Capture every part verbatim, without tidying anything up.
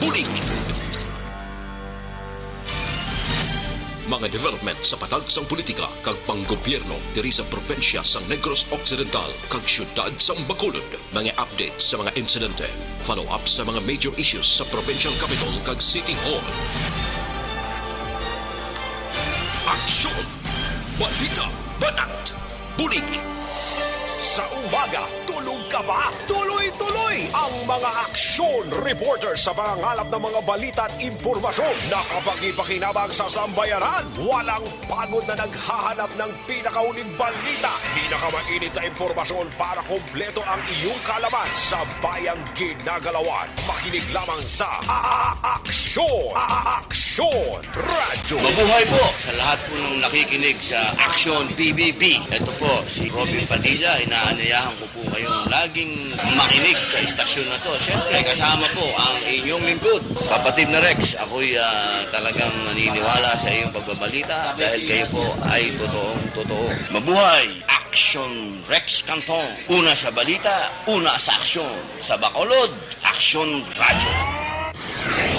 Bulig. Mga development sa patag sang politika kag panggobyerno diri sa probinsya sang Negros Occidental kag siyudad sang Bacolod. Mga update sa mga insidente, follow-up sa mga major issues sa provincial capital kag city hall. Aksyon! Balita! Banat! Bulig! Sa umaga, tulog ka ba? Tuloy-tuloy ang mga aksyon reporter sa pangangalap ng mga balita at impormasyon na kapaki-pakinabang sa sambayanan. Walang pagod na naghahanap ng pinakauling balita, pinakamainit na impormasyon para kompleto ang iyong kaalaman sa bayang ginagalawan. Makinig lamang sa A-, A-, Aksyon! A-, A-, Aksyon! Radyo. Mabuhay po sa lahat po ng nakikinig sa Aksyon P B B. Ito po si Robin Padilla. Inaanyayahan ko po kayong laging makinig sa istasyon na to. Siyempre, kasama po ang inyong lingkod, Kapatid na Rex. Ako'y, ah, talagang naniniwala sa iyong pagbabalita dahil kayo po ay totoong totoo. Mabuhay! Aksyon Rex Canton. Una sa balita, una sa aksyon. Sa Bacolod, Aksyon Radyo.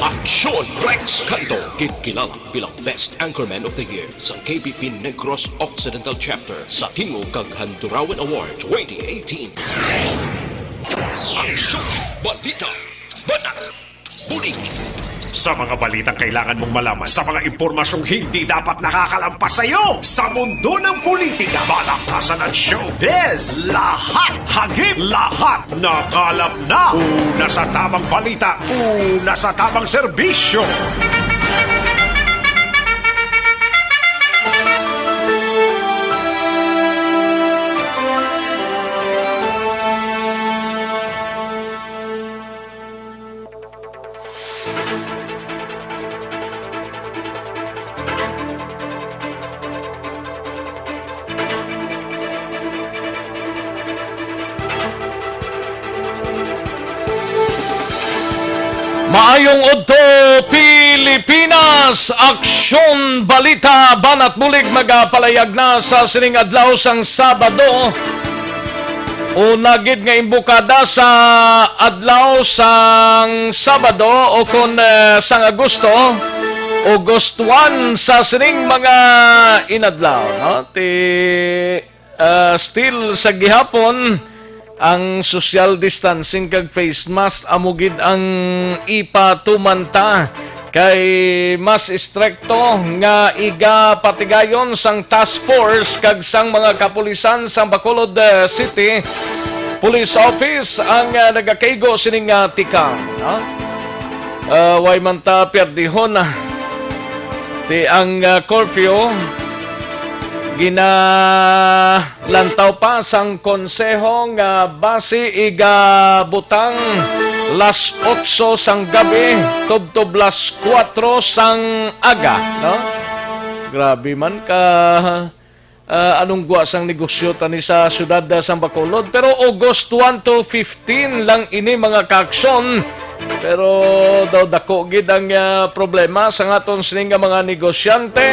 Aksyon Rex Canton, kitkilala bilang Best Anchorman of the Year sa K B P Negros Occidental Chapter sa Tingog kag Handurawan Award twenty eighteen. Aksyon! Balita! Banat! Bulig! Sa mga balitang kailangan mong malaman, sa mga impormasyong hindi dapat nakakalampas sa iyo, sa mundo ng politika, balaktasan at showbiz, lahat, hagip, lahat, nakalap na. Una sa tamang balita, una sa tamang serbisyo. Maayong udto, Pilipinas! Aksyon Balita, Banat Bulig, magapalayag na sa sining adlaw sang Sabado. Una gid nga imbukada sa adlaw sang Sabado o kon, eh, sang Agosto, August one sa sining mga inadlaw, no? Ti, ah, still sa gihapon, ang social distancing kag face mask amo gid ang ipatuman ta. Kay mas estrikto nga igapatigayon sang task force kag sang mga kapulisan sang Bacolod, eh, City Police Office ang, eh, nagakaigo sining, ah, tikang, ha? Ah, way man ta pierdihon, ah, ti ang, ah, curfew gina- Lantaw pa sang konseho nga basi igabutang las otso sang gabi tubtob las kuwatro sang aga, no? Grabe man ka, ah, anong gwa sang negosyo tani sa siyudad, ah, sang Bacolod. Pero August one to fifteen lang ini, mga kaaksyon. Pero daw dako gid ang, ah, problema sa aton sini nga mga negosyante.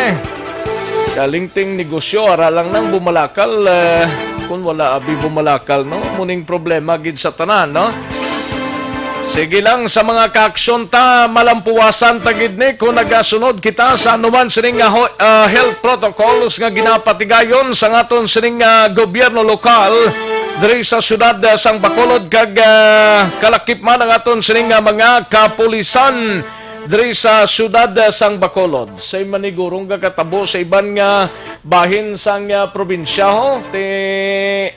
Kalingting negosyo, ara lang nang bumalakal, eh, kung wala abi bumalakal, no? Muning problema gid sa tanan, no? Sige lang sa mga kaaksyon ta, malampuwasan ta gid ni kung nagasunod kita sa anuman sining nga ho-, ah, health protocols nga ginapatigayon sa aton sining nga gobyerno lokal diri sa siyudad, ah, sang Bacolod kag, ah, kalakip man ang aton sining nga mga kapulisan diri sa siyudad, ah, sang Bacolod. Sa manigurong gakatabo sa iban nga bahin sang, ah, probinsya, ho, ti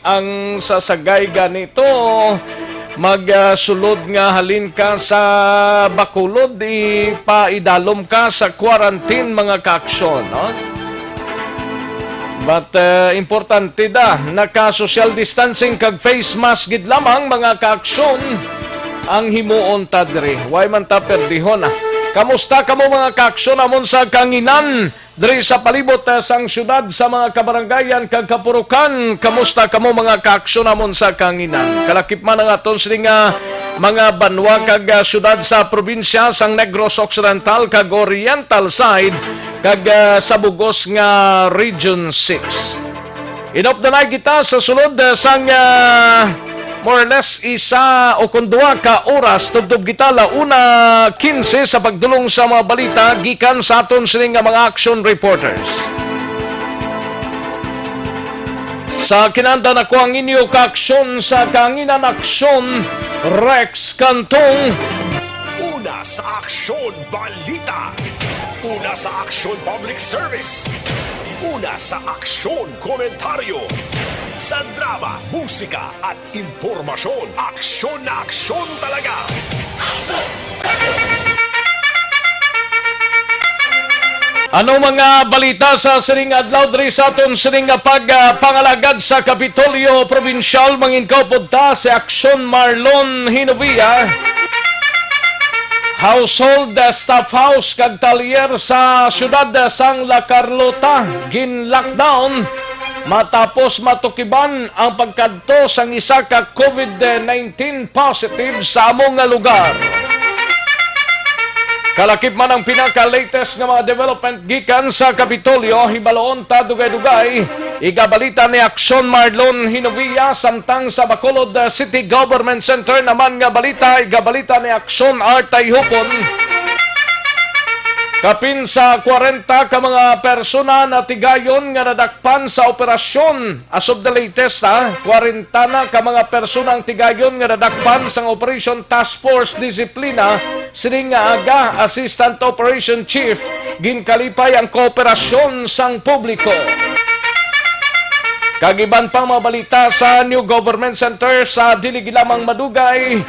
ang sasagay ganito mag, ah, sulod nga halin ka sa Bacolod, ipaidalom ka sa quarantine, mga kaaksyon, no? But, eh, importante da, naka-social distancing kag face mask gid lamang, mga kaaksyon, ang himuon ta diri. Way man ta perdihon, ah. Kamusta kamo, mga kaaksyon, amon sa kanginan diri sa palibot, eh, sang syudad, sa mga kabarangayan kag kapurukan? Kamusta kamo, mga kaaksyon, amon sa kanginan? Kalakip man ang aton sini nga mga banwa kag, ah, syudad sa probinsya sang Negros Occidental kag Oriental side kag, ah, sa bugos nga Region six. Inupdanay kita sa sulod, ah, sang, ah, More or less isa o kon duha ka oras, tubtob kita la una quince sa pagdulong sa mga balita gikan sa aton sini nga mga action reporters. Sa kinanda na ko ang inyo kaaksyon sa Kahanginan Aksyon, Rex Cantong. Una sa aksyon, balita. Una sa aksyon, public service. Una sa aksyon, komentaryo. Sa drama, musika, at impormasyon, aksyon na aksyon talaga. Ano mga balita sa sining adlaw diri sa aton sining nga pag, ah, pangalagad sa Kapitolyo Probinsyal? Mangin kaupod ta si Aksyon Marlon Hinovia. Household, ah, staff house kag talyer sa siyudad, ah, sang La Carlota gin-lockdown matapos matukiban ang pagkadto sang isa ka COVID nineteen positive sa amo nga lugar. Kalakip man ang pinaka-latest nga mga development gikan sa Kapitolyo, hibaloon ta dugay-dugay. Igabalita ni Aksyon Marlon Hinovia, samtang sa Bacolod, uh, City Government Center naman nga balita, igabalita ni Aksyon Artay Hupon. Kapin sa kwarenta ka mga persona natigayon nga nadakpan sa operasyon. As of the latest, ha, kwarenta na ka mga persona ang tigayon nga nadakpan sang Operation Task Force Disiplina, sining nga aga, Assistant Operation Chief, ginkalipay ang kooperasyon sang publiko. Kag iban pang mga balita sa New Government Center sa dili gid lamang madugay.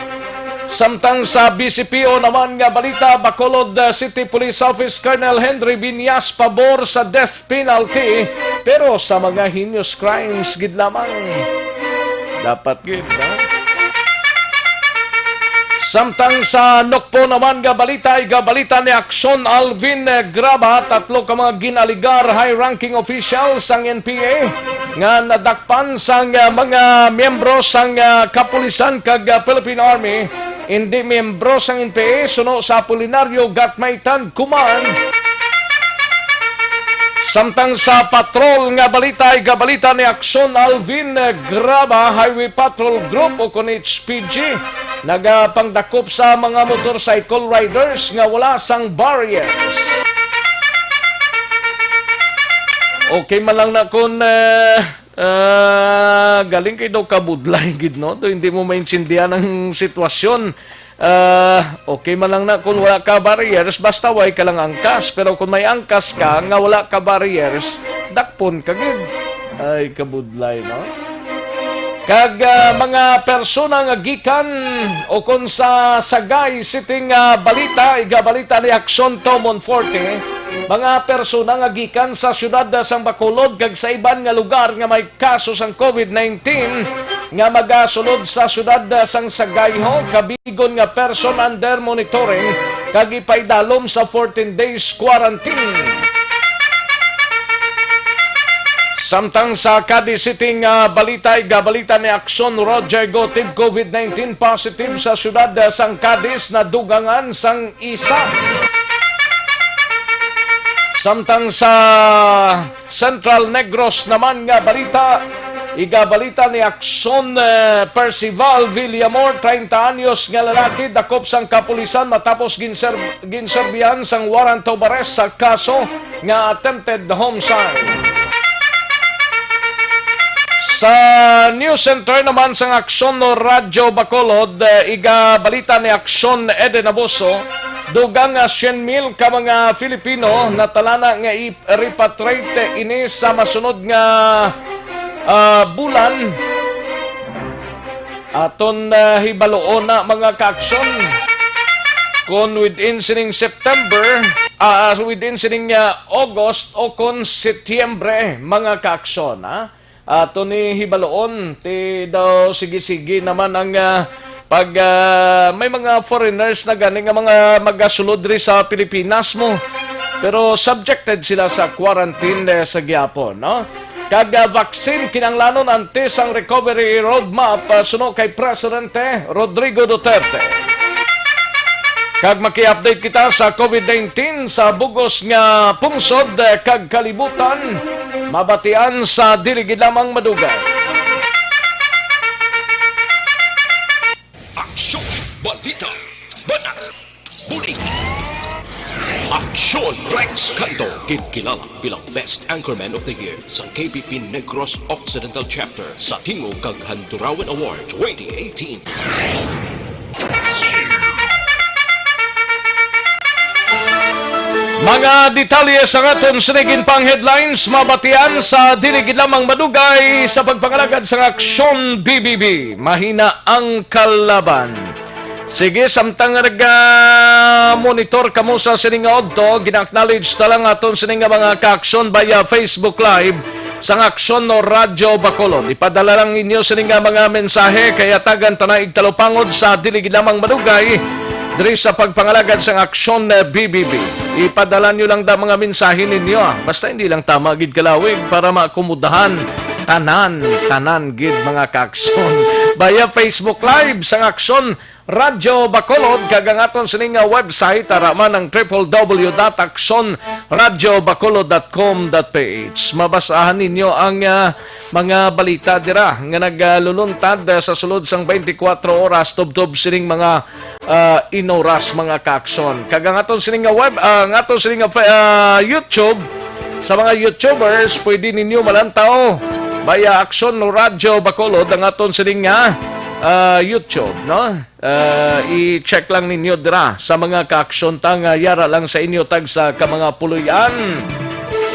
Samtang sa B C P O naman nga balita, Bacolod, uh, City Police Office Colonel Henry Viñas pabor sa death penalty, pero sa mga heinous crimes gid lamang. Dapat gid, no? Samtang sa Nokpo naman nga balita, igabalita ni Aksyon Alvin, eh, Graba, tatlo ka mga ginaligar high-ranking officials sang N P A nga nadakpan sang, eh, mga miyembro sang, eh, kapulisan kag, eh, Philippine Army, hindi miyembro sang N P A, suno sa Apolinario Gatmaitan Command. Samtang sa patrol nga balita, igabalita ni Aksyon Alvin Graba, Highway Patrol Group o kon H P G, nagapangdakop sa mga motorcycle riders nga wala sang barriers. Okay man lang na kung, eh, Ah, galing kay daw kabudlay gid, no? Do hindi mo maintindihan ang sitwasyon. Ah, okay man lang na kung wala ka barriers, basta way ka lang angkas. Pero kung may angkas ka nga wala ka barriers, dakpon ka gid. Ay, kabudlay, no? Kag, ah, mga persona nga gikan o kon sa Sagay City nga balita, igabalita ni Aksyon Tomon Forte, mga persona nga gikan sa siyudad sang Bacolod kag sa iban nga lugar nga may kaso sang COVID nineteen nga magasulod sa siyudad sang Sagayho, kabigon nga person under monitoring kag ipaidalom sa fourteen days quarantine. Samtang sa Cadiz City nga balita, igabalita ni Aksyon Roger Gotib, COVID nineteen positive sa siyudad sang Cadiz, nadugangan sang isa. Samtang sa Central Negros naman nga balita, igabalita ni Aksyon, eh, Percival Villamor, treinta anyos nga lalaki, dakop sang kapulisan matapos ginser-, ginserbihan sang warrant of arrest sa kaso nga attempted homicide. Sa News Center naman sang Aksyon no Radyo Bacolod, eh, igabalita ni Aksyon Eden Abuso, dugang nga syen mil ka mga Filipino natalana nga i-, repatriate ini sa masunod nga, ah, bulan. Aton, ah, hibaluon na, mga kaaksyon, kon within sining September, ah, within sining, ah, August o kon Setyembre, mga kaaksyon, ha? Aton ni hibaluon, ti daw sige-sige naman ang, ah, pag, ah, may mga foreigners na gani nga mga magasulod diri sa Pilipinas mo. Pero subjected sila sa quarantine, eh, sa gihapon, no? Kag, ah, vaccine kinahanglanon antes ang recovery roadmap, ah, suno kay Presidente Rodrigo Duterte. Kag maki-update kita sa COVID nineteen sa bugos nga pungsod, ah, kag kalibutan, mabatian sa dili gid lamang madugay. Balita, Banat, Bulig. Aksyon. Rex Canto, kinkilala bilang Best Anchorman of the Year sa K B P Negros Occidental Chapter sa Tingog kag Handurawan Award twenty eighteen. Mga detalye sa aton sining pang headlines mabatian sa dili gid lamang madugay sa pagpangalagad sa Aksyon B B B. Mahina ang kalaban. Sige, samtang naga-monitor kamo sa sining nga udto, gina-acknowledge ta lang aton sining nga mga kaaksyon via Facebook Live sang Aksyon no Radyo Bacolod. Ipadala lang ninyo sining nga mga mensahe kay hatagan ta na igtalupangod sa dili gid lamang madugay diri sa pagpangalagad sang Aksyon, eh, B B B. Ipadala nyo lang da mga mensahe ninyo, ah. Basta hindi lang tama gid kalawig para maakomodahan tanan, tanan gid mga kaaksyon. Via Facebook Live sang Aksyon Radyo Bacolod, kag ang aton sining nga website, ara man ang triple W dot aksyon radyo bacolod dot com dot P H. Mabasahan ninyo ang, ah, mga balita dira nga nagaluluntad, ah, sa sulod sang twenty-four oras tubtob sining mga, ah, inoras, mga kaaksyon. Kag ang aton sining nga web, ah, ang aton sining nga fa-, ah, YouTube, sa mga YouTubers, pwede ninyo malantaw via Aksyon Radyo Bacolod ang aton sining nga, ah, YouTube, no? Ah, i-check lang ninyo dira sa mga kaaksyon ta nga yara lang sa inyo tagsa ka mga puloy-an.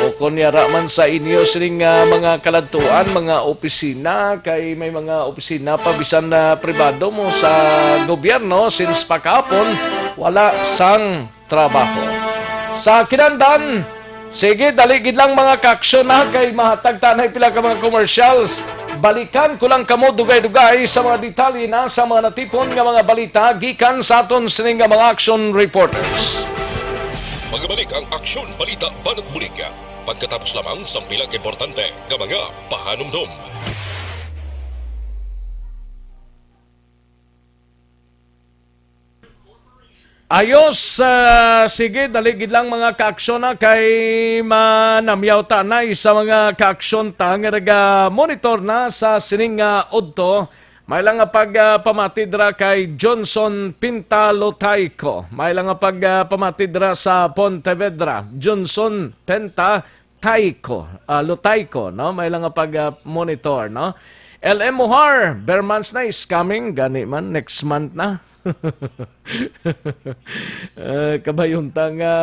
O kon yara man sa inyo sining, ah, mga kaladtuan, mga opisina, kay may mga opisina pa bisan na pribado mo sa gobyerno, since pakapon wala sang trabaho. Sa kinandan, sige, dali gid lang mga kaaksyon na kay mahatag ta na pila ka mga commercials. Balikan ko lang kamo dugay-dugay sa mga detalye na sa mga natipon nga mga balita gikan sa aton sining nga mga action reporters. Magabalik ang Aksyon Balita Banat Bulig pagkatapos lamang sang pila ka importante nga mga pahanumdom. Ayos, ah, sige, dali gid lang mga kaaksyon na kay manamyaw ta na sa mga kaaksyon ta nga naga-monitor na sa sining nga udto. May lang nga pag, ah, pamati dira kay Johnson Pinta Lotaico. May lang nga pag, ah, pamati dira sa Pontevedra. Johnson Pinta Taiko, ah, Lotaico, no? May lang nga pag, ah, monitor, no? L M Muhar, Bermans na is coming. Gani man, next month na. Eh, kabayunta nga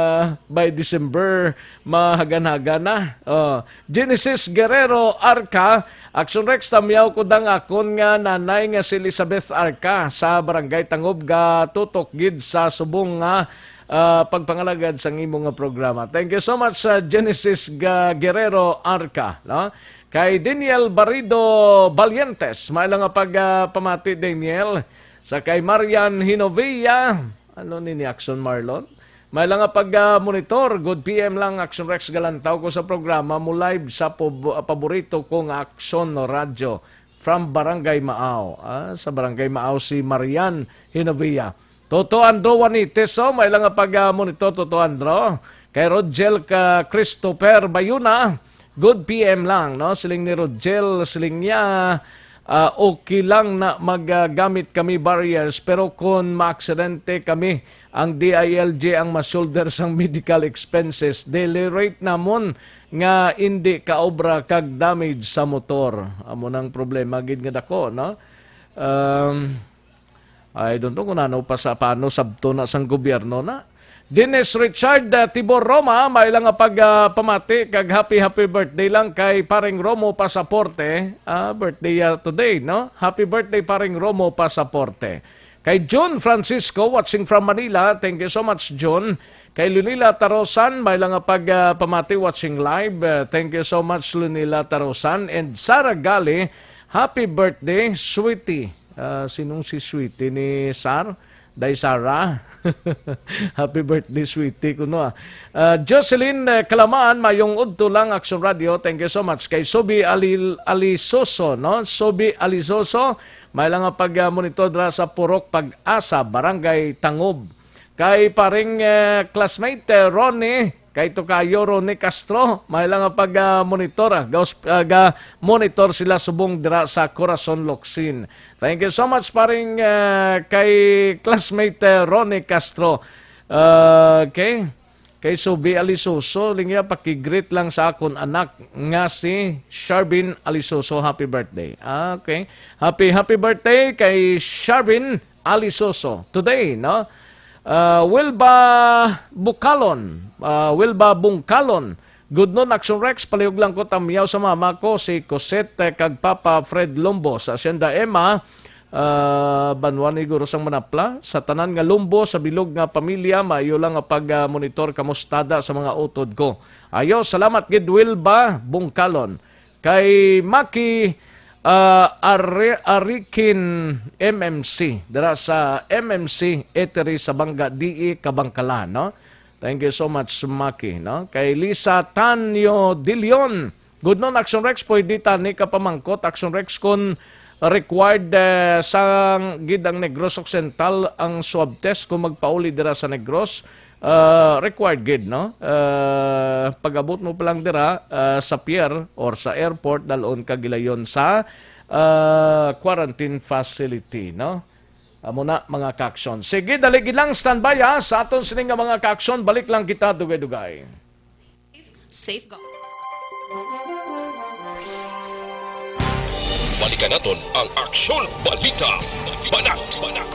by December, mahagan-hagan na. Oh, Genesis Guerrero Arca, Action Rex, tamyaw ko dang akon nga nanay nga si Elizabeth Arca sa Barangay Tangob, ga tutok gid sa subong nga, ah, pagpangalagad sang imo nga programa. Thank you so much sa Genesis Ga-, Guerrero Arca, no? Kay Daniel Barido Valientes, may lang nga pag, ah, pamati, Daniel. Sa kay Marian Hinovia, ano ni ni Action Marlon? May lang nga pag, ah, monitor, good P M lang, Action Rex, galantaw ko sa programa mo live sa pub-, ah, paborito ko nga Action Radyo from Barangay Maaw. Ah, sa Barangay Maaw si Marian Hinovia. Toto Andro Juanites, oh, may lang nga pag, ah, monitor, Toto Andro. Kay Rogel ka Christopher Bayuna, good P M lang, no? Siling ni Rogel, siling niya, ah, okay lang na maggamit kami barriers, pero kung maaksidente kami, ang D I L G ang ma-shoulder sang medical expenses. Daily rate namon nga indi kaobra kag damage sa motor. Amo nang problema gid nga dako, no? Um, I don't know kung ano pa sa, paano sabto na sang gobyerno na. Dennis Richard, uh, Tibor Roma, may lang nga pag, uh, pamati kag happy, happy birthday lang kay Paring Romo Pasaporte. Ah, birthday, uh, today, no? Happy birthday, Paring Romo Pasaporte. Kay June Francisco, watching from Manila. Thank you so much, June. Kay Lunila Tarosan, may lang nga pag, uh, pamati, watching live. Uh, thank you so much, Lunila Tarosan. And Sarah Gali, happy birthday, sweetie. Ah, sinong si Sweetie ni Sar? Day Sara. Happy birthday, Sweetie, kuno, ah. Ah, Jocelyn, eh, Kalamaan, mayong udto lang, Action Radio. Thank you so much. Kay Sobi Alil-, Alisoso, no? Sobi Alisoso, may lang nga pag, ah, monitor dira sa Purok Pag-asa, Barangay Tangob. Kay paring, eh, classmate, eh, Ronnie, Kay to kayo, Ronnie Castro, may lang nga pag, ah, monitor, ah, gaus-, ah, ga monitor sila subong dira sa Corazon, Locsin. Thank you so much, paring, ah, kay classmate, ah, Ronnie Castro. Ah, okay. Kay Subi Alisuso, lingya, pakigreet lang sa akon anak nga si Sharvin Alisuso. Happy birthday. Ah, okay. Happy, happy birthday kay Sharvin Alisuso. Today, no? Ah, Wilba Bukalon. Ah, Wilba Bungkalon. Good noon, Action Rex. Palihog lang ko tamyaw sa mama ko, si Cosette, eh, kag Papa Fred Lombo sa Hacienda Emma. Ah, banwa ni Guro sang Manapla. Sa tanan nga Lombo, sa bilog nga pamilya, maayo lang nga pag, ah, monitor kamustada sa mga utod ko. Ayo, salamat gid, Wilba Bungkalon. Kay Maki, ah, Ari-, Arikin M M C, dira sa M M C Eatery sa Banga, D E Kabangkalan, no? Thank you so much, Maki, no? Kay Lisa Tanyo Dilion, good noon, Action Rex, pwede tani ka pamangkot, Action Rex, kung required, eh, sang gid ang Negros Occidental ang swab test kung magpauli dira sa Negros? Ah, required gid, no? Ah, pag-abot mo pa lang dira, ah, sa pier or sa airport, dalon ka gilayon sa, ah, quarantine facility, no? Amo na, mga ka-aksyon. Sige, dali gid lang, standby, ha, sa aton sini nga mga ka-aksyon. Balik lang kita, dugay-dugay. Safe go. Balikan naton ang Aksyon Balita. Banat,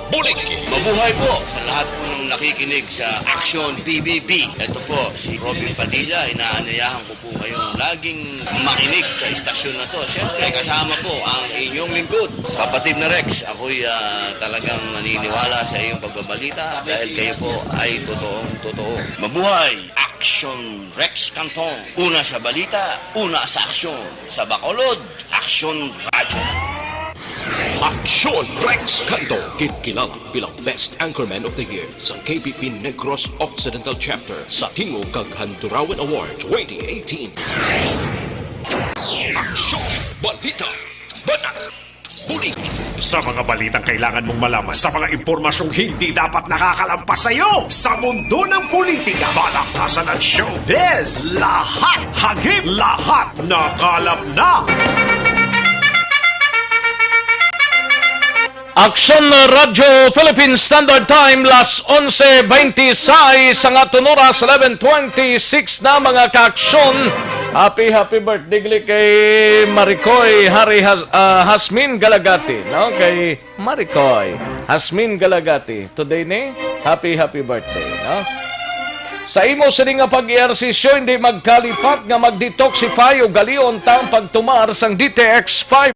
Bulig. Mabuhay po sa lahat po ng nakikinig sa Aksyon P B B. Ito po si Robin Padilla. Inaanyayahan ko po kayong laging makinig sa istasyon na to. Siyempre, kasama po ang inyong lingkod, Kapatid na Rex. Ako'y, ah, talagang naniniwala sa iyong pagbabalita dahil kayo po ay totoong totoo. Mabuhay! Aksyon Rex Cantong. Una sa balita, una sa aksyon. Sa Bacolod, Aksyon Radyo. Aksyon Rex Cantong, ginkilala bilang Best Anchorman of the Year sa K B P Negros Occidental Chapter sa Tingog kag Handurawan Award twenty eighteen. Aksyon Balita. Banat. Bulig. Sa mga balitang kailangan mong malaman, sa mga impormasyong hindi dapat nakakalampas sa iyo, sa mundo ng politika, balaktasan at showbiz, lahat hagip, lahat nakalap na. Aksyon Radyo Philippine Standard Time, las onse beintisais, sa nga tunuras, eleven twenty-six na, mga kaaksyon. Happy, happy birthday gali kay Maricoy Hari Has-, ah, Hasmin Galagati, no? Kay Maricoy Hasmin Galagati. Today ni, happy, happy birthday, no? Sa imo sini nga pag-ehersisyo, hindi magkalipat nga mag-detoxify o galion tang pagtumar sang D T X five.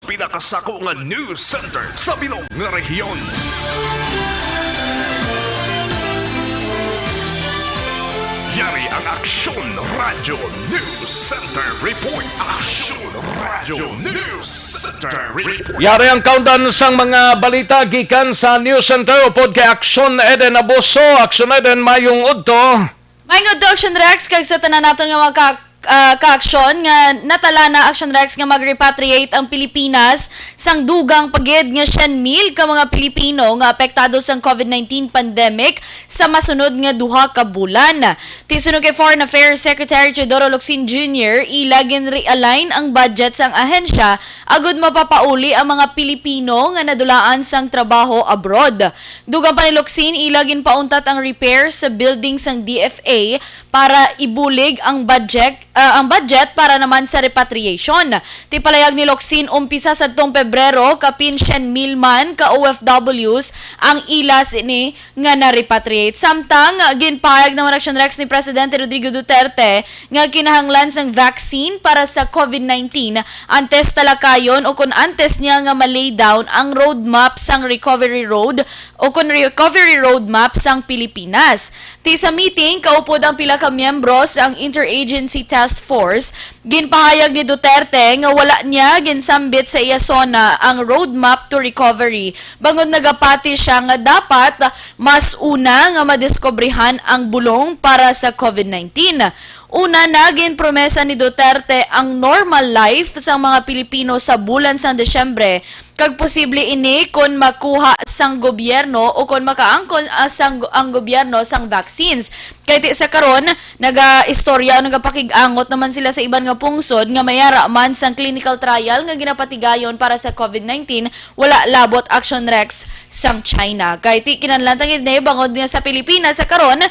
Pinakasako nga news center sa bilog nga rehiyon. Yari ang Aksyon Radyo News Center Report. Aksyon Radyo News Center Report. Yari ang kaundan sang mga balita gikan sa News Center upod kay Aksyon Eden Abuso. Aksyon Eden, mayong udto. Mayong udto, Aksyon Rex, kag sa tanan naton nga mga ka-, ah, kaaksyon nga natala na, Action Rex, nga mag-repatriate ang Pilipinas sang dugang pa gid nga syen mil ka mga Pilipino nga apektado sang COVID nineteen pandemic sa masunod nga duha ka bulan. Ti suno kay Foreign Affairs Secretary Teodoro Locsin Junior, ila gin-realign ang budget sang ahensya agud mapapauli ang mga Pilipino nga nadulaan sang trabaho abroad. Dugang pa ni Locsin, ila ginpauntat ang repair sa building sang D F A para ibulig ang budget, ah, ang budget para naman sa repatriation. Ti palayag ni Locsin, umpisa sadtong Pebrero, kapin syen mil man ka O F Ws ang ila sini nga na-repatriate. Samtang, ginpahayag naman, Action Rex, ni Presidente Rodrigo Duterte nga kinahanglan sang vaccine para sa COVID nineteen antes talakayon o kon antes niya nga ma-lay down ang roadmap sang recovery road o kon recovery roadmap sang Pilipinas. Ti sa meeting, kaupod ang pila ka miyembro sang Interagency Task Force. Ginpahayag ni Duterte nga wala niya ginsambit sa iya SONA ang roadmap to recovery, bangod nagapati siya nga dapat mas una nga madiskubrihan ang bulong para sa COVID nineteen. Una na, ginpromesa ni Duterte ang normal life sang mga Pilipino sa bulan sang Disyembre, kag posible ini kon makuha sang gobyerno o kon makaangkon, ah, sang, ang gobyerno sang vaccines. Kay ti sa karon, nagaistorya o nagapakig-angot naman sila sa iban nga pungsod nga may ara man sang clinical trial nga ginapatigayon para sa COVID nineteen, wala labot, Action Rex, sang China. Kay ti kinahanglan ta gid ni bangod nga sa Pilipinas sa karon,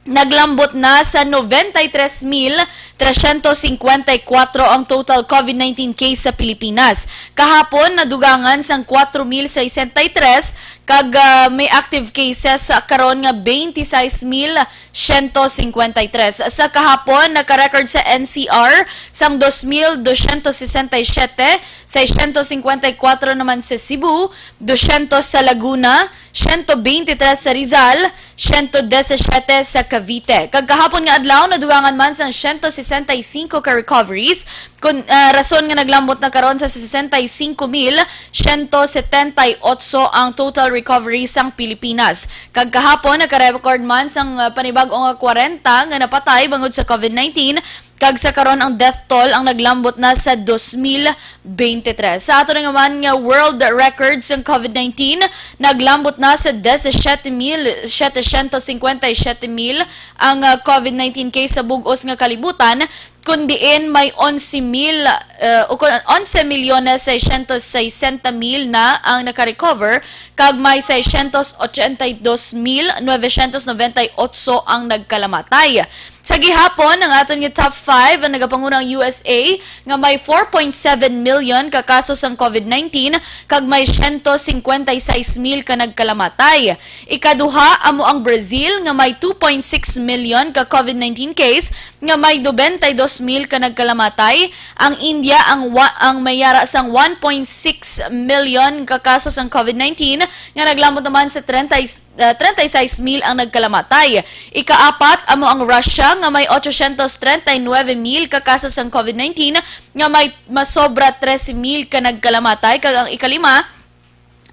naglambot na sa noventa y tres mil trescientos cincuenta y cuatro ang total COVID nineteen case sa Pilipinas. Kahapon, nadugangan sang kwatro mil sesenta y tres, kag, ah, may active cases sa karon nga twenty-six mil siyento cincuenta y tres. Sa kahapon, naka-record sa N C R sang dos mil doscientos sesenta y siete, seiscientos cincuenta y cuatro naman sa Cebu, doscientos sa Laguna, siyento beintitres sa Rizal, siyento disisiete sa Cavite. Kag kahapon nga adlaw, nadugangan man sang siyento sesenta y singko ka recoveries, kun, ah, rason nga naglambot na karon sa sesenta y singko mil siyento setenta y otso ang total recoveries sang Pilipinas. Kag kahapon, naka-record man sang, ah, panibag-o nga kwarenta nga napatay bangod sa COVID nineteen, kag sa karon ang death toll ang naglambot na sa dos mil beintitres. Sa ato na naman nga world record sang COVID nineteen, naglambot na sa disisiete mil setecientos cincuenta y siete mil ang, ah, COVID nineteen case sa bug-os nga kalibutan, kun diin may onse mil, ah, o kun, onse milyones seiscientos sesenta mil na ang naka-recover, kag may seiscientos ochenta y dos mil novecientos noventa y otso ang nagkalamatay. Sa gihapon, ang aton nga top five, ang nagapanguna ang U S A, nga may four point seven million ka kaso sang COVID nineteen, kag may siyento singkwenta y sais mil ka nagkalamatay. Ikaduha amo ang Brazil, nga may two point six million ka COVID nineteen case, nga may nobenta y dos mil ka nagkalamatay. Ang India ang wa-, ang may yara sang one point six million ka kaso sang COVID nineteen, nga naglambot naman sa trenta, ah, trenta y seis mil ang nagkalamatay. Ikaapat amo ang Russia, nga may ochocientos treinta y nueve mil ka kaso sang COVID nineteen, nga may masobra trese mil ka nagkalamatay, kag ang ikalima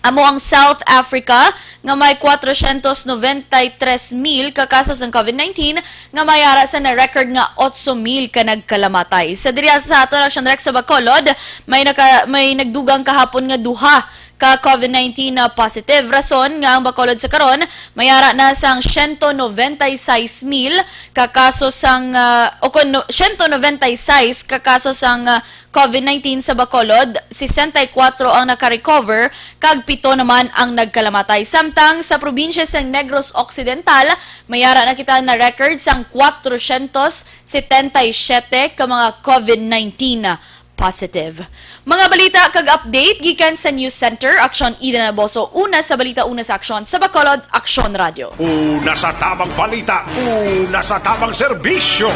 amo ang South Africa, nga may kwatrocientos noventa y tres mil ka kaso sang COVID nineteen, nga may ara sa na-record nga otso mil ka nagkalamatay. Sa diri sa aton Action Rex sa Bacolod, may naka-, may nagdugang kahapon nga duha ka COVID nineteen na positive. Rason nga ang Bacolod sa karon may ara na sang siyento nobenta y seis mil ka kaso sang, ah, o kun no, siyento nobenta y seis ka kaso sang, ah, COVID nineteen sa Bacolod, sesenta y kuwatro ang naka-recover, kag pito naman ang nagkalamatay. Samtang sa probinsya sang Negros Occidental, may ara na kita na record sang kwatrocientos setenta y siete ka mga COVID nineteen positive. Mga balita kag update gikan sa News Center, Aksyon Eden Naboso, una sa balita, una sa aksyon, sa Bacolod, Aksyon Radyo. Una sa tamang balita, una sa tamang serbisyo.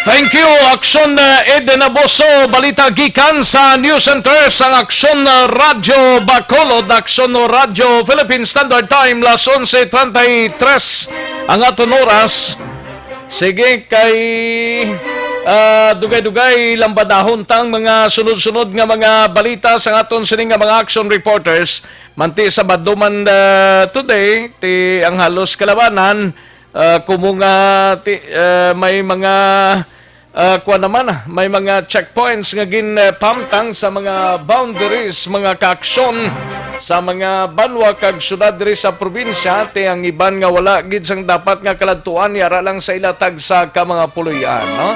Thank you, Aksyon, uh, Eden Naboso. Balita gikan sa News Center sang Aksyon, uh, Radyo Bacolod, Aksyon Radyo Philippine Standard Time, las onse treinta y tres ang aton oras. Sige, kay, ah, dugay-dugay lang badahon tang mga sunod-sunod nga mga balita sa aton sini nga mga action reporters. Manti sa Baduman, ah, today, ti ang halos kalabanan, Ah, kumo nga ti-, ah, may mga, ah, kuwan naman, ah, may mga checkpoints nga ginpamtang sa mga boundaries, mga kaaksyon sa mga banwa kag syudad diri sa probinsya, ti ang iban nga wala gid sang dapat nga kaladtuan, yara lang sa ila tagsa ka mga puloy-an, no?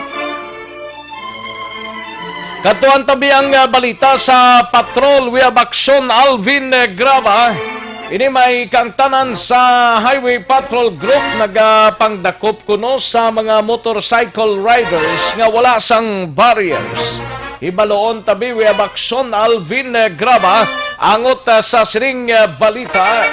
Kadtuan tabi ang, ah, balita sa Patrol. We have action, Alvin, eh, Graba. Ini may kaangtanan sa Highway Patrol Group nagapangdakop kuno sa mga motorcycle riders nga wala sang barriers. Hibaloon tabi, we have action, Alvin, eh, Graba, angot, ah, sa sining, ah, balita.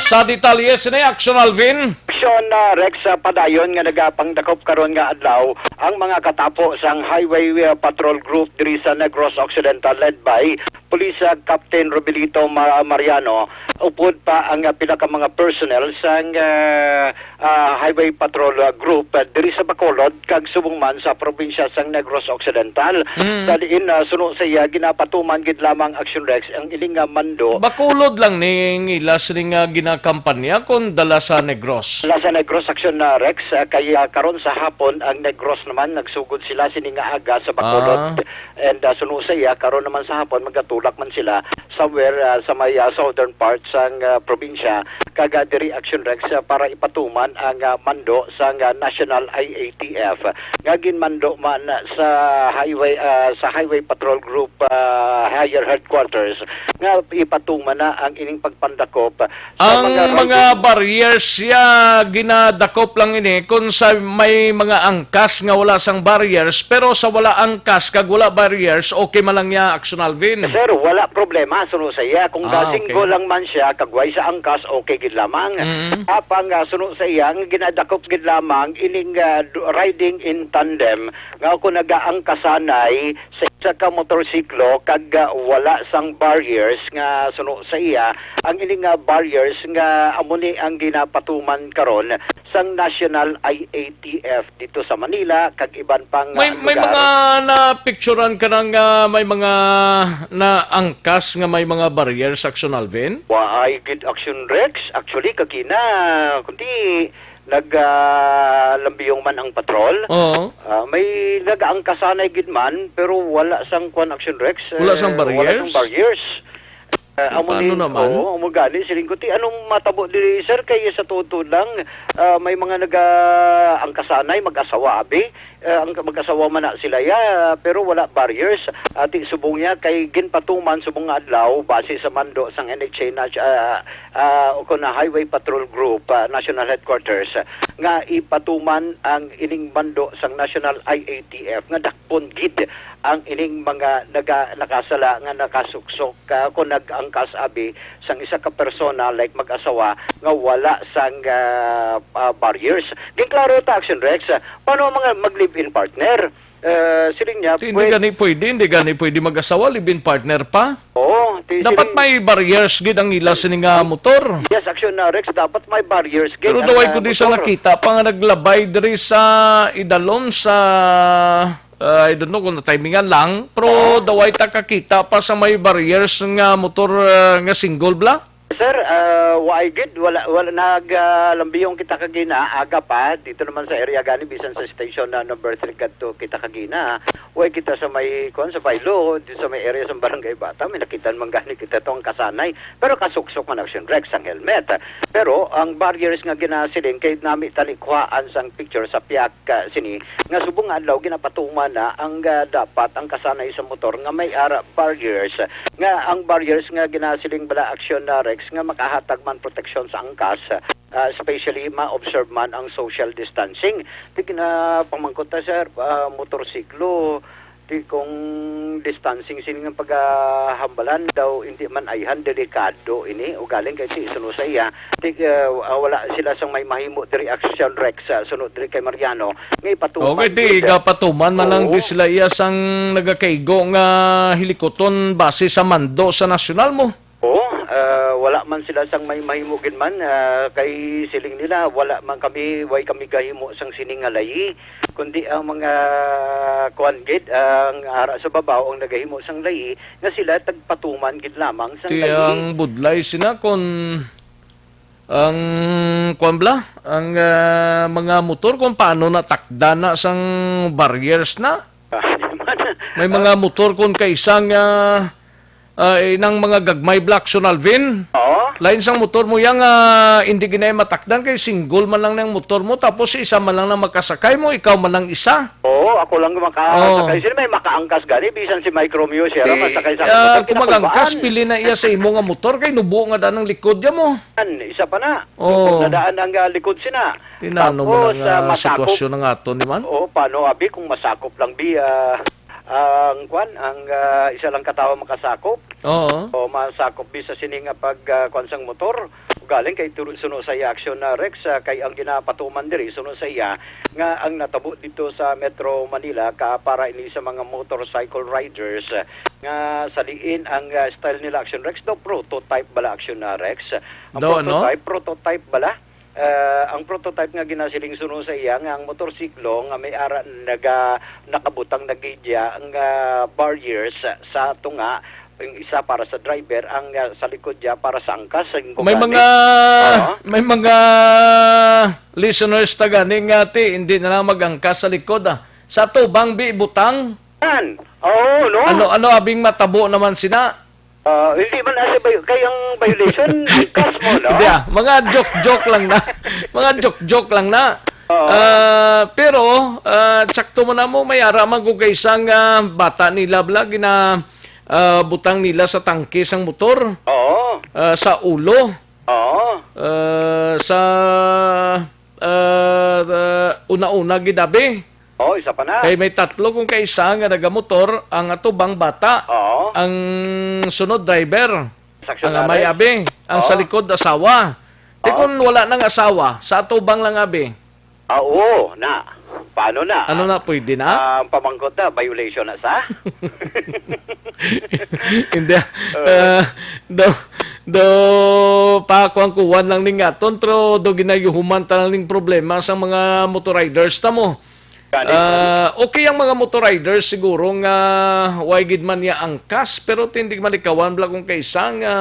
Sa detalye sini, action, Alvin. Action, ah, Rex, ah, padayon nga nagapangdakop karon nga adlaw ang mga katapo sang Highway, ah, Patrol Group diri sa Negros Occidental, led by Police, ah, Captain Robilito Ma-, Mariano, upod pa ang, ah, pila ka mga personnel sang, ah, ah, Highway Patrol, ah, Group, ah, diri sa Bacolod kag subong man sa probinsya sang Negros Occidental. Mm. Sa diin, ah, suno sa iya, ginapatuman gid lamang, Action Rex, ang ining, ah, mando. Bacolod lang ni ang ila sini nga ginakampanya kon dala sa Negros? Dala sa Negros, Action, ah, Rex, ah, kay, ah, karon sa hapon ang Negros naman nagsugod sila sini nga aga sa Bacolod. Ah. And, ah, suno sa iya, karon naman sa hapon magatulak man sila somewhere, ah, sa may, ah, southern part sang, ah, probinsya, kag, ah, diri, Action Rex, ah, para ipatuman ang, ah, mando sang, ah, National I A T F nga ginmando man sa highway, ah, sa Highway Patrol Group, ah, Higher Headquarters nga ipatuman na ang ining pagpandakop sa Ang mga mga riding. barriers siya ginadakop lang ini kung sa may mga angkas nga wala sang barriers, pero sa wala angkas kag wala barriers, okay man lang niya, Action Alvin. Sir, wala problema, suno sa iya. Kung Ah, okay. gasinggol lang man siya, kag way sa angkas, okay gid lamang. Mm. Apang, ah, suno sa iya, ang ginadakop gid lamang, ining, ah, du-, riding in tandem, nga kung nagaangkasanay sa isa ka motorsiklo, kag, ah, wala sang barriers nga suno sa iya, ang ining, ah, barriers nga amo ni ang ginapatuman karon sang National I A T F dito sa Manila kag iban pang, May, ah, may lugar. mga napicturan ka na nga may mga naangkas nga may mga barriers, Action Alvin? Waay gid, Action Rex. Actually, kagina, kundi nag, ah, lambiyong man ang patrol. Oo. Ah, may nagaangkasanay gid man, pero wala sang kwan, Action Rex. Wala sang Eh, wala sang barriers? barriers. Ah, Eh, amo paano ni, naman? Oo, amo gani, siling ko, ti, anong matabo diri, sir? Kay sa tuod-tuod lang, ah, may mga naga-, ang kasanay, mag-asawa, abi. Ah, ang mag-asawa man na sila, ya, pero wala barriers. Ati, subong niya, kay ginpatuman subong nga adlaw, base sa mando sang N H A na, ah, ah, o kon na Highway Patrol Group, ah, National Headquarters, nga ipatuman ang ining mando sang National I A T F nga dakpon gid ang ining mga naga-, nakasala nga nakasuksok, ah, kung nag-angkas abi sang isa ka persona, like mag-asawa, nga wala sang, ah, ah, barriers. Ginklaro ta, Action Rex, ah, paano mga mag-live-in partner? Eh, siling niya, Hindi pwede gani pwede, hindi gani pwede mag-asawa, live-in partner pa? Oo, ti-, Dapat siling may barriers gid ang ila sini nga motor. Yes, Action, ah, Rex, dapat may barriers gid Pero ang, daway ah, ko di sa motor. nakita pa nga naglabay diri sa Idalom sa, ah, I don't know kung natimingan lang, pero Oo. daway ta kakita pa sa may barriers nga motor, ah, nga single bla? Sir, ah, waay gid, wala, wala, nag, ah, lambiyong kita kagina, aga pa, dito naman sa area gani, bisan sa station na number three kadto kita kagina, way kita sa may, kuwan, sa Bailo, di sa may area sa Barangay Bata, may nakitan man gani kita to ang kasanay. Pero kasuksok man, Action Rex, ang helmet. Pero ang barriers nga ginasiling, kay nami tani kuhaan sang picture sa piyak, ah, sini, nga subong nga adlaw ginapatuman na ang, ah, dapat ang kasanay sa motor nga may ara barriers. Nga ang barriers nga ginasiling bala, Action, ah, Rex, nga makahatag man proteksyon sa angkas, ah, especially ma-observe man ang social distancing. Ti ginapamangkot ta, sir, ah, motorsiklo, ti kung distancing sini nga pagahambalan daw, hindi man ayhan, delikado ini. Ugaling kay ti suno sa iya, ti, ah, wala sila sang may mahimo diri, Action Rex, ah, sunod diri kay Mariano, nga ipatuman Okay, di gid. gapatuman man lang Oo. di sila iya sang nagakaigo nga hilikoton base sa mando sa nasyonal mo. Oo, ah, wala man sila sang may mahimo gid man, ah, kay siling nila, wala man kami, way kami gahimo sang sini nga layi, kundi ang mga kuan gid, ang ara sa babaw ang nagahimo sang layi, nga sila tagpatuman gid lamang sang Ti layi. ang budlay sina kon Ang, kuwan bala, ang, ah, mga motor kung paano natakdan na sang barriers na. Ah, di man. May mga motor kung kaisa nga, ah, inang mga gagmay bala, Action Alvin. Oo. Lain sang motor mo yang, ah, hindi ginay matakdan kay single man lang nang motor mo, tapos isa man lang nang makasakay mo, ikaw man lang isa. Oo, ako lang makasakay. Oo. Sino may makaangkas gani? Bisan si Mike Romeo, siya Di, lang masakay sa ah, motor. Kung mag-angkas, Kinakulbaan. Pili na iya sa imo nga motor kay nubo nga danang likod niya mo. Yan, isa pa na. Oo. Kung nadaan ang, ah, likod sina. Tinano mo Tapos, lang, ah, ah, masakop. Sitwasyon ng aton, di man? Oo, paano, abi, kung masakop lang, bi, ah, ang, kwan, ang, ah, isa lang katawo makasakop? Oo. O masakop, bi, sa sini nga pag, ah, kwan sang motor? Galing kay turu-, suno sa iya aksyon na Rex, ah, kay ang ginapatuman diri, suno sa iya, nga ang natabo dito sa Metro Manila ka para ini sa mga motorcycle riders, ah, nga sa diin ang, ah, style nila aksyon Rex, daw prototype bala aksyon na Rex. Ang Do, ano? Prototype, prototype bala? Ah, ang prototype nga ginasiling suno sa iya nga ang motorsiklo nga may ara naga-, nakabutang na gid iya nga barriers sa tunga, ang isa para sa driver, ang, ah, sa likod niya para sa angkas. Ang May gani. mga, Oo. May mga listeners ta gani nga, ti, hindi na lang mag-angkas sa likod, ah. Sa tubang, bi, butang. Yan. Oo, no? Ano, ano abing matabo naman sina? Ah, hindi man asa bay-, kay ang violation, angkas mo, no? Hindi, ah. Mga joke-joke lang na. Mga joke-joke lang na. Oo. Ah, pero, ah, tsakto mo na mo, may ara man ko kay isang, ah, bata nila bala, gina, ah, butang nila sa tangke sang motor. Oo. Ah, sa ulo. Oo. Ah, sa, ah, ah, una-una gid abi. Oo, isa pa na. Kay may tatlo kung kaisa nga nagamotor, ang atubang bata, Oo. ang sunod driver, Sa ang amay aksyonaris. Abi, ang Oo. sa likod asawa. Di Oo. Kung wala nang asawa, sa atubang lang abi. Ah, oo, na. Paano na? Ano na, pwede na? Ah, ang pamangkot na, violation na sa? Hindi. Oo. Ah, do, do, pakuan-kuan lang ning aton, pero do ginayuhuman ta lang ning problema sa mga motor riders ta mo. Gani, Ah, okay ang mga motor riders siguro nga way gid man niya angkas, pero tindi man ikawan bala kung kaisa nga,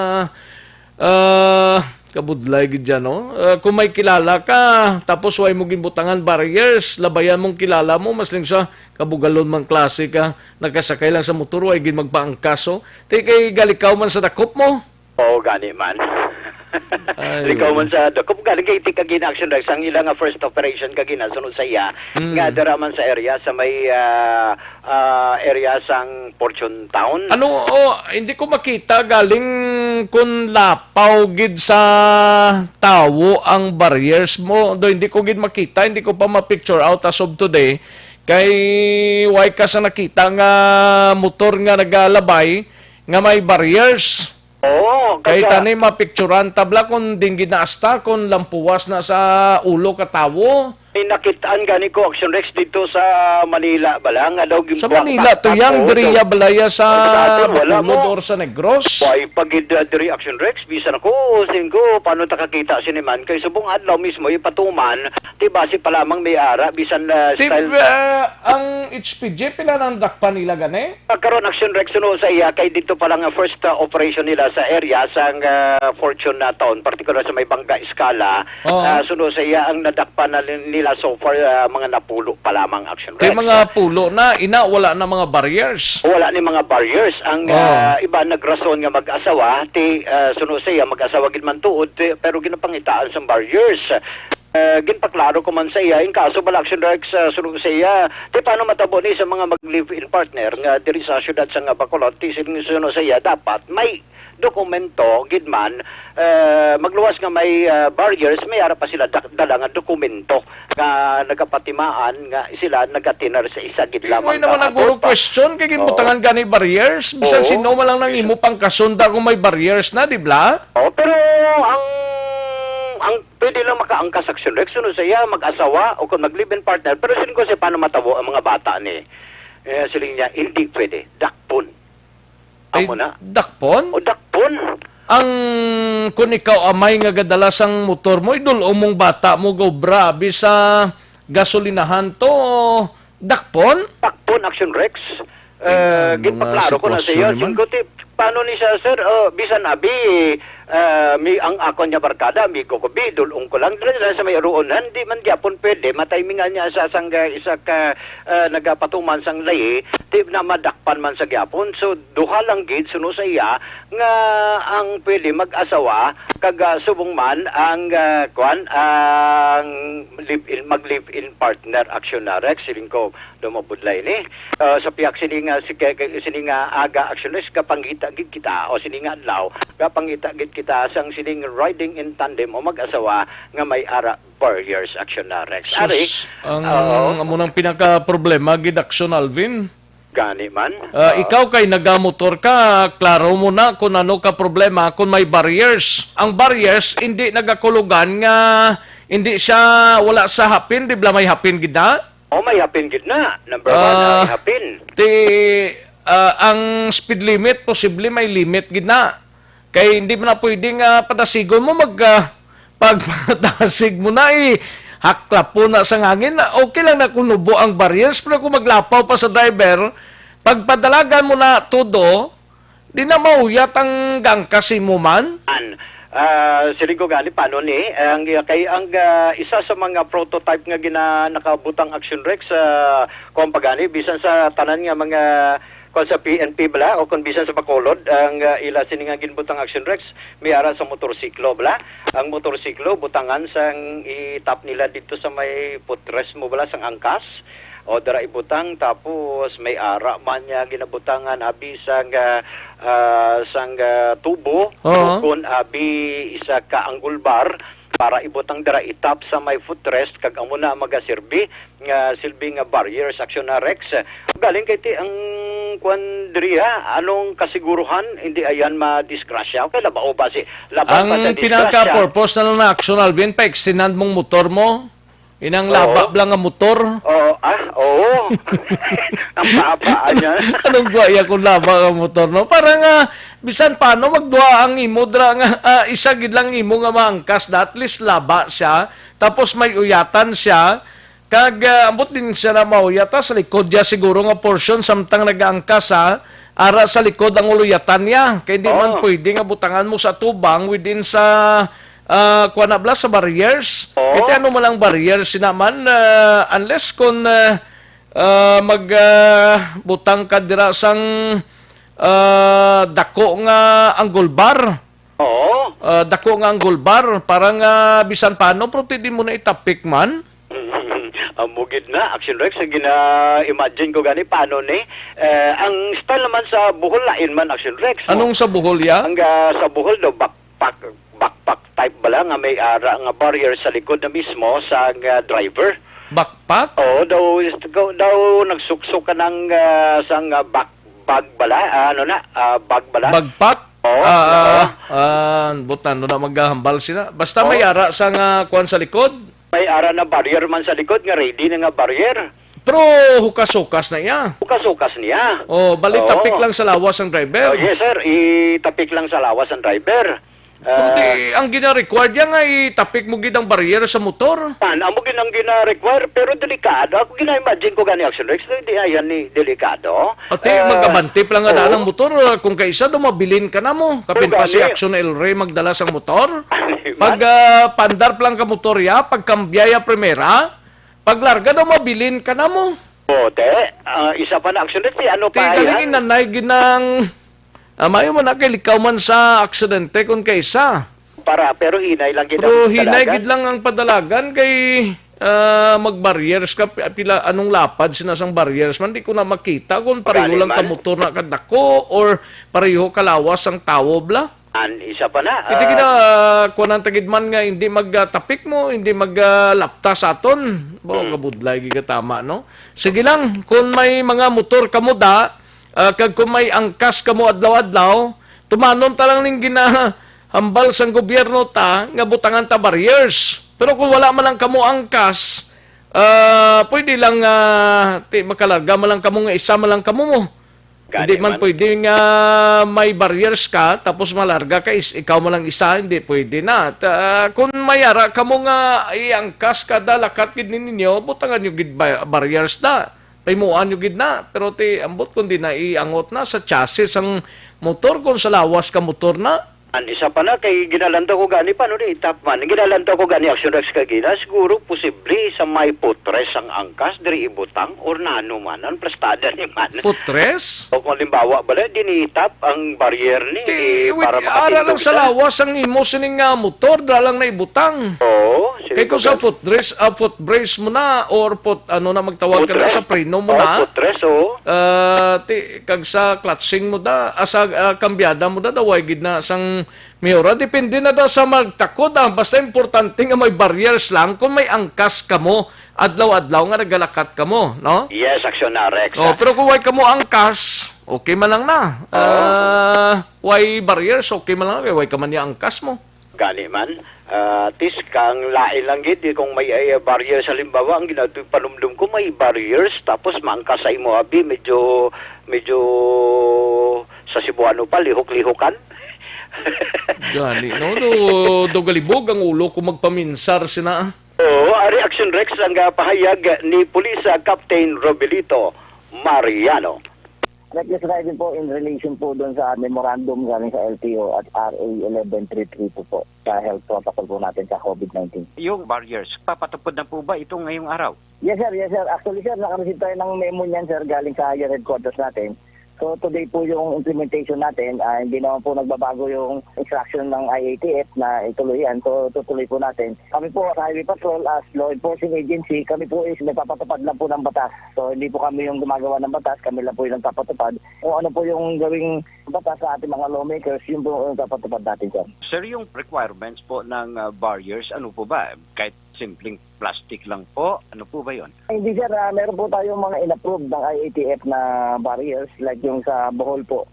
ah, kabudlay gid dyan, no? Ah, kung may kilala ka, tapos way mo ginbutangan barriers, labayan mong kilala mo, mas lingsa, kabugalon mang klase ka, nakasakay lang sa motor, way gid magpaangkas, oh. Ti kay galikaw man sa dakop mo. Oo, gani man. Ay. Likaw man sa dakop, gani kay ti kagina action drugs ang ila nga first operation kagina sunod sa iya Mm. nga dira man sa area sa may, ah, ah, area sang Fortune Town. Ano, oh, hindi ko makita galing kun lapaw gid sa tawo ang barriers mo. Do, hindi ko gid makita, hindi ko pa ma-picture out as of today. Kay way ka sa nakita nga motor nga nagalabay nga may barriers. Oo, Kay kaya tani mapicturan tabla kung dinggi na asta, kung lampuwas na sa ulo ka tawo. May nakitaan gani ko, Action Rex, dito sa Manila bala, nga daw Sa ginbuwak Manila, to taktak, yang oo, diriya daw. Balaya sa Ay, sa atin, wala Bacolod mo. Or sa Negros? Why pa gid, uh, diri, Action Rex? Bisan ako, singko, paano ta kakita sini man? Kay subong adlaw mismo, ipatuman, ti basi pa lamang may ara, bisan, uh, Ti, style. Uh, ang H P G, pila nang dakpan nila gani? Ah, karon, Action Rex, suno sa iya, kay dito pa lang ang first, ah, operation nila sa area sang, ah, Fortune na Town, particular sa may Bangga Escala. Oo. Ah, suno sa iya, ang nadakpan na li-, nila so far, ah, mga napulo pa lamang, Action Rex. Kay mga pulo na, ina, wala na mga barriers. Wala ni mga barriers. Ang, Oo. ah, iba nagrason nga mag-asawa, ti, ah, suno sa iya, mag-asawa gid man tuod, ti, pero ginapangitaan sang barriers. Eh, ginpaklaro ko man sa iya, in kaso bala, Action Rex, ah, suno sa iya, ti paano matabo ni sa mga mag-live-in partner nga diri sa siyudad sa nga Bacolod, ti sin-, suno sa iya, dapat may dokumento gid man, eh, magluwas nga may, ah, barriers, may ara pa sila dak-, dala nga dokumento nga nagapatimaan nga sila nagatinar sa isa gid Di lamang mo naman ka naguro abot pa. Question kay Oo. Ginbutangan gani barriers, bisan Oo. Sino man lang nang imo pangkasunda kung may barriers na, di bla? Oo, pero ang, ang Pwede lang makaangkas, Action Rex, suno sa iya, mag-asawa o kung mag-live-in partner. Pero siling ko siya, paano matabo ang mga bata ni? Eh, siling niya, hindi pwede. Dakpon. Ay, Amo na. Dakpon? O, dakpon. Ang, kung ikaw amay nga gadala sang motor mo, idul-ong mong bata mo, go, grabe sa gasolinahan to, dakpon? Dakpon, Action Rex. Eh, Ano nga ginpaklaro ko na sa sitwasyon iyo, ni man? Singko, ti, paano ni siya, sir? Oh, bisan abi, Ah, mi, ang akon nga barkada, amigo ko, bidulong ko lang, dira lang sa may ruonan, di man gyapon pwede, matimingan niya sa sang, ah, isa ka, ah, nagapatuman sang layi, di na madakpan man sa gyapon. So, duha lang gid suno sa iya nga ang pwede mag-asawa, kag, ah, subong man ang, ah, kuan, ang live-in, mag-live-in partner, Action Rex, siling ko, daw mabudlay ni. Ah, sa pihak sini nga, si, kay, kay, sini nga aga, Action Rex, gapangita gid kita, o sini nga adlaw, gapangita gid kita sang sining riding in tandem o mag-asawa nga may ara barriers, Action Rex. Ari, Sus, ang oo. Amo nang pinaka-problema gid, Action Alvin. Gani man. Ah, Oo. Ikaw kay nagamotor ka, klaro mo na kung ano ka problema kung may barriers. Ang barriers, hindi nagakulugan nga hindi siya, wala sa hapin, di ba may hapin gid na? Oh, may hapin gid na. Number one, Ah, ay hapin. Ti, ah, ang speed limit, posible may limit gid na. Kay hindi man na pwede nga padasigon mo mag, ah, pag padasig mo na, eh, haklap po na sa hangin. Okay lang na kung nubo ang barriers, pero kung maglapaw pa sa driver, pagpadalagan mo na todo, di na mauyat ang gangkas mo man. An, ah, siling ko gani, paano ni? Ang, kay ang, ah, isa sa mga prototype nga gina-, nakabutang Action Rex, ah, kung pagani, bisan sa tanan nga mga, kung sa P N P bala, o kung bisan sa Bacolod, ang, ah, ila sini nga ginbutang Action Rex, may ara sa motorsiklo bala. Ang motorsiklo, butangan sang itap nila dito sa may footrest mo bala, sang angkas. O dira ibutang, tapos may ara man niya ginabutangan, abi sang, ah, ah, sang, ah, tubo, Oo. Ukon abi isa ka angle bar para ibutang dira itap sa may footrest, kag amo na magaserbi nga silbi nga barrier sa Action Rex. Galing kay ti ang kwan diri, ha, anong kasiguruhan, hindi ayan madisgrasya. Okay, labao ba si, labao ba Ang sa disgrasya? Pinaka-purpose na lang na Action Alvin, pa-extend mong motor mo. Inang Oo. Laba lang nga motor. Oo, ah, oo. Ang papa niya. Anong buhaya kung laba ang motor, no? Para nga, bisan paano magduha ang imo dra nga, ah, isa gid lang imo nga maangkas na, at least laba siya, tapos may uyatan siya, kag, ah, ambot din siya na mauyat, ah, sa likod niya siguro nga portion, samtang nagaangkas, ah, ara sa likod ang uluyatan niya. Kay di man Oo. Pwede nga butangan mo sa tubang within sa, ah, kuwan na bala, sa barriers. Oo. Kay ano man ang barriers sina man, ah, unless kung, ah, ah, mag, ah, butang ka dira sang, ah, dako nga angle bar. Oo. Ah, dako nga angle bar, para nga bisan paano, pero ti di mo na itapik man. Amo gid na, Action Rex, ang gina-imagine ko gani, paano ni? Eh, ang style naman sa Bohol, lain man, Action Rex, mo. Anong sa Bohol, ya? Ang, ah, sa Bohol daw, backpack, backpack type bala nga may ara nga barrier sa likod na mismo sa, ah, driver. Backpack? Oo, daw, daw nagsuksok ka ng, ah, sang, ah, back, bag bala, ah, ano na, ah, bag bala. Bagpak? Oo, Ah, oo. Ah, ah, butan, no na maghahambal sila. Basta may Oo. Ara sa nga kuwan sa likod. May ara na barrier man sa likod, nga ready na nga barrier. Pero hukas-hukas na iya. Hukas-hukas niya. Oh, bali Oo. Tapik lang sa lawas ang driver. Oh, yes, sir. Itapik lang sa lawas ang driver. Pero Ah. Di, ang gina-required niya nga itapik mo gid ang barrier sa motor. Yan, amo gid ang gina-require, pero delikado. Ako gina-imagine ko gani, Action Rex, na hindi ayan ni delikado. Ati, Ah, magabantip lang nga oo. Daan ang motor. Ah, kung kaisa daw mabilin ka na mo. Kapin Oo, pa si gani. Action El Rey magdala sang motor. Gani man. Pag, ah, pandar pa lang ka motor ya, pagkambya ya primera, paglarga daw mabilin ka na mo. O, te, ah, isa pa na, Action Rex, si ano Ti pa galing yan? Inanay ginang, ah, mayo man na kay likaw man sa aksidente kung kaisa. Para, pero hinay lang gid Pero ang hinay padalagan. Gid lang ang padalagan kay, ah, mag-barriers ka, pi-, pila, anong lapad sina sang barriers man, di ko na makita kung pareho Pagani lang ka man. Motor na kadako or pareho kalawas ang tawo bla. An isa pa na, Iti ah, kita, ah, kuwan ang tagid man nga hindi magtapik mo, hindi maglapta sa aton. Ba, Hmm. Kabudlay, gigatama, no? Sige lang, kung may mga motor kamo da, ah, kag kung may angkas kamo adlaw-adlaw, tumanon ta lang ning ginahambal sang gobyerno ta nga butangan ta barriers. Pero kung wala man lang kamo angkas, ah, pwede lang, ah, ti, makalarga man lang kamo nga isa man lang kamo mo. Gani Hindi man man. Pwede nga may barriers ka, tapos malarga ka, is, ikaw man lang isa, hindi pwede na. Ta-, kung may ara kamo nga iangkas kada lakat gid ninyo, butangan nyo gid ba-, barriers na. Paimuan nyo gid na. Pero ti, ambot kung di na iangot na sa chassis ang motor, kung sa lawas ka motor na. An isa pa na, kay ginalantaw ko gani pa, no, ni Itap man. Ginalantaw ko gani, Action Rex, kagina, siguro posible sa may putres ang angkas, diri ibutang, or nano man, ang prestada ni man. Footrest? O kung halimbawa, bala, di ni Itap ang barrier ni, Ti, eh, wait, para ara lang makatindog sa na. Lawas ang imo sining nga motor, dala lang na ibutang. Oo, sige Kay kung ko sa gan- foot race, ah, foot brace mo na, or foot, ano na magtawag ka na, Footrest? sa preno mo Oo, na. footrest, oo. Ah, ti, kag sa clutching mo da, ah, sa, ah, kambyada mo da, daway gid na sang miyora. Depende na da sa magtakod, ah. Basta importante nga may barriers lang kung may angkas kamo, adlaw-adlaw nga nagalakat kamo, no? Yes, Action Rex, Oh, ah. Pero kung way kamo angkas, okay man lang na. Oo. Ah, way barriers, okay man lang na. Kay way ka man niya angkas mo. Gani man, ah, at least kang lain lang gid, di kung may, ay, barriers, halimbawa, ang ginatu-, panumdum ko, may barriers, tapos maangkas sa imo, abi, medyo, medyo sa Cebuano pa, lihok-lihokan. Gani, no? Do, do galibog ang ulo kung magpaminsar sina. Oo, ari Action Rex ang, ah, pahayag ni Pulis, ah, Captain Robelito Mariano. Reckless driving po in relation po doon sa memorandum galing sa L T O at R A eleven three three two po sa health protocol po natin sa COVID nineteen. Yung barriers, papatupad na po ba ito ngayong araw? Yes, sir. Yes, sir. Actually, sir, nakareceive tayo ng memo niyan, sir, galing sa higher headquarters natin. So, today po yung implementation natin. Ah, hindi naman po nagbabago yung instruction ng I A T F na ituloy yan. So, tutuloy po natin. Kami po sa Highway Patrol as law enforcing agency, kami po is nagpapatupad lang po ng batas. So, hindi po kami yung gumagawa ng batas, kami lang po yung nagpapatupad. Kung ano po yung gawing batas sa ating mga lawmakers, yun po yung nagpapatupad natin, sir. Sir, yung requirements po ng, ah, barriers, ano po ba? Kahit simpleng plastic lang po, ano po ba yun? Hindi, sir. Ah, meron po tayong mga in-approve ng I A T F na barriers, like yung sa Bohol po.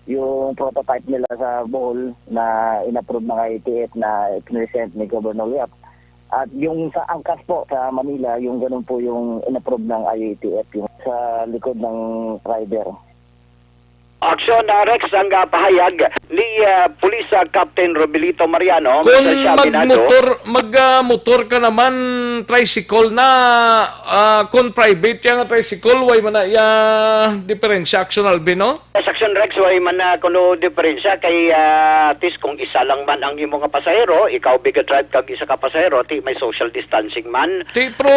Yung prototype nila sa Bohol na in-approve ng I A T F na present ni Governor Yap. At yung sa angkas po sa Manila, yung ganun po yung in-approve ng I A T F, yung sa likod ng rider. Action, ah, Rex, ang, ah, pahayag ni, ah, Pulis, ah, Captain Robelito Mariano, Kung Mister Siaminado. Magmotor, mag, ah, motor ka naman, tricycle na, ah, kung private yang tricycle, way man na iya diferensya, Action Alvin, no? Sa Action Rex, way man na kuno diferensya kay, ah, at least kung isa lang man ang imo nga pasahero, ikaw biga drive kag isa ka pasahero, ti may social distancing man. Ti, pero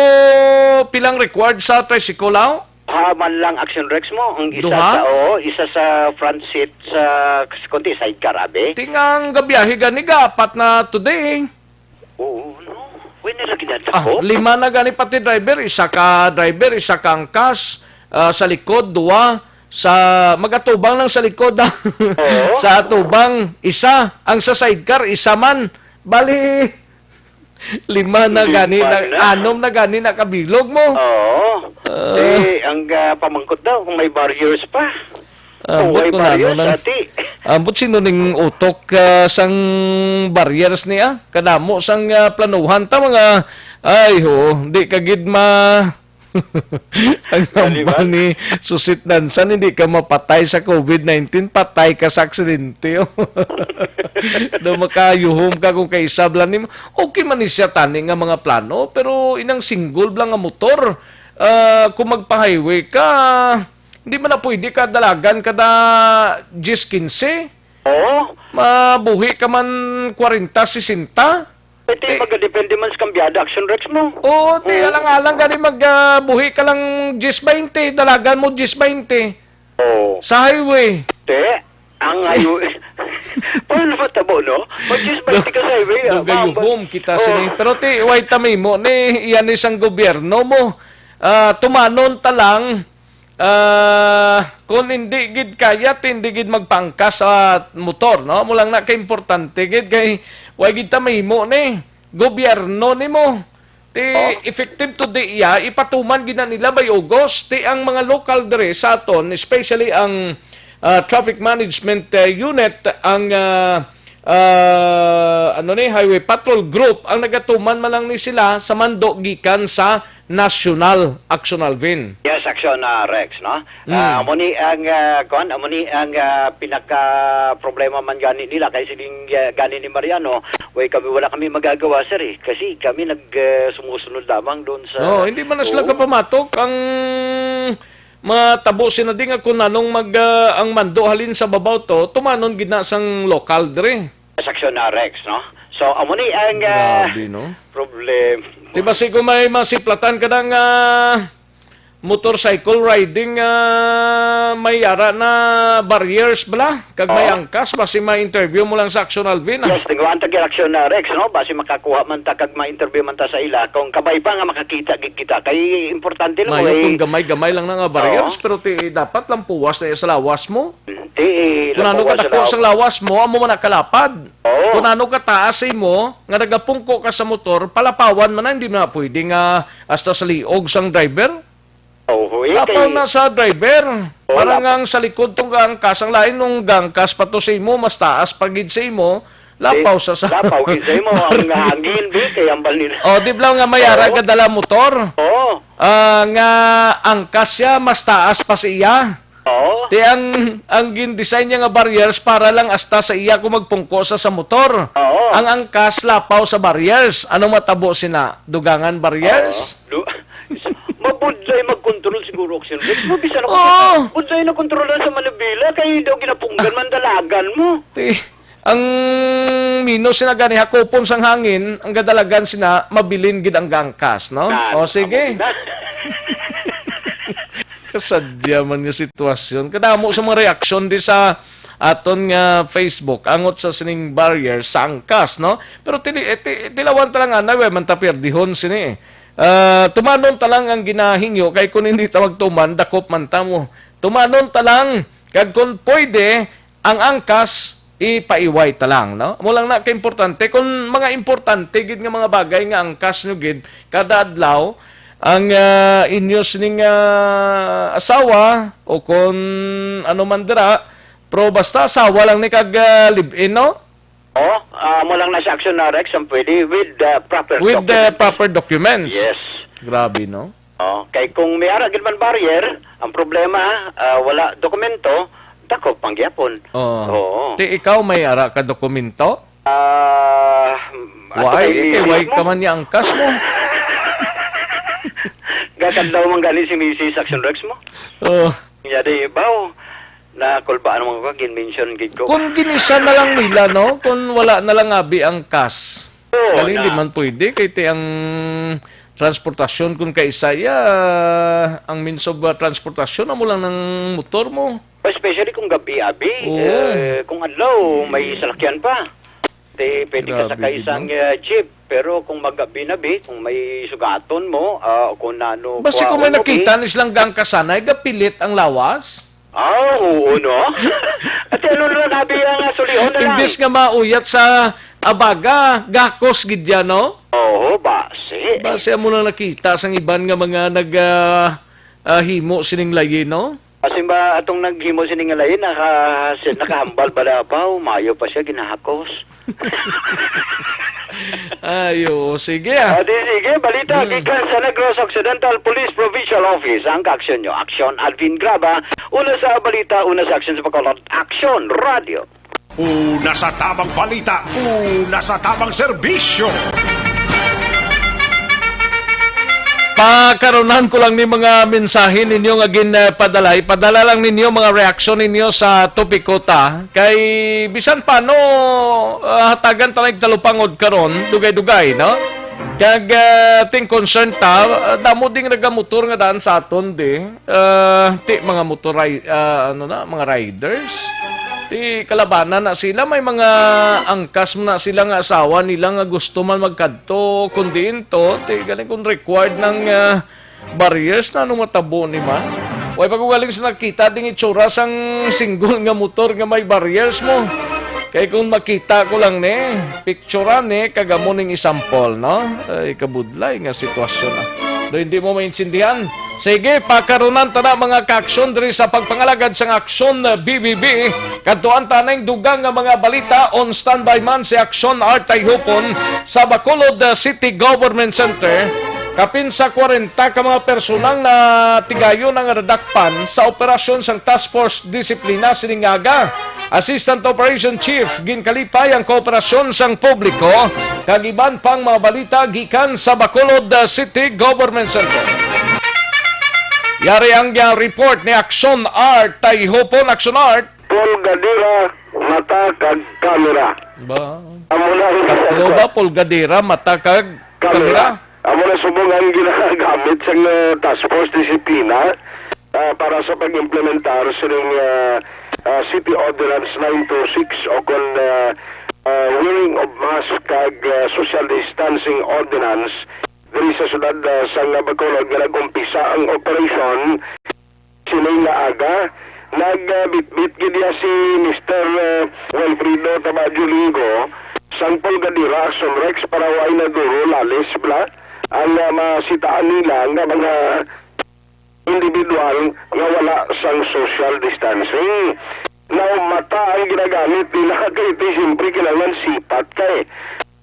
pilang required sa tricycle, aw? Ha, man lang Action Rex mo, ang isa Duha? Sa, oo, isa sa front seat sa, kundi sidecar, abi. Ti nga ang gabiyahe gani, gaapat na today. Oo, no? Uy, nila Ah, ginadako? Lima na gani pati driver, isa ka driver, isa ka angkas, ah, sa likod, duwa, sa, magatubang lang sa likod, ah. Oo. Sa atubang, isa, ang sa sidecar, isa man. Bali, lima na Lima gani na, na. Anom na gani na kabilog mo. Oo. Ah. Eh, ang, ah, pamangkot daw kung may barriers pa. Ah, Kung ambot may ko na, ano barriers, lang. Ati. Ambot sino ning utok, ah, sang barriers niya? Kadamo sang, ah, planuhan ta, mga, ay, ho, di ka gid ma-, ang Di ba? Hambal ni Susit Nansan, hindi ka mapatay sa COVID nineteen, patay ka sa aksidente. Do makayuhom ka kung kaisab lang nimo. Okay man ni siya tani nga mga plano, pero inang single lang nga motor, ah, kung magpa-highway ka, hindi man na pwede ka dalagan kada diyes, kinse. Oo. Mabuhi ka man kwarenta, sesenta. Pwede Ti- magadepende man sa kambyada, Action Rex mo. Oo, ti, Oo. alang-alang gani mag, ah, buhi ka lang diyes, baynte, dalagan mo diyes, baynte. Oo. Sa highway. Ti, ang highway. Paano matabo, no? Mag diyes, baynte ka sa highway, ah, Nagayuhom kita Oo. sini. Pero ti, way ta mahimo ni, iyan ni sang gobyerno mo. Ah, tumanon ta lang, Ah, kung hindi gid kaya, ti hindi gid magpaangkas sa motor, no? Amo lang na kaimportante gid kay way gid ta mahimo ni gobyerno nimo. Ti Oh. effective today iya, ipatuman gid na nila by August. Ti ang mga lokal diri sa aton, especially ang, ah, traffic management, eh, unit, ang, ah, ah, ano ni, Highway Patrol Group, ang nagatuman man lang ni sila sa mando gikan sa National Action, Alvin. Yes, Action, ah, Rex, no? Mm. Ah, amo ni ang, ah, kuwan, amo ni ang, ah, pinaka problema man gani nila kay siling, ah, gani ni Mariano, way kami, wala kami magagawa, sir, eh. Kasi kami nag, ah, sumusunod lamang doon sa Oo, hindi man na sila Oo. kapamatok ang mga tabo sina di nga kung anong mag, ah, ang mando halin sa babaw to, tumanon gid na sang lokal diri. Sa aksyon na, Rex, no? So, amo ni ang, ah, Grabe, no? Problem. Di ba, si kung may masiplatan ka ng, ah, motorcycle riding, ah, may ara na barriers bala? Kag may Oo. angkas, basi ma-interview mo lang sa Aksyon Alvin, ah. Yes, nagawaan ta gyud aksyon na, Rex, no? Basi makakuha man ta kag ma-interview man ta sa ila. Kung kabay pa nga makakita gid kita, kay importante lang, Mayo eh. Kung gamay-gamay lang na nga barriers, Oo. pero ti, dapat lang puwas na sa lawas mo. Ti, Kung ano lawas ka sa dako lawas. sa lawas mo, amo man nakalapad. Oo. Kung ano ka taas imo, nga nagapungko ka sa motor, palapawan man na, hindi na pwede nga hasta sa liog sang driver. Oo, eh, Lapaw kay na sa driver. Oo, Parang lap- ang sa likod tong gangkas, ang lain nung gangkas pa to sa imo, mas taas pa gid sa imo, lapaw Eh, sa, sa lapaw gid sa imo, ang hangin, bi, kay ambal nila. Oh, di ba nga may ara Oo. ka dala motor? Oo. Ah, nga angkas siya, mas taas pa sa iya. Oo. Ti ang, ang gin-design niya nga barriers para lang hasta sa iya kung magpungko sa, sa motor. Oo. Ang angkas lapaw sa barriers. Anong matabo sina? Dugangan barriers? Oo. Lu-, mabudlay magkontrol siguro, Oxygen. Pero bisan ako, Oo. budlay na kontrolan sa manubila, kay daw ginapunggan man dalagan mo. Ti, ang minus sina gani, hakupon sang hangin, ang gadalagan sina, mabilin gid ang gangkas, no? Nan, O, sige. amo na. Kasadya man nga sitwasyon. Kadamo sa mga reaksyon di sa aton nga Facebook, angot sa sining barrier sa angkas, no? Pero tili-, eh, ti-, tilawan ta lang, anay, way man ta pierdihon sini, eh. Ah, tumanon ta lang ang ginahingyo, kay kung hindi ta magtuman, dakop man ta mo. Tumanon ta lang, kag kung pwede, ang angkas, ipaiway ta lang, no? Amo lang na kaimportante. Kung mga importante gid nga mga bagay nga angkas nyo gid, kada adlaw, ang, ah, inyo sining, ah, asawa, o kung ano man dira, pero basta asawa lang ni kag, ah, live-in, no? Oh, ah, mo lang na sa aksyon na, Rex, ang pwede with the proper With the documents. proper documents. Yes. Grabe, no? Oh, kay kung may ara gid man barrier, ang problema, ah, wala dokumento, dakop man gyapon. Oo. Oo. Ti ikaw may ara ka dokumento? Ah, Wa asa ay, kay eh, kay way mismo? ka man niya angkas mo. Gakadlaw man gani si Misis Action Rex mo. Oh. Nga di, baw, nakulbaan mo ko, gin-mention gid ko. Kung ginisa na lang nila, no? Kung wala na lang abi ang kas. Oo, Galing, na. di man pwede. Kay ti ang transportasyon, kung kaisa iya, ang means of, uh, transportasyon, amo lang ng motor mo. Especially kung gabi, abi. Oo. Eh, kung adlaw, may salakyan pa. Ti, pwede ka Grabe sakay gid, sang, no? uh, jeep. Pero kung magabi na, bi, kung may sugaton mo, ah, kung nano, Basi kung may kuhaon mo, bi. nakita ni silang gangkasanay, gapilit ang lawas. Ah, oo, no? At ano na, abi ang, ah, sulihon na lang. Imbis nga mauyat sa abaga, gakos gid yan, no? Oo, basi. Basi amo nang nakita sang iban nga mga nag, ah, ah, himo sining layi, no? Kasi ba, atong naghimo sini nga lain, naka-, si-, nakahambal ba na ba? O, mayo pa siya, ginahakos. Ay, oo. Sige, ah. O, di, sige, balita Hmm. gikan sa Negros Occidental Police Provincial Office. Ang kaaksyon nyo, Aksyon Alvin Graba. Una sa balita, una sa aksyon sa Bacolod, Aksyon Radio. Una sa tabang balita, una sa tabang serbisyo. Pakarunan ko lang ni mga mensahe ninyo nga gin, eh, padala. Ipadala lang ninyo mga reaksyon ninyo sa topiko ta. Kay bisan paano, ah, hatagan ta lang talupangod karon, dugay-dugay, no? Kag, ah, ting concern ta, ah, damo ding nagamotor nga daan sa aton, di. Ah, ti mga motor ri-, ah, ano na, mga riders. Ti kalabanan na sila, may mga angkas man na sila nga asawa nila nga gusto man magkadto, kun diin to, ti galing kung required ng, ah, barriers na, anong matabo ni man? Way pa ko galing sa nakita ding itsura sang single nga motor nga may barriers mo. Kay kung makita ko lang ni, picturean ni, kag amo ning isampol, no? Ay, kabudlay nga sitwasyon, ah. Do hindi mo maintindihan? Sige, pakarunan ta na mga kaaksyon diri sa pagpangalagad sang Aksyon B B B. Kadtuan ta ning dugang nga mga balita. On standby man si Aksyon Art Tayhupon sa Bacolod, uh, City Government Center. Kapin sa kwarenta ka mga personang natigayon ang nadakpan sa operasyon sang Task Force Disiplina sining aga. Assistant Operation Chief, ginkalipay ang kooperasyon sang publiko kag iban pang mga balita gikan sa Bacolod, uh, City Government Center. Yari ang, uh, report ni Aksyon Art Tayhupon. Aksyon Art. Paul Gadira, nga mata kag kamera. Ba? Amo na ang Tatlo ba? Pulgadera, mata, kag kamera. Kamera. Amo na subong ang ginagamit sang, uh, Task Force Disiplina, uh, para sa pag-implementar sining, uh, uh, City Ordinance nine two six o kon, uh, uh, wearing of mask kag, uh, social distancing ordinance diri sa siyudad, uh, sang Bacolod nga nag-umpisa ang operasyon sini nga aga. Nagbitbit gid iya si Mister, uh, Wilfredo Tabajo Lingo sang Pulgadera Action Rex para way na duro lalis bala ang, uh, masitaan nila nga mga individual nga wala sang social distancing. Now, mata ang ginagamit nila kay ti siyempre kinahanglan sipat kay,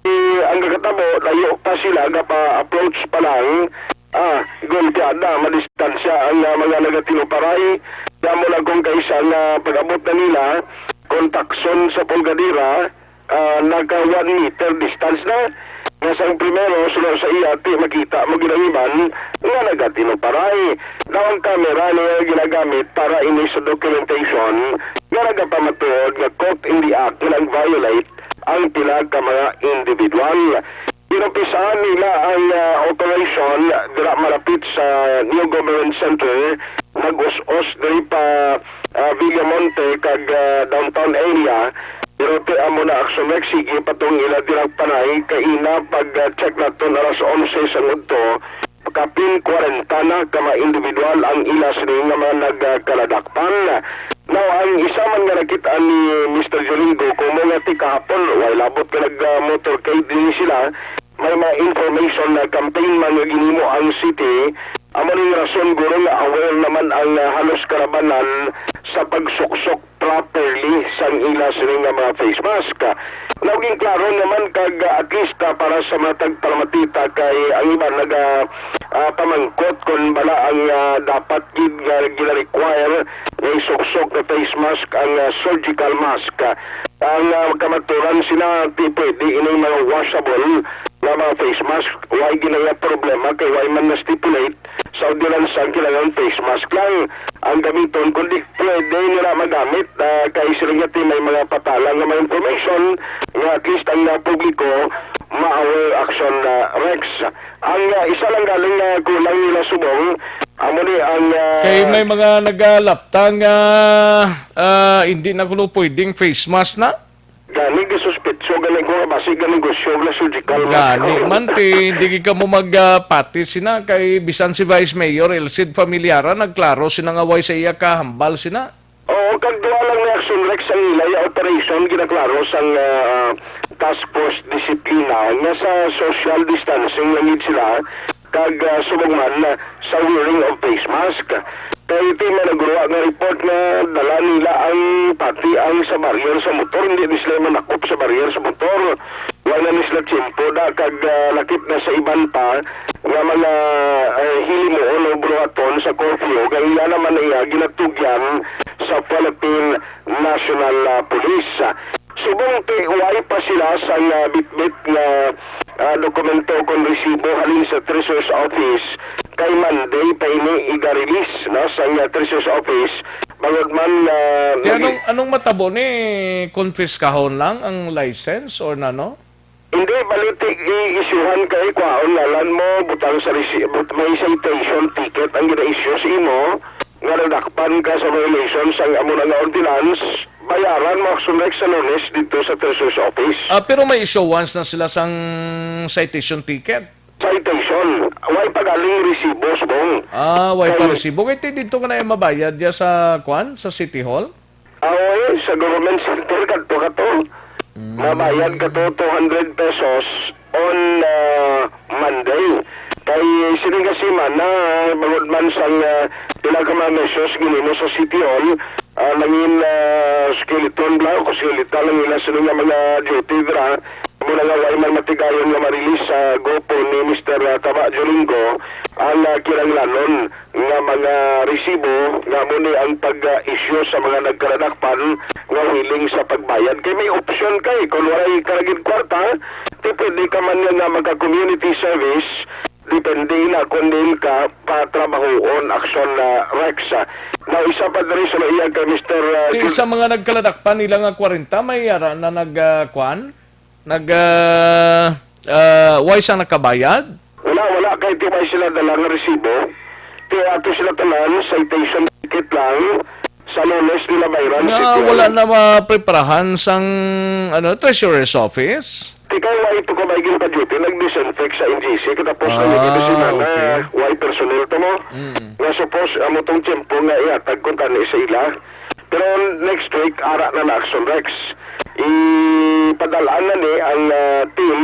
eh, ang kakatabo, layo pa sila, gapa-approach pa lang, ah, gulpiada, madistansya ang, ah, mga nagatinuparay. Damo lang kung kaisa nga pag-abot na nila, kung takson sa Pulgadera, ah, naka one meter distance na. Nga sang primero, sunod sa iya, ti makita mo gid ang iban nga nagatinuparay. Daw ang kamera niya ginagamit para ini sa documentation nga nagapamatuod nga caught in the act nga nag-violate ang pila ka mga individual. Ginumpisahan nila ang, ah, operation dira malapit sa New Government Center, nag-us-os diri pa, ah, Villamonte kag, ah, downtown area. Pero ti amo na aksyon nagsigi pa tong ila dirang panay kay ina pag, ah, check naton alas onse sa ngudto, kapin kwarenta na ka mga individual ang ila sini nga mga nagkaladakpan. Now, ang isa man nga nakit-an ni Mister Jolingo, kumo nga ti kahapon, way labot nga nag, ah, motorcade din sila, may mga information na campaign man nga ginimo ang city. Amo ning rason guro nga aware naman ang, ah, halos kalabanan sa pagsuksok properly sang ila sini nga mga face mask. Now, ginklaro naman kag, ah, at least, ah, para sa mga tagpalamatita kay ang iban naga, ah, pamangkot kung bala ang, ah, dapat gid nga gina-require nga isuksok nga face mask ang, ah, surgical mask. Ang, ah, kamaturan sila, ti pwede ining mga washable nga mga face mask. Way ginaya problema kay way man na-stipulate sa ordinansa ang kinahanglan face mask lang ang gamiton, kundi pwede nila magamit, ah, kay sila nga ti may mga patala nga mga information nga at least ang, ah, publiko ma-aware action, ah, Rex. Ang, ah, isa lang galing nga kulang nila subong, amo ni ang, ah, Kay may mga nagalaptang, ah, ah, hindi na kuno pwedeng face mask na. Gani, gisuspetso gani ko nga basi gani negosyo nga surgical mask. Gani man ti, di gid kamo magpati sina kay bisan si Vice Mayor Elcid Familiara nagklaro sina nga way sa iya kahambal sina. Oo, kag duha lang may action, Rex, ang ila ya operation ginaklaro sang, ah, Task Force Disiplina nga sa social distancing lang gid sila kag, ah, subong man, ah, sa wearing of face mask. Kay ti may nagruwa nga report nga dala nila ang pati ang sa barrier sa motor, hindi ni sila manakop sa barrier sa motor. Wala ni sila tiyempo da kag, ah, lakip na sa iban pa nga mga, ah, hilimuon o buhaton sa curfew, kay iya naman iya ginatugyan sa Philippine National, ah, Police. Subong ti way pa sila sang, ah, bitbit nga, ah, dokumento kon resibo halin sa Treasurer's Office, kay Monday pa ini iga-release, no, sang, ah, Treasurer's Office. Bangod man nga Ti nagi- anong, anong matabo ni, konfiskahon lang ang license or nano? Hindi, bali ti i-issuehan kay kwaon ngalan mo, butang sa resi-, but-, may citation ticket ang gina-issue sa imo, nga nadakpan ka sa violation sang amo na nga ordinance, bayaran mo action, Rex, sa Lunes dito sa Treasurer's Office. Ah, pero may issuance na sila sang citation ticket? Citation. Way pa galing resibo, subong. Ah, way pa Kay resibo. Kay ti dito ka na yung mabayad ya sa, kwan, sa City Hall? Aw, eh, sa government center kadto ka to. Mm. Mabayad ka to two hundred pesos on, ah, Monday. Kay sini nga semana, bangod man sang, ah, pila ka mga measures ginimo sa City Hall, ah, nangin, ah, skeleton lang, o skeletal lang nila sini nga mga duty dira. Amo na nga, way man matigayon nga ma-release sa grupo ni Mister Taba Jolingo ang, ah, kinahanglanon nga mga resibo nga amo ni ang pag-issue sa mga nagkaladakpan nga willing sa pagbayad. Kay may opsyon kay, kung walay ka lagi kwarta, ti pwede ka man nga magka-community service Depende na kung diin ka patrabahoon, Action, ah, Rex. Now, isa pa diri sa iya kay Mister, ah, Kay Jun- sa mga nagkaladakpan nila nga kwarenta, may ara na nag, ah, kwan? Nag, ah, ah, way sang nakabayad? Wala, wala. Kay di may sila dala nga resibo. Kay ato sila tanan, citation ticket lang. Sa Lunes nila bayran. Nga, sityo. Wala na mapreparahan sang, ano, treasurer's office? Di kay wala ito ka may ginpa-duty, nag-disinfect sa N G C, katapos Ah, na yung na, okay. Wala personnel to mo. Mm. Nga supos, amo tong tiyempo nga ihatag ko tani sa ila. Pero next week, ara na na Action Rex. Ipadal-an na ni ang, ah, team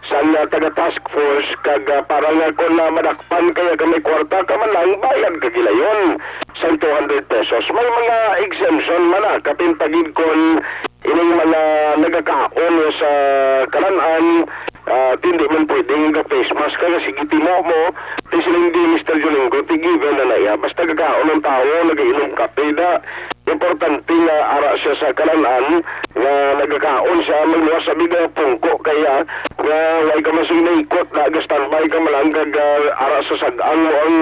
sa, ah, taga task force kag, ah, para nga kung, ah, madakpan kaya ka may kwarta ka man lang, bayad ka gilayon sa two hundred pesos. May mga exemption man na, kapin pagid kon ining mga nagakaon sa kalan-an, ah, hindi man pwedeng ga face mask ka, sige, timo mo, ti siling di Mister Julingo, ti given na na iya. Basta gakaon ang tao, nagainom kape na, importante nga ara siya sa kalan-an, nga nagakaon siya, magluwas sa bida pungko kaya, nga way ka masig naikot, na ga-standby ka man lang, kag, ah, ara sa sag-ang mo ang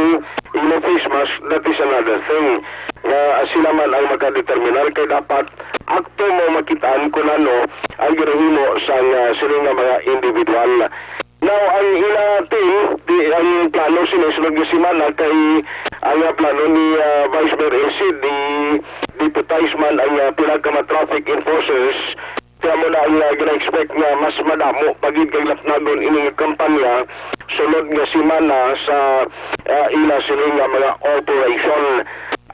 imo face mask, that is another thing. Nga sila man ang makadeterminar kay dapat akto mo makitaan kung ano ang ginahimo sang, ah, sini nga mga individual. Now, ang ila team, di, ang plano sini sunod nga semana kay ang, ah, plano ni, ah, Vice Mayor Elsie, di deputize man ang, ah, pila ka mga traffic enforcers. Kaya mo na ang, ah, gina-expect nga mas madamo pa gid kag lapnagon ini nga kampanya sulod nga semana sa, ah, ila sini nga mga operation.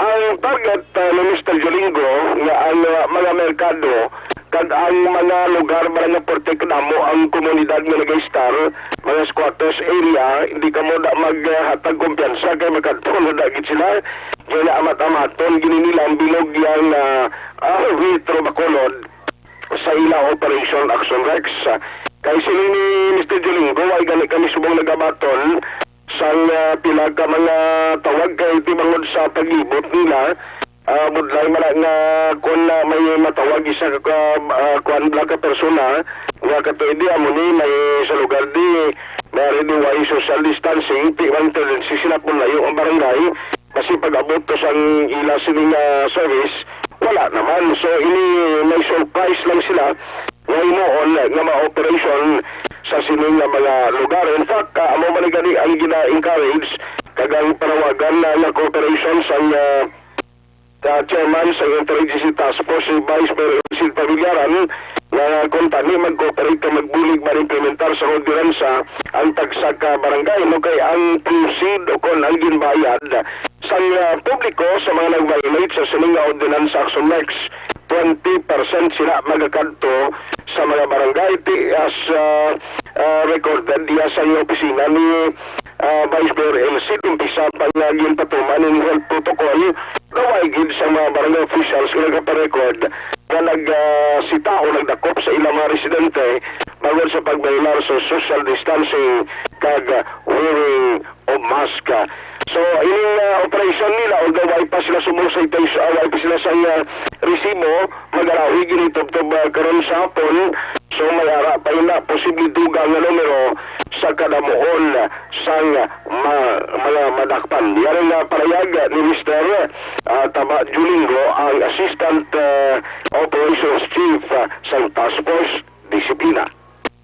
Ang target, ah, ni Mister Jolingo nga ang, ah, mga merkado kag ang mga lugar ba nga porte kadamo ang komunidad nga nag-istar, mga squatters area, hindi kamo da maghatag kumpiyansa kay makadto na da gid sila. Kaya amat-amaton gini nila ang bilog yang, ah, ah, Metro Bacolod sa ila Operation Action Rex. Kay siling ni Mister Jolingo, ay gani kami subong nagabaton sang, ah, pila ka mga tawag kay tibangod sa paglibot nila. Ah, budlay man na nga kung, ah, may matawag isa ka, ka, ah, kuan lang ka persona nga katuig di amo ni may sa lugar di may di way social distancing, ti man tendency sila kung layo ang barangay. Basi pag-abot ko sang ila sini nga service, wala naman. So, ini may surprise lang sila nga himuon nga ma-operation sa sini nga mga lugar. In fact, ah, amo man gani ang gina-encourage kag ang panawagan na nga cooperation sang, ah, sa chairman sa Interagency Task Force, si Vice Mayor Sid Pamilyara, nga kung tani mag-cooperate ka magbulig man implementar sa ordinansa ang tagsa ka barangay, no, kay ang proceed o kon ang ginbayad sang, ah, publiko sa mga nag-violate sa sining nga ordinansa Action Rex, twenty percent sila magakadto sa mga barangay. Ti as, ah, ah, recorded diya sa iyang opisina ni, ah, Vice Mayor Elsie, umpisa pa nga ginpatuman ning health protocol, naway gid sa mga barangay officials nga nagaparecord nga nag, ah, sita o nagdakop sa ilang mga residente bangod sa pagbahilar sa social distancing kag wearing of mask. So, ining, ah, operasyon nila, although way pa sila subong sa itais-, ah, way pa sila sa, ah, resibo, magarawi gini tubtob, ah, karon sa hapon. So, may ara pa ina posible dugang nga numero sa kadamuon sang ma-, mga madakpan. Yari nga parayag ni Mister, ah, Taba Julingo, ang Assistant, ah, Operations Chief, ah, sang Task Force Disiplina.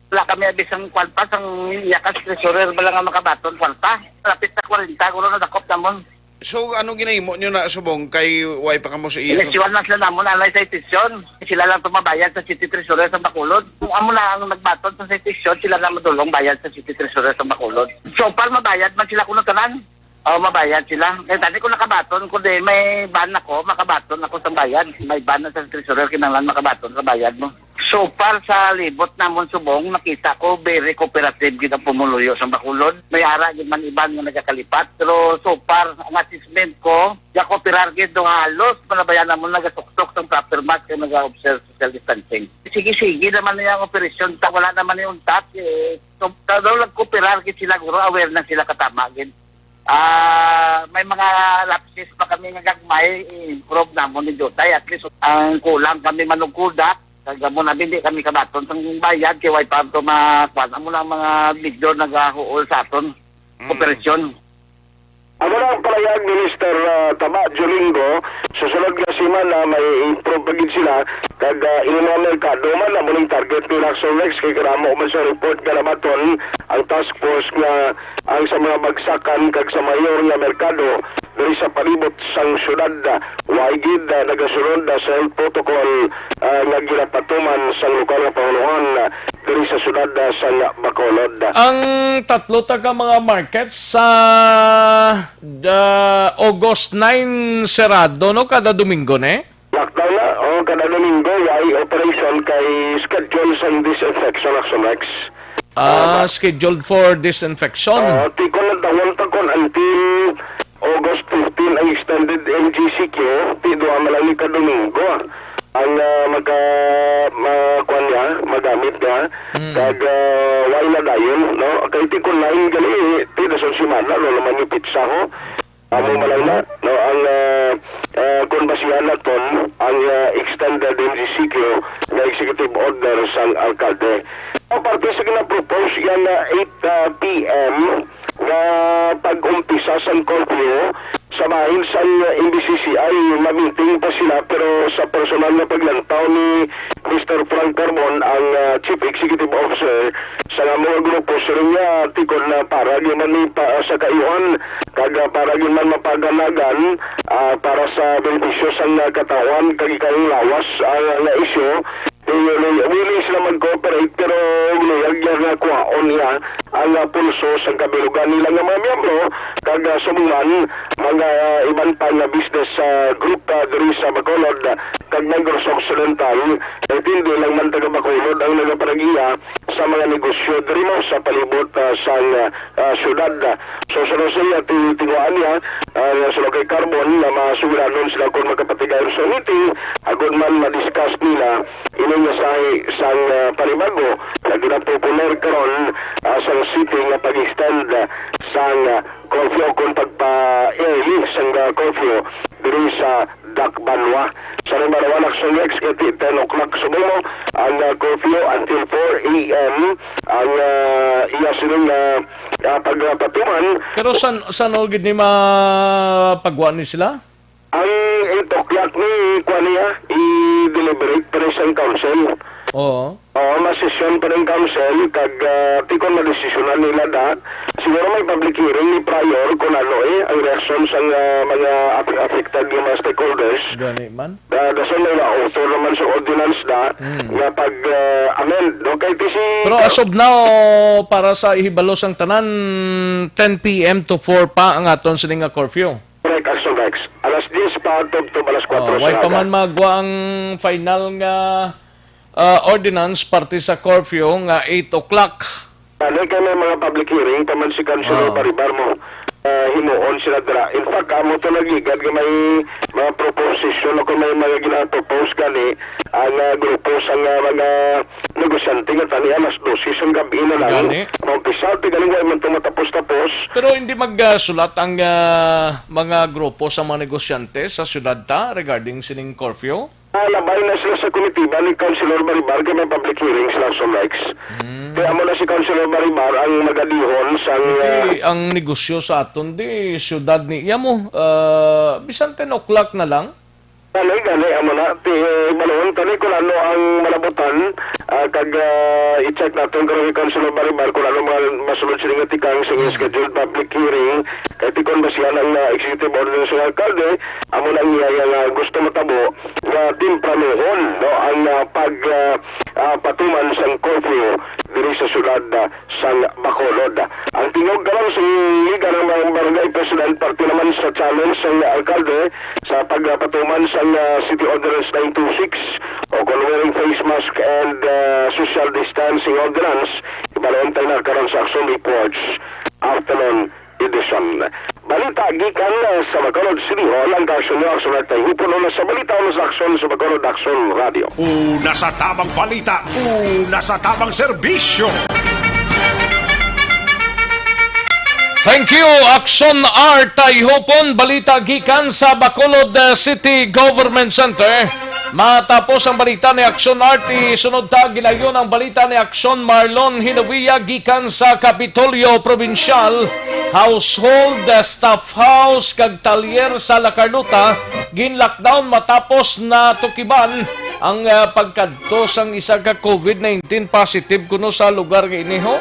Wala kami abis ang kwan pa, sang yakas treasurer ba lang ang makabaton kwarta. Lapit na kwarenta, guro na dakop namon. So, ano ginahimo niyo na subong kay way pa kamo sa iya? Eleksyon na sila namon, anay sa itisyon. Sila lang tumabayad sa City Treasurer sa Bacolod. Kung amo na ang nagbaton sa itisyon, sila na madulong bayad sa City Treasurer sa Bacolod. So far, mabayad man sila kuno tanan. Oh, mabayad sila. Kay tani ko nakabaton, kundi may ban ako, makabaton ako sa bayad. May ban na sa treasurer, kinahanglan makabaton sa bayad mo. So far sa libot namon subong, nakita ko very cooperative gid ang pumuluyo sa Bacolod. May ara gid man iban nga nagakalipat, pero so far ang assessment ko, gakooperar gid do halos panabayan namon nagasuksok sang proper mask kag naga-observe social distancing. Sige-sige naman niya ang operasyon, ta wala naman ni untat, eh, so, daw nagkooperar gid sila, guro, aware na sila katama gid. Ah, may mga lapses pa kami nga gagmay, i-improve namon ni Jutay. At least, ang kulang kami manugkuda. Kag amo na, hindi kami kabaton sang bayad, kay way pa to makuan. Amo na ang mga bidyo nagahuol sa aton. Mm. Operasyon. Amo na ang pahayag ni Mister, ah, Taba Jolingo, sa sunod nga semana may improve pa gid sila, kag, ah, ini mga merkado man amo ning target ni Lacson Rex, kay karamo man sa report nga nabaton ang task force nga ang sa mga bagsakan kag sa mayor nga merkado diri sa palibot sang syudad. Way gid, ah, nagasunod, ah, sa health protocol, ah, nga ginapatuman sang lokal nga pangulohan, ah, diri sa syudad, ah, sang Bacolod. Ang tatlo ta ka mga markets sa, ah, August nine serado, no, kada Domingo, ne? Lockdown na. O, kada Domingo, way operation kay schedule sang disinfection, Action Rex. Ah, Ah, scheduled for disinfection. Ah, ti kon nagdahon ta kon until August fifteen ang extended M G C Q, ti duha man lang ni ka Domingo ang, ah, magka-, ma-, kuwan niya, magamit niya. Mm. Kag, ah, wala na dayon, no? Kay ti kon nine gali, ti dason semana, no, naman yung pitsa, ho. Amo man lang na, no, ang, ah, ah, kung basihan naton ang, ah, extended M G C Q nga executive order sang alkalde. Aparte sa ginapropose yan na eight, ah, P M nga pag-umpisa sang curfew sa bahin sang M B C C I, mamiting pa sila, pero sa personal nga paglantaw ni Mister Frank Carbon, ang, ah, Chief Executive Officer sa among grupo, siling niya, tikon na para gyud man ni pa, sa kaayuhan, kag, ah, para gyud man mapaganagan, ah, para sa benepisyo sang, ah, katawhan kag ikaw lawas, ah, nga isyu, eh, willing sila mag-cooperate, pero ginuyag niya nga kuhaon niya ang, ah, pulso sang kabilugan nila nga mga miyembro, kag, ah, subong man, mga, ah, iban pa nga business, ah, group, ah, diri sa Bacolod, ah, kag Negros Occidental, kay hindi lang man taga Bacolod ang nagapanagiya sa mga negosyo diri mo sa palibot, ah, sang, ah, ah, syudad. So, sa Rosea, ti-, tinguhaan niya, ah, nga sila kay Carbon, nga masugdanon sila kung magkapatigayon sa meeting, agod man ma-discuss nila ining mensahe sang, ah, panibago nga ginapopular karon, ah, sang city nga pag-extend, ah, sang, ah, curfew kung pagpa-early sang, ah, curfew diri sa Dakbanwa. Sa number one, Action Rex, kay ten o'clock subong mo ang, ah, curfew until four A M ang, ah, iya sining, ah, ah, pagpatuman. Pero san, san-o gid ni mapagwa ni sila? Ang eight o'clock ni, kuwan niya, i-deliberate pa rin sa council. Oo. Oo, masesyon pa rin council, kag, ah, tikon madesisyonan nila da. Siguro may public hearing ni prior kung ano, eh, ang reaksyon sa, ah, mga aff-, affected nga mga stakeholders. Gani man. Da, dason may na-author naman sa ordinance da, Mm. nga pag, ah, amend, no? Kay ti si Pero as of now, para sa ihibalo sang tanan, ten P M to four pa ang aton sini nga curfew. Correct, Action Rex. Alas diyes pa, tubtob alas Oh, kuwatro sa way pa aga. Man magwa ang final nga, ah, ordinance parte sa curfew nga eight o'clock. Ano kay may mga public hearing pa man si Councilor Oh. Baribar mo, ah, himuon sila dira. In fact, amo to nagligad nga may mga proposition o kung may mga ginapropose gani ang, ah, grupo sa nga mga negosyante nga tani alas dose sang gabi na lang. Gani. Maumpisa, ti galing wa man to matapos-tapos. Pero hindi magsulat ang, ah, mga grupo sa mga negosyante sa syudad ta regarding sining curfew? Ah, labay na sila sa komitiba ni Councilor Baribar kay may public hearing sila sa Rex. Hmm. Kaya mo na si Councilor Baribar ang magadihon sang, Hindi, ah, ang negosyo sa aton, di, syudad ni, iya mo, ah, bisan ten o'clock na lang. Gani, gani, amo na. Ti, eh, balon, tani kung ano ang malabutan, ah, kag, ah, i-check naton karon ni Councilor Baribar kung ano mga masunod sila nga tikang sa Hmm. scheduled public hearing. Kay tikon ba siya ng, ah, executive order sa alkalde, amo na ang iya nga gusto matabo nga tempranohon, no, ang, ah, pag, ah, ah, patuman sang curfew diri sa syudad, ah, sang Bacolod. Ang tingog karon sa Liga ng mga Barangay President, parte naman sa challenge sang alkalde sa pagpatuman sang, ah, City Ordinance nine two six o kung wearing face mask and, ah, social distancing ordinance, ibalon tayo na karon sa Action Reports Afternoon Edition. Balita gikan, ah, sa Bacolod City Hall, ang kasunod sa nagtayhupon na sa balita o sa aksyon sa Bacolod Action Radio. Una sa tabang balita, una sa tabang serbisyo. Thank you, Action R Tayhupon. Balita gikan sa Bacolod, uh, City Government Center. Matapos ang balita ni Action Arty, sunod ta gilayon ang balita ni Action Marlon Hinovia gikan sa Kapitolyo Probinsyal. Household, uh, staff house kag talyer sa La Carlota gin-lockdown matapos natukiban ang, uh, pagkadto sang isa ka COVID nineteen positive kuno sa lugar nga ini, ho.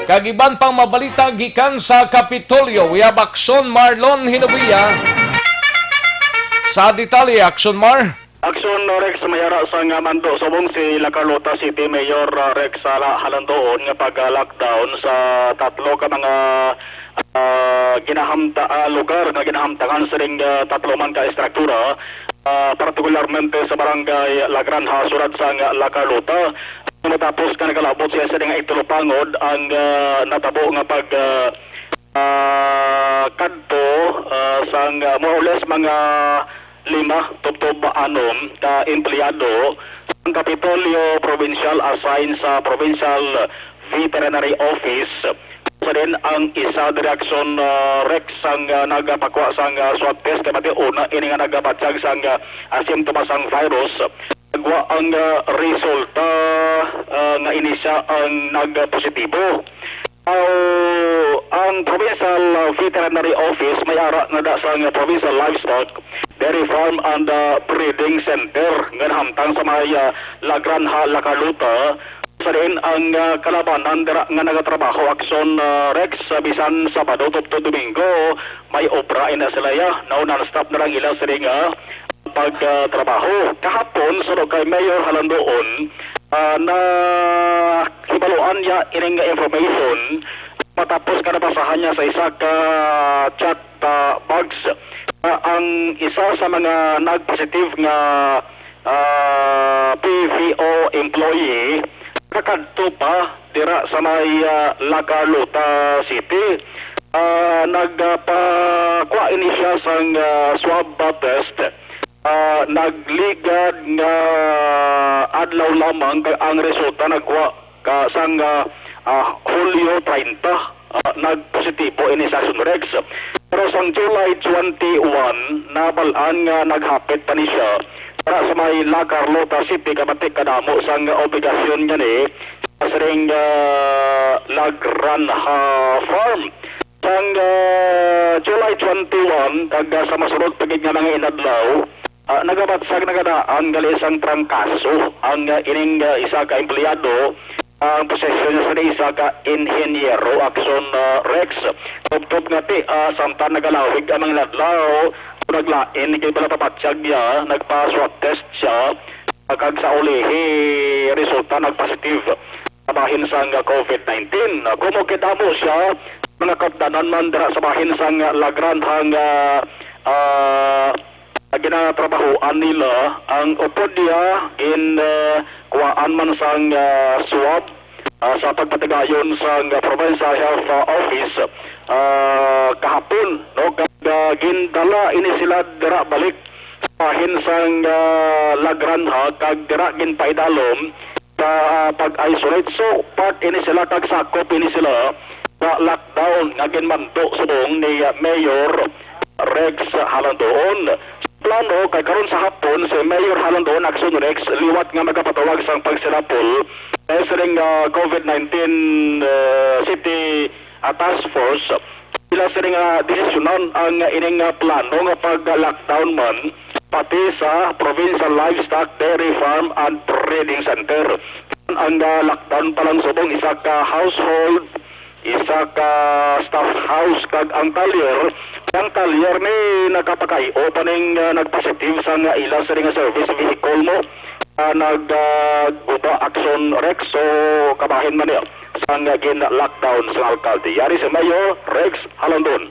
Kag iban pang mabalita gikan sa Kapitolyo, we have Action Marlon Hinovia. Sa detalye, Action Mar. Action Rex, may ara sang mando subong si La Carlota City Mayor, ah, Rex Sala Halandoon nga pag-lockdown sa tatlo ka mga, ah, ginahamta-, ah, lugar nga ginahamtangan sining, ah, tatlo man ka estruktura, ah, partikularmente sa barangay La Granja, siyudad sang La Carlota. Matapos nga nagalabot siya sining itulupangod ang, ah, natabo nga pag, ah, ah, kadto, ah, sang, ah, more or less mga lima tubtob anom ka empleyado sang Kapitolyo Provincial assigned sa Provincial Veterinary Office. Sa din ang isa diri, Action, ah, Rex, sang, ah, nagapakwa sang, ah, swab test, kay bati una ini nga nagabatyag sang, ah, ah, simptomas sang virus. Nagwa ang, ah, resulta, ah, nga ini siya ang nagpositibo. Aw, ang Provincial, uh, Veterinary Office may ara na da sang Provincial Livestock, Dairy Farm and, uh, Breeding Center nga nahamtang sa may, uh, La Granja, La Carlota. Sa diin ang, uh, kalabanan dira nga nagatrabaho, Action, uh, Rex, uh, bisan Sabado tubtob Domingo may obra ina sila ya. Now non-stop na lang ila sining, uh, pagtrabaho. Kahapon, suno kay Mayor Halandoon, ah, nahibaluan niya ining information matapos nga nabasahan niya sa isa ka chat, ah, box, ah, ang isa sa mga nag-positive nga, ah, P V O employee nakadto pa dira sa may, ah, La Carlota City. Ah, nagpakuha ini siya sang, ah, swab, ah, test. Ah, nagligad nga adlaw lamang kay ang resulta nagwa ka sang, ah, ah, Hulyo treinta, ah, nagpositibo ini sa Action Rex. Pero sang July twenty-one, nabal-an nga naghapit pa ni siya para sa may La Carlota City, kay bati kadamo sang obligasyon niya ni sa sining, ah, La Granja Farm. Sang, ah, July twenty-one kag, ah, sa masunod pa gid nga mga inadlaw, ah, nagabatyag na nga daan gali sang trangkaso ang, ah, ining, ah, isa ka empleyado. Ang posisyon niya sa isa ka inhenyero, Action, ah, Rex. Tubtob nga ti, ah, samtang nagalawig ang mga inadlaw, naglain gid pala pabatyag niya, nagpa-swab test siya, ah, kag sa ulihi resulta nagpositive sa bahin sang COVID nineteen. Kumukit amo siya, mga kaupdanan man dira sa bahin sang La Granja nga, ah, ginatrabahoan nila. Ang upod niya gin, ah, kuhaan man sang, ah, swab, ah, sa pagpatigayon sang Provincial Health, ah, Office, ah, kahapon, no? Kag, ah, gindala ini sila dira balik sa bahin sang, ah, La Granja kag dira ginpaidalom sa pag-isolate. So, part ini sila kag sakop ini sila sa lockdown nga ginmando subong ni, uh, Mayor Rex Halandoon. Plano kay karon sa hapon si Mayor Halandoon, Action Rex, liwat nga magapatawag sang pagsilapol sa sining, uh, COVID nineteen, uh, City, uh, Task Force. Sila sining, uh, desisyonan ang ining, uh, plano nga pag-lockdown man pati sa Provincial Livestock, Dairy Farm and Breeding Center. Ang, ah, lockdown pa lang subong isa ka household, isa ka staff house, kag ang talyer. Ang talyer ni nakapakay-o pa ning, ah, nagpositive sa nga ila sa nga service vehicle mo. Ah, nag, ah, guba, Action Rex, so kabahin man niya sa nga gin-lockdown sa alkalde. Yari si Mayor Rex Halandon.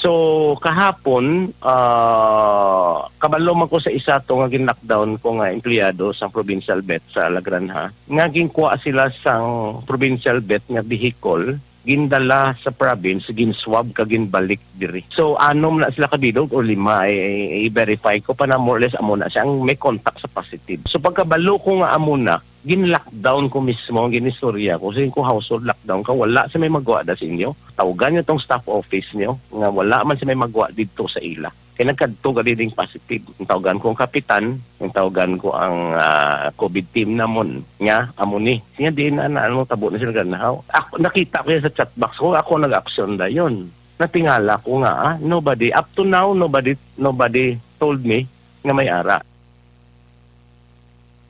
So, kahapon, ah, kabalo man ko sa isa to nga gin-lockdown ko nga empleyado sa provincial vet sa La Granja, nga ginkuha sila sang provincial vet nga vehicle, gindala sa province, ginswab kag ginbalik diri. So, anom na sila kabilog o lima, i-, i-, i-verify ko pa na more or less amo na siya ang may contact sa positive. So, pagkabalo ko nga amo na, gin-lockdown ko mismo ang ginistorya ko. Sige ko, household lockdown ka, wala sa may magwa da sa inyo. Tawgan nyo tong staff office nyo nga wala man sa may magwa didto sa ila. Kay nagkadto gali ding positive. Ang tawagan ko ang kapitan, ang tawagan ko ang, ah, covid team namon. Nya, amo ni. Siya, "Di na, na, ano, tabo na sila ganahaw." Ako, nakita ko yan sa chat box ko, ako nag-aksyon dayon. Natingala ko nga, ah, nobody, up to now, nobody, nobody told me nga may ara.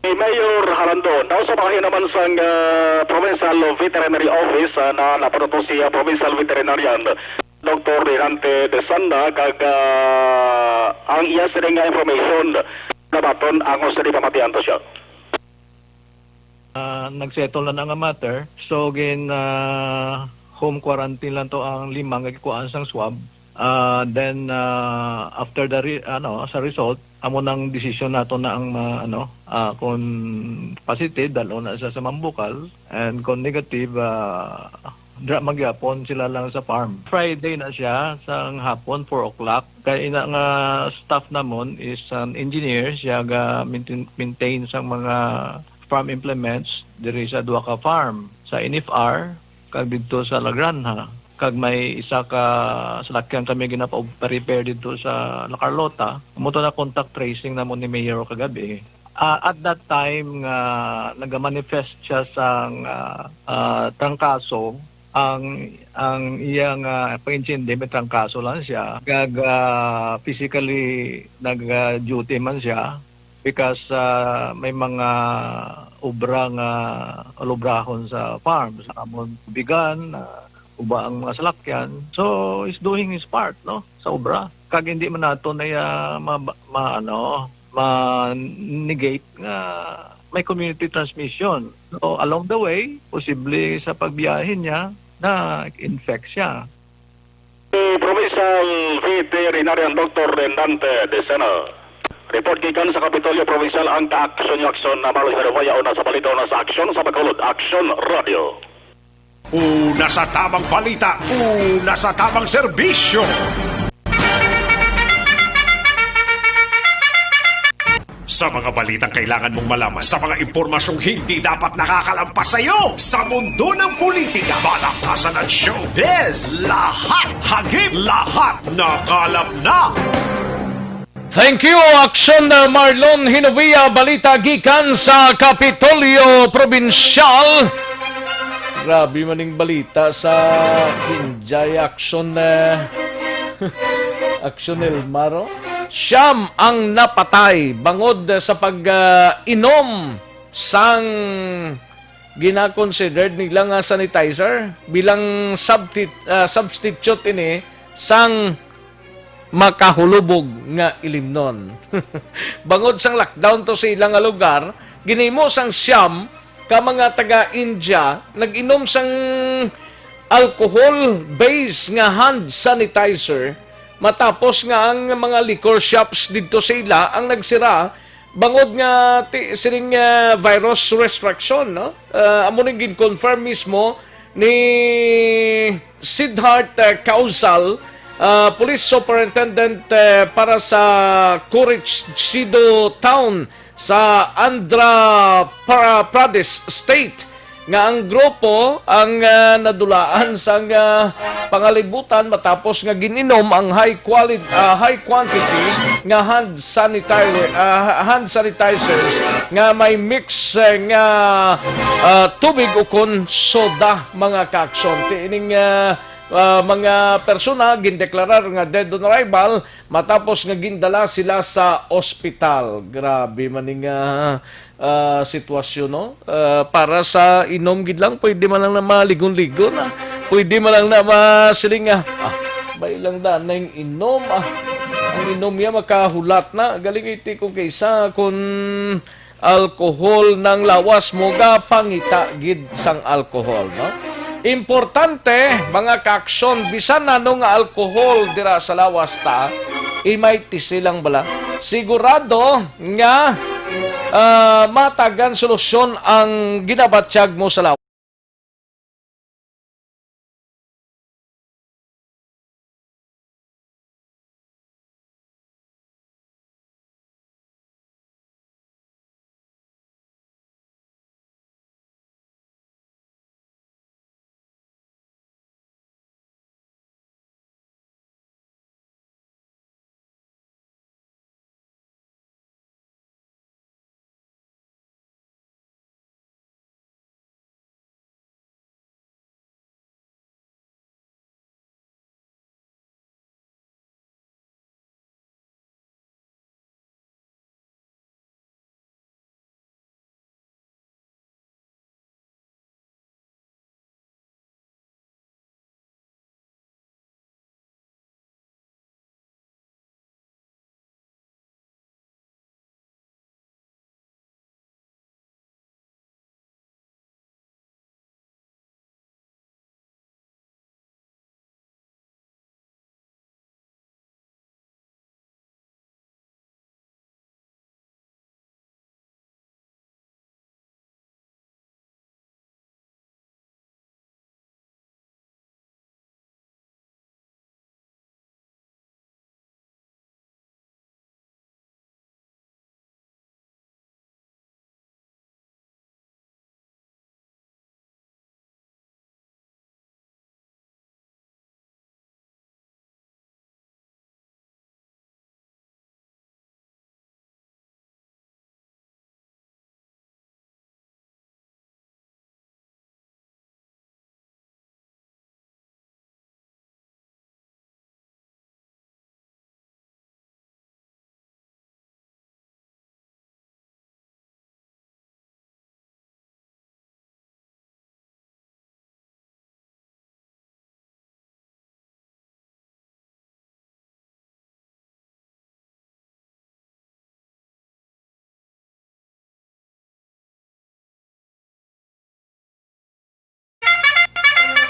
Si Mayor Halandon, daw sa bahin naman sang, ah, Provincial Veterinary Office, ah, na napanuto siya Provincial Veterinarian, Doktor Renante de Sanda, kag, ah, ang iya sini nga information, nabaton ang sini pamatian to siya. Ah, nagsettle na na nga matter. So, gin, ah, home quarantine lang to ang lima nga gikuhaan sang swab. Ah, then, ah, after the re-, ano, sa result, amo nang desisyon nato na ang, ah, ano, ah, kung positive, dalo na siya sa Mambukal, and kung negative, ah, dra magyapon sila lang sa farm. Friday na siya, sang hapon, four o'clock. Kay ina nga staff namon is an engineer, siya ga maintain, maintain sang mga farm implements diri sa duha ka farm, sa N F R kag didto sa La Granja. Kag may isa ka salakyan kami ginapa-repair didto sa La Carlota. Amo to na contact tracing namon ni Mayor kagabi. Ah, at that time nga nagamanifest siya sang, ah, ah, trangkaso, ang, ang iya nga pag-intindi, may trangkaso lang siya. Kag, ah, physically nag-duty man siya because, ah, may mga obra nga ulubrahon sa farm, sa amon tubigan, ah, uba ang mga salakyan. So, he's doing his part, no, sa obra. Kag hindi man nato na iya ma-, ma-, ano, ma-negate nga may community transmission. So, along the way, posible sa pagbiyahe niya, na-infect siya. Si Provincial Veterinarian Doktor Renante Decena. Report gikan sa Kapitolyo Provincial, ang kaaksyon niyo, aksyon na Marlon Herevaya, una sa balita, una sa aksyon, sa pagkulod, Aksyon Radio. Una sa tamang balita, una sa tamang serbisyo. Sa mga balitang kailangan mong malaman, sa mga impormasyong hindi dapat nakakalampas sa iyo, sa mundo ng politika, balaktasan at showbiz, lahat hagip, lahat nakalap na. Thank you, Aksyon, uh, Marlon Hinovia. Balita gikan sa Kapitolyo Probinsyal. Grabe man ning balita sa Kinjay Aksyon, uh, Aksyon Elmar, oh. Siyam ang napatay bangod sa pag, uh, inom sang gina-considered nila nga sanitizer bilang subti-, ah, substitute ini sang makahulubog nga ilimnon. Bangod sang lockdown to sa ila nga lugar, ginhimo sang siyam ka mga taga-India nag-inom sang alcohol-based nga hand sanitizer matapos nga ang mga liquor shops didto sa ila ang nagsira bangod nga ti-, sining, ah, virus restriction, no? Ah, amo ning gin-confirm mismo ni Siddharth, ah, Kausal, ah, Police Superintendent, ah, para sa Koreshido Town sa Andhra Pra-, Pradesh State, nga ang grupo ang, ah, nadulaan sang, ah, pangalibutan matapos nga gin-inom ang high quality, ah, high quantity nga hand sanitizer, ah, hand sanitizers nga may mix, eh, nga, ah, tubig ukon soda, mga kaaksyon. Ti ining, ah, ah, mga persona gindeklarar nga dead on arrival matapos nga gindala sila sa ospital. Grabe man ning, ah, ah, sitwasyon, no? Ah, para sa inom gid lang, pwede man lang na maligon-ligon, ah. Pwede man lang na masiling, ah, "Ah, bay lang da na yung inom, ah. Ang inom niya makahulat na." Galing iti kung kaysa kung alkohol ng lawas mo, gapangita gid sang alkohol, no? Importante, mga kaaksyon, bisan ano nga alkohol dira sa lawas ta, imay tisi lang bala. Sigurado nga, ah, matagan solusyon ang ginabatyag mo sa lawas.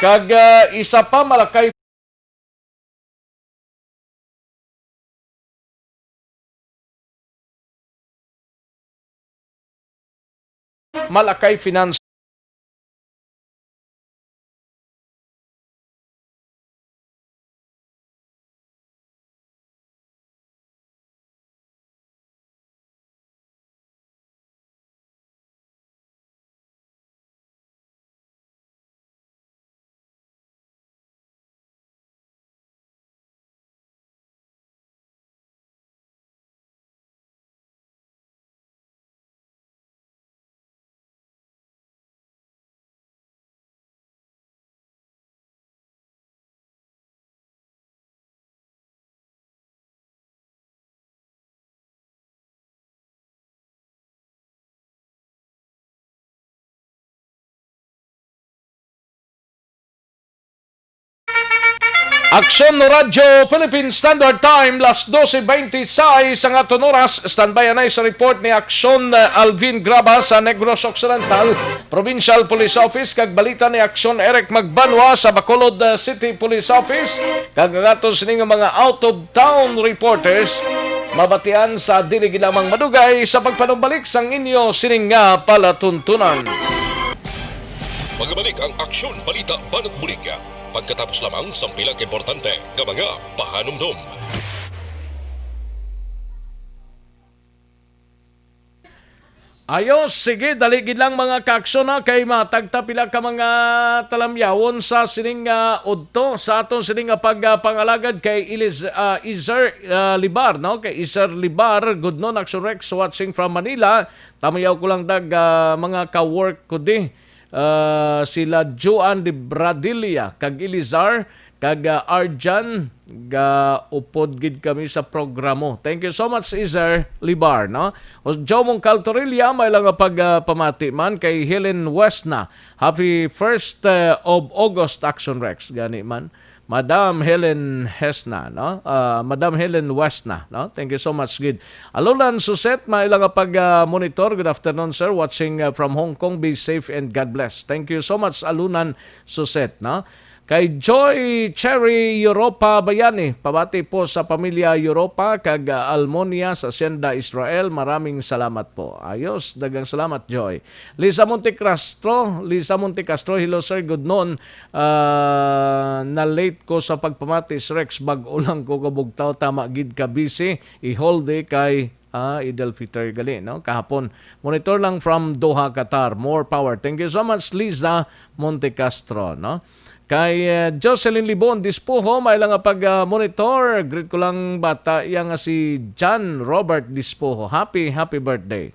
Kag, ah, isa pa, Malakay Malakay Finance. Aksyon Radyo Philippine Standard Time, las dose beintisais ang aton oras. Standby anay sa report ni Aksyon, uh, Alvin Graba sa Negros Occidental Provincial Police Office, kag balita ni Aksyon Eric Magbanwa sa Bacolod, uh, City Police Office, kag ang aton sini nga mga out-of-town reporters mabatian sa dili gid lamang madugay sa pagpanumbalik sang inyo sining nga palatuntunan. Magabalik ang Aksyon Balita Banat Bulig pagkatapos lamang sang pila ka importante nga mga pahanumdom. Ayos, sige, dali gid lang, mga kaaksyon, ha, kay matagta pila ka mga talamyawon sa sining, ah, udto sa aton sining nga pag, ah, pangalagad kay Elis-, ah, Izer, ah, Libar, no? Kay Izer Libar, good noon, Aksyon Rex, watching from Manila. Tamayaw ko lang dag, ah, mga ka-work ko di. Ah, sila Joan de Bradilla kag Elizar kag, ah, Arjan, ga upod gid kami sa programo. Thank you so much, Izer Libar, no? O, Joe Mongcal Torilla, may lang nga pag, ah, pamati man kay Helen Westna. Happy first, ah, of August, Action Rex. Gani man. Madam Helen Hesna, no? Ah, Madam Helen Westna, no? Thank you so much, gid. Alunan Suset, may lang nga pag, ah, monitor. Good afternoon, sir. Watching, ah, from Hong Kong. Be safe and God bless. Thank you so much, Alunan Suset, no? Kay Joy Cherry Europa Bayani, pabati po sa pamilya Europa kag, ah, Almonia sa Hacienda Israel. Maraming salamat po. Ayos, daghang salamat, Joy. Lisa Montecastro, Lisa Montecastro, hello sir, good noon. Ah, na-late ko sa pagpamati, Sir Rex, bag-o lang ko kabugtaw, tama gid ka busy, i-hold eh kay, ah, Eid al-Fitr gali, no? Kahapon. Monitor lang from Doha, Qatar. More power. Thank you so much, Liza Montecastro, no? Kay, eh, Jocelyn Libon Dispuho, may lang nga pag, ah, monitor. Greet ko lang bata iya nga si John Robert Dispuho. Happy, happy birthday.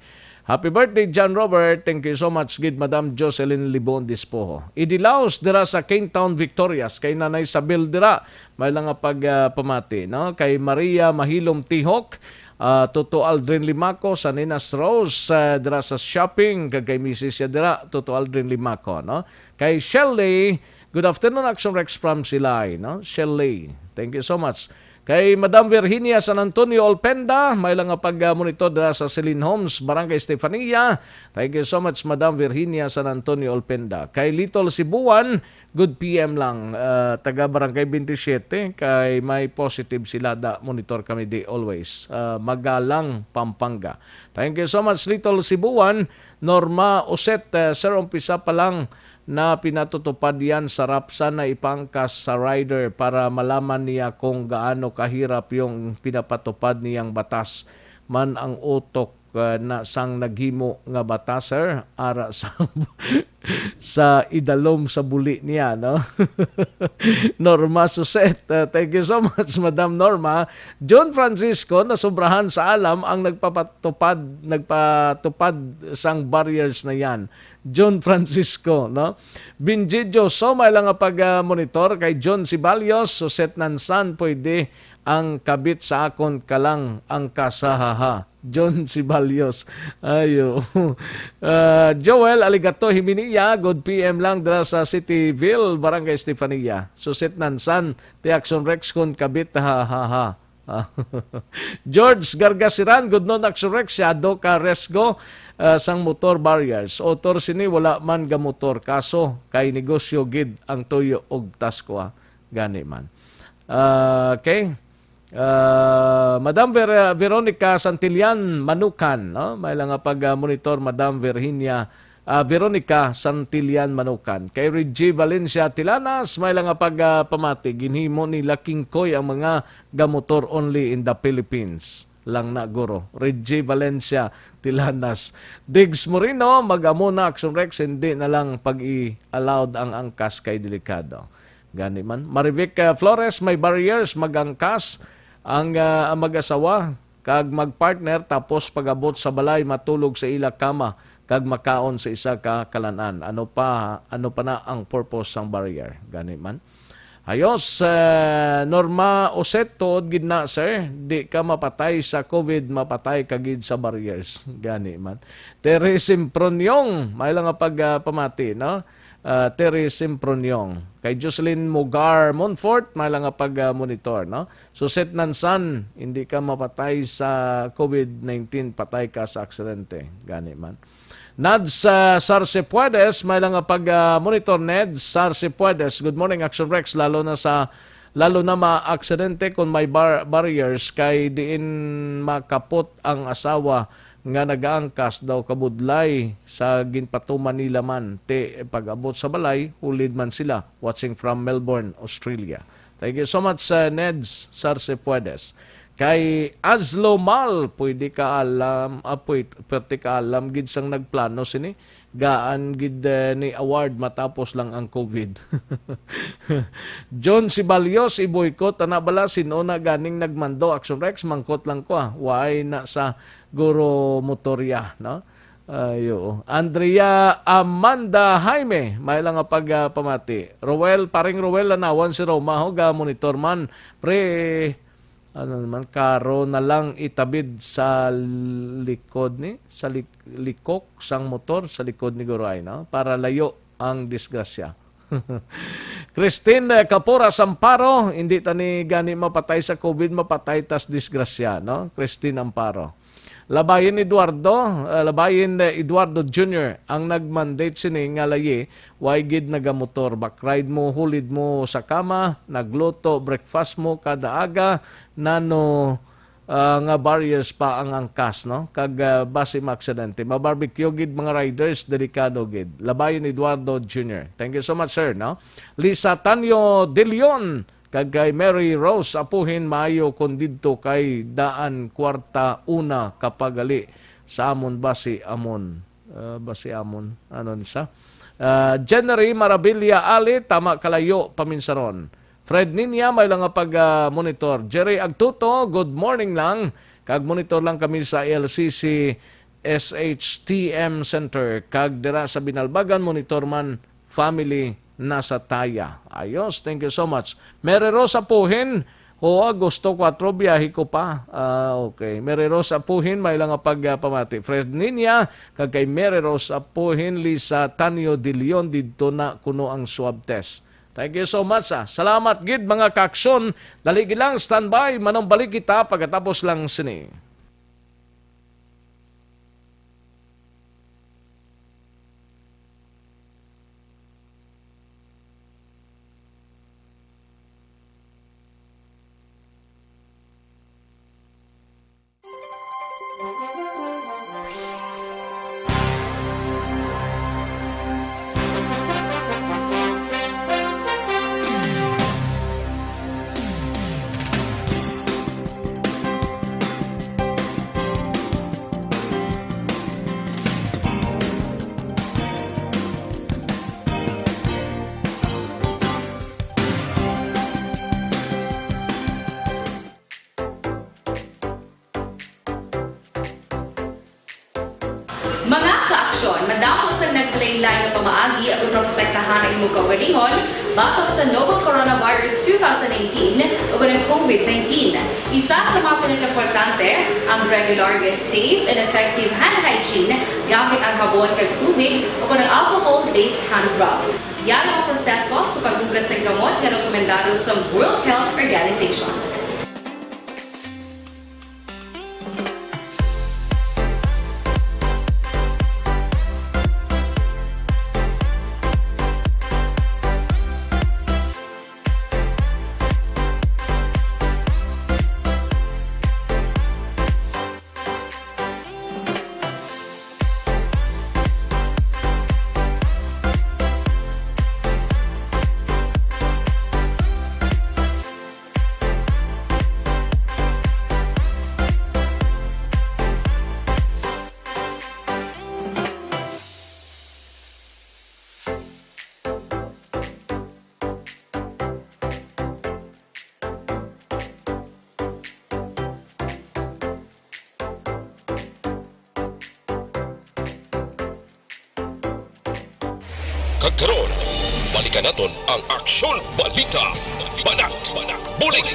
Happy birthday, John Robert. Thank you so much, gid, Madam Jocelyn Libon Dispoho. Idilaos dira sa King Town, Victorias. Kay Nanay Isabel dira, may lang nga pag, ah, pamati, no? Kay Maria Mahilom Tihok, ah, Toto Aldrin Limaco, sa Ninas Rose, ah, dira sa shopping, kag kay misis siya dira, Toto Aldrin Limaco, no? Kay Shelley, good afternoon, Action Rex from Silay, no? Shelley, thank you so much. Kay Madam Virginia San Antonio Olpenda, may lang nga pag, ah, monitor dira sa Celine Homes, Barangay Estefania. Thank you so much, Madam Virginia San Antonio Olpenda. Kay Little Sibuan, good P M lang, ah, taga Barangay twenty-seven, kay may positive sila, da monitor kami di always. Ah, Magalang, Pampanga. Thank you so much, Little Sibuan. Norma Uset, ah, sir, umpisa pa lang na pinatutupad yan sa rapsa na ipangkas sa rider para malaman niya kung gaano kahirap yung pinapatupad niyang batas man ang utok, ah, na sang naghimo nga batas, sir, ara sa, sa idalom sa buli niya, no? Norma Suset, ah, thank you so much, Madam Norma. John Francisco, nasubrahan sa alam ang nagpapatupad, nagpatupad sang barriers na yan. John Francisco, no? Binjidyo, so may lang nga pag, ah, monitor kay John Sibalios, Suset Nansan, pwede ang kabit sa akon ka lang ang kasahaha. John Sibalios. Ayo. Ah, Joel Aligato Himinia, good P M lang dira sa Cityville, Barangay Estefania. Suset Nansan, ti Action Rex kon kabit, ha, ha, ha. Ah, George Gargasiran, good noon, Action Rex, siyado ka resgo. ah, sang motor barriers. Author sini wala man gamotor, kaso kay negosyo gid ang tuyo og Tasco, ah. Gani man. Ah, okay. Ah, Madam Ver-, Veronica Santillan Manukan, no? May lang nga pag, ah, monitor, Madam Virginia, ah, Veronica Santillan Manukan. Kay Reggie Valencia Tilanas, may lang nga pag, ah, pamati, ginhimo ni Laking Koy ang mga gamotor only in the Philippines lang na, guro. Reggie Valencia Tilanas. Diggs Moreno, mag-amo na, Action Rex, hindi na lang pag-i-allowed ang angkas kay delikado. Gani man. Marivic, uh, Flores, may barriers, mag-angkas ang, uh, ang mag-asawa kag mag-partner, tapos pag-abot sa balay, matulog sa ila kama kag makaon sa isa ka kalan-an. Ano pa, ano pa na ang purpose sang barrier? Gani man. Ayos, uh, Norma Oset, tuod gid na, sir. Di ka mapatay sa COVID, mapatay ka gid sa barriers. Gani man. Terry Simproniong, may lang nga pag, uh, pamati, no? Ah, Terry Simproniong. Kay Jocelyn Mugar Monfort, may lang nga pag, ah, monitor, no? Suset Nansan, hindi ka mapatay sa COVID nineteen, patay ka sa aksidente. Gani man. Nads, ah, Sarse Puedes, may lang nga pag, ah, monitor, Ned Sarse Puedes. Good morning, Action Rex, lalo na sa, lalo na maaksidente kung may bar-, barriers kay diin makapot ang asawa nga nagaangkas daw kabudlay sa ginpatuman nila man. Ti pag-abot sa balay, hulid man sila. Watching from Melbourne, Australia. Thank you so much, uh, Neds Sarse Puedes. Kay Azlo Mal, pwede ka alam, ah, pwede, pwerte ka alam gid sang nagplano sini. Gaan gid, eh, ni award matapos lang ang COVID. John Sibalios, i-boycott, ana bala, sino na ganing nagmando? Action Rex, mangkot lang ko, ah. Why na sa Guro Motoria, no? Ay, oo. Andrea Amanda Jaime, may lang nga pag, ah, pamati. Roel, paring Roel, lanawan si Roma, ho, ga monitor man. Pre, ano naman, karo na lang itabid sa likod ni, sa lik-, likok sang motor, sa likod ni Guray, no? Para layo ang disgrasya. Christine, eh, Capora Samparo, hindi ta ni gani mapatay sa COVID, mapatay tas disgrasya, no? Christine Amparo. Labayin Eduardo, eh, Labayin, eh, Eduardo Junior ang nag-mandate sini nga layi, way gid nagamotor. Back ride mo, hulid mo sa kama, nagluto, breakfast mo kada aga, nano, ah, nga barriers pa ang angkas, no? Kag, ah, basi maaksidente. Mabarbecue gid mga riders, delikado gid. Labayon Eduardo Junior. Thank you so much, sir, no? Lisa Tanyo De Leon, kag kay Mary Rose Apuhin, maayo kon didto kay daan kwarta una kapagali sa amon basi amon. Ah, basi amon. Ano ni sa? Ah, Jennery Marabilia Ali, tama kalayo, paminsaron. Fred Ninya, may lang nga pag, ah, monitor. Jerry Agtuto, good morning lang. Kag monitor lang kami sa L C C S H T M Center. Kag dira sa Binalbagan, monitor man, family nasa Taya. Ayos, thank you so much. Mary Rose Apuhin, o Agosto kuwatro, biyahe ko pa. Ah, okay. Mary Rose Apuhin, may lang nga pag, ah, pamati. Fred Ninya, kag kay Mary Rose Apuhin, Lisa Tanyo De Leon, didto na kuno ang swab test. Thank you so much, ah. Salamat gid, mga kaaksyon. Dali gid lang, standby. Manumbalik kita pagkatapos lang sini. Mga kaaksyon, madamo sang naglain-lain nga pamaagi aron maprotektahan ang imong kaugalingon batok sa novel coronavirus two thousand nineteen ug ang COVID nineteen. Isa sa mga pinakaimportante ang regular nga safe and effective hand hygiene gamit ang habon kag tubig o kon ang alcohol-based hand rub. Yan ang mga proseso sa paghugas sa gamot nga rekomendado sa World Health Organization. Karon, balikan naton ang Aksyon Balita, Banat, Bulig.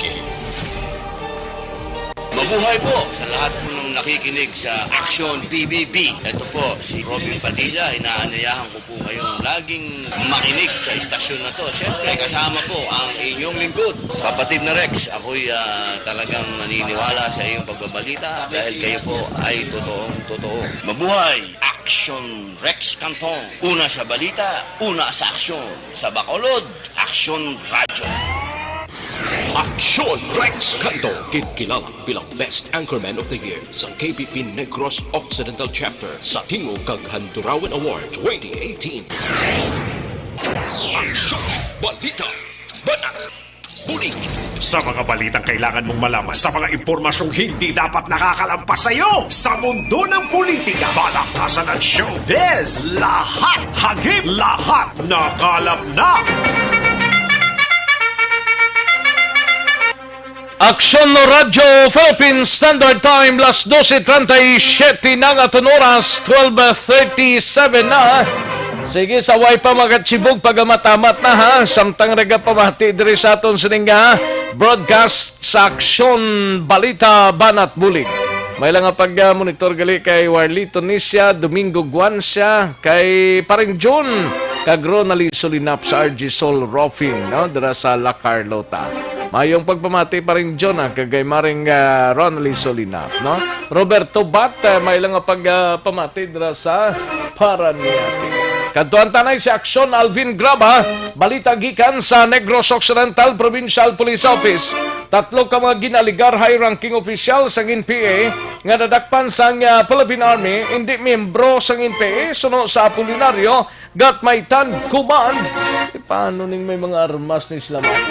Mabuhay po sa lahat po ng nakikinig sa Aksyon P B B. Ito po si Robin Padilla. Inaanyayahan ko po kayong laging makinig sa istasyon na to. Siyempre, kasama po ang inyong lingkod, kapatid na Rex. Ako'y, ah, talagang naniniwala sa iyong pagbabalita dahil kayo po ay totoong totoo. Mabuhay! Aksyon Rex Cantong. Una sa balita, una sa aksyon. Sa Bacolod, Aksyon Radyo. Aksyon Rex Cantong, kinkilala bilang Best Anchorman of the Year sa K B P Negros Occidental Chapter sa Tingog kag Handurawan Award twenty eighteen. Aksyon Balita, Banat, Bulig. Sa mga balitang kailangan mong malaman, sa mga impormasyong hindi dapat nakakalampas sa iyo, sa mundo ng politika, balakasan at showbiz, lahat hagip, lahat nakalap na. Aksyon Radyo Philippine Standard Time, las doce treinta y siete na nga aton oras, twelve thirty-seven na. Sige, sa way pa makachibog, pagamat-amat na, ha. Samtang nagapamati diri sa aton sining, ha, broadcast sa Aksyon Balita, Banat Bulig. May lang nga pag-monitor gali kay Warlito Nisia, Domingo Guancia, kay Paring Jun, kag Ronald Solinap sa R G Sol Roofing, no? Dira sa La Carlota. Mayong pagpamati, Paring Jun, ah, kag kay Maring, ah, Ronald Solinap, no? Roberto Bat, ah, may lang nga pagpamati dira sa Paranaque. Kadtuan ta na si Aksyon Alvin Graba, balita gikan sa Negros Occidental Provincial Police Office. Tatlo ka mga ginaligar high-ranking official sang N P A nga nadakpan sang, ah, Philippine Army, indi miyembro sang N P A, suno sa Apolinario Gatmaitan Command. E, paano ning may mga armas ni sila, man?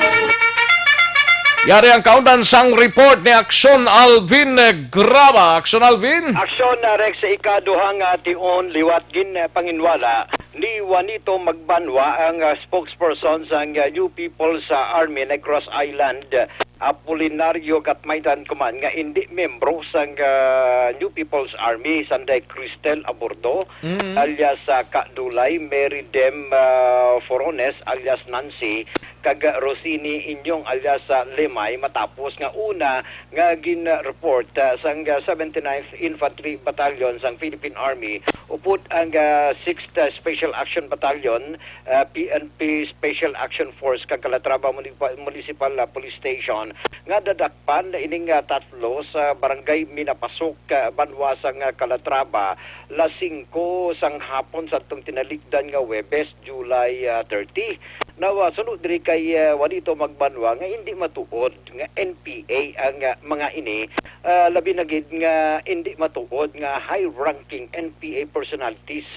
Yari ang kaundan sang report ni Aksyon Alvin Graba. Aksyon Alvin. Aksyon, ah, Rex, sa ikaduha nga tion liwat gin, ah, panginwala ni Juanito Magbanwa, ang, ah, spokesperson sang, ah, New People's, ah, Army Negros Island, Apolinario Gatmaitan Command, nga indi miyembro sang, ah, New People's Army, sanday Cristel Aburdo, Mm. alias, ah, Ka Dulay, Mary Dem, ah, Forones, alias Nancy, kag Rosini Inyong, alias, ah, Lemay, matapos nga una nga gin-report, ah, sang, ah, seventy-ninth Infantry Battalion sang Philippine Army, upod ang, ah, sixth, ah, Special Action Battalion, ah, P N P Special Action Force kag Calatrava Munipa-, Municipal, ah, Police Station nga nadakpan ining, ah, tatlo sa Barangay Minapasok, ah, banwa sang, ah, Calatrava, las singko sang hapon sadtong tinalikdan nga Huwebes, July, ah, thirty. Now, ah, suno diri kay, ah, Juanito Magbanwa nga indi matuod nga N P A ang, ah, mga ini, ah, labi na gid nga indi matuod nga high-ranking N P A personalities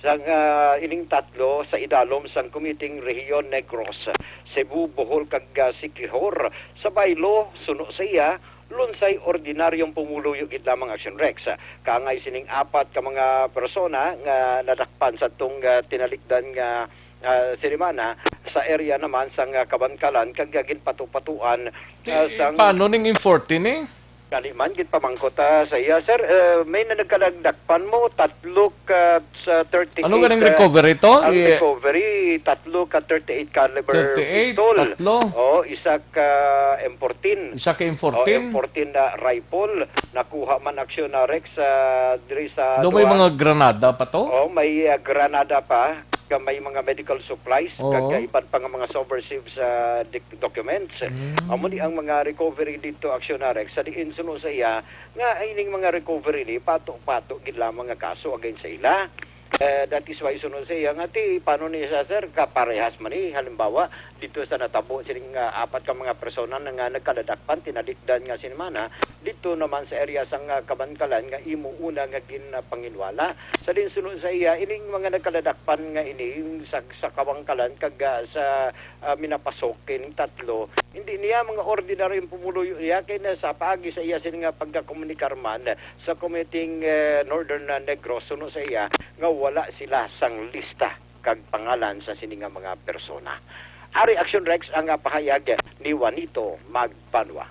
sang, ah, ining tatlo sa idalom sang Committee Rehiyon Negros, Cebu, Bohol, kag, ah, Siquijor. Sa baylo, suno sa iya, lunsay ordinaryong pumuluyo gid lamang, Action Rex. Kaangay sining apat ka mga persona nga nadakpan sadtong, ah, tinalikdan nga, ah, sinimana sa area naman sang, ah, Kabankalan kag ginpatupatuan, ah, Eh, sang paano ning M fourteen, eh? Kani man, ginpamangkot, ah, sa iya, sir, eh, may na nagkadakpan mo, tatlo ka sa thirty-eight, Ano ganing ah, recovery to? ang I- recovery, tatlo ka thirty-eight caliber Thirty-eight, pistol. tatlo. Oo, isa ka M fourteen. Isa ka M fourteen? O, M fourteen na rifle. Nakuha man, Aksyon, ah, Rex, ah, diri sa Daw may duha. mga granada pa to? O, may, ah, granada pa. Ka may mga medical supplies, Oo. kag, ah, iban pa nga mga subversive sa dic-, documents. Mm. Amo ni ang mga recovery dito, Aksyon, ah, Rex. Sa diin, suno sa iya, nga ining mga recovery ni pato-pato gid lamang nga kaso against sa ila. Eh, that is why, suno sa iya nga, ti, paano ni siya, sir, kaparehas man ni, halimbawa, dito sa natabo sining, ah, apat ka mga persona na nga nagkaladakpan, tinalikdan nga sinimana, dito naman sa area sang, ah, Kabankalan nga imo una nga ginpanginwala. Sa diin, suno sa iya, ining mga nagkaladakpan nga ini, yung sa, sa Kabankalan, kag, ah, sa, ah, Minapasok, kining tatlo, hindi niya mga ordinaryong pumuluyo niya, kay na sa paagi sa iya sini nga pagkakomunikar man sa Committee, eh, Northern, ah, Negros, suno sa iya, nga wala sila sang lista kag pangalan sa sini nga mga persona. Ari, Action Rex, ang, ah, pahayag ni Juanito Magbanwa.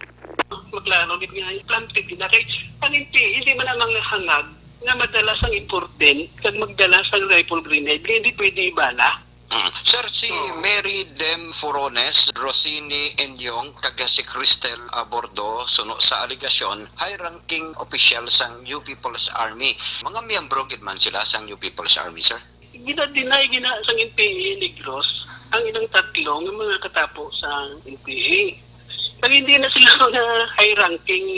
Maklaro gid nga, i-plan gid na kay ang N P A, hindi man ang mga hangag nga magdala sang M fourteen kag magdala sang rifle grenade, kay hindi pwede ibala. Mm. Sir, si Oo. Mary Dem Furones, Rosini Enyong, kag si Cristel Abordo, suno sa alegasyon, high-ranking official sang New People's Army. Mga miyembro gid man sila sang New People's Army, sir? Gina-deny gina sang N P A Negros ang ilang tatlo nga mga katapo sa N P A. Kag hindi na sila mga high-ranking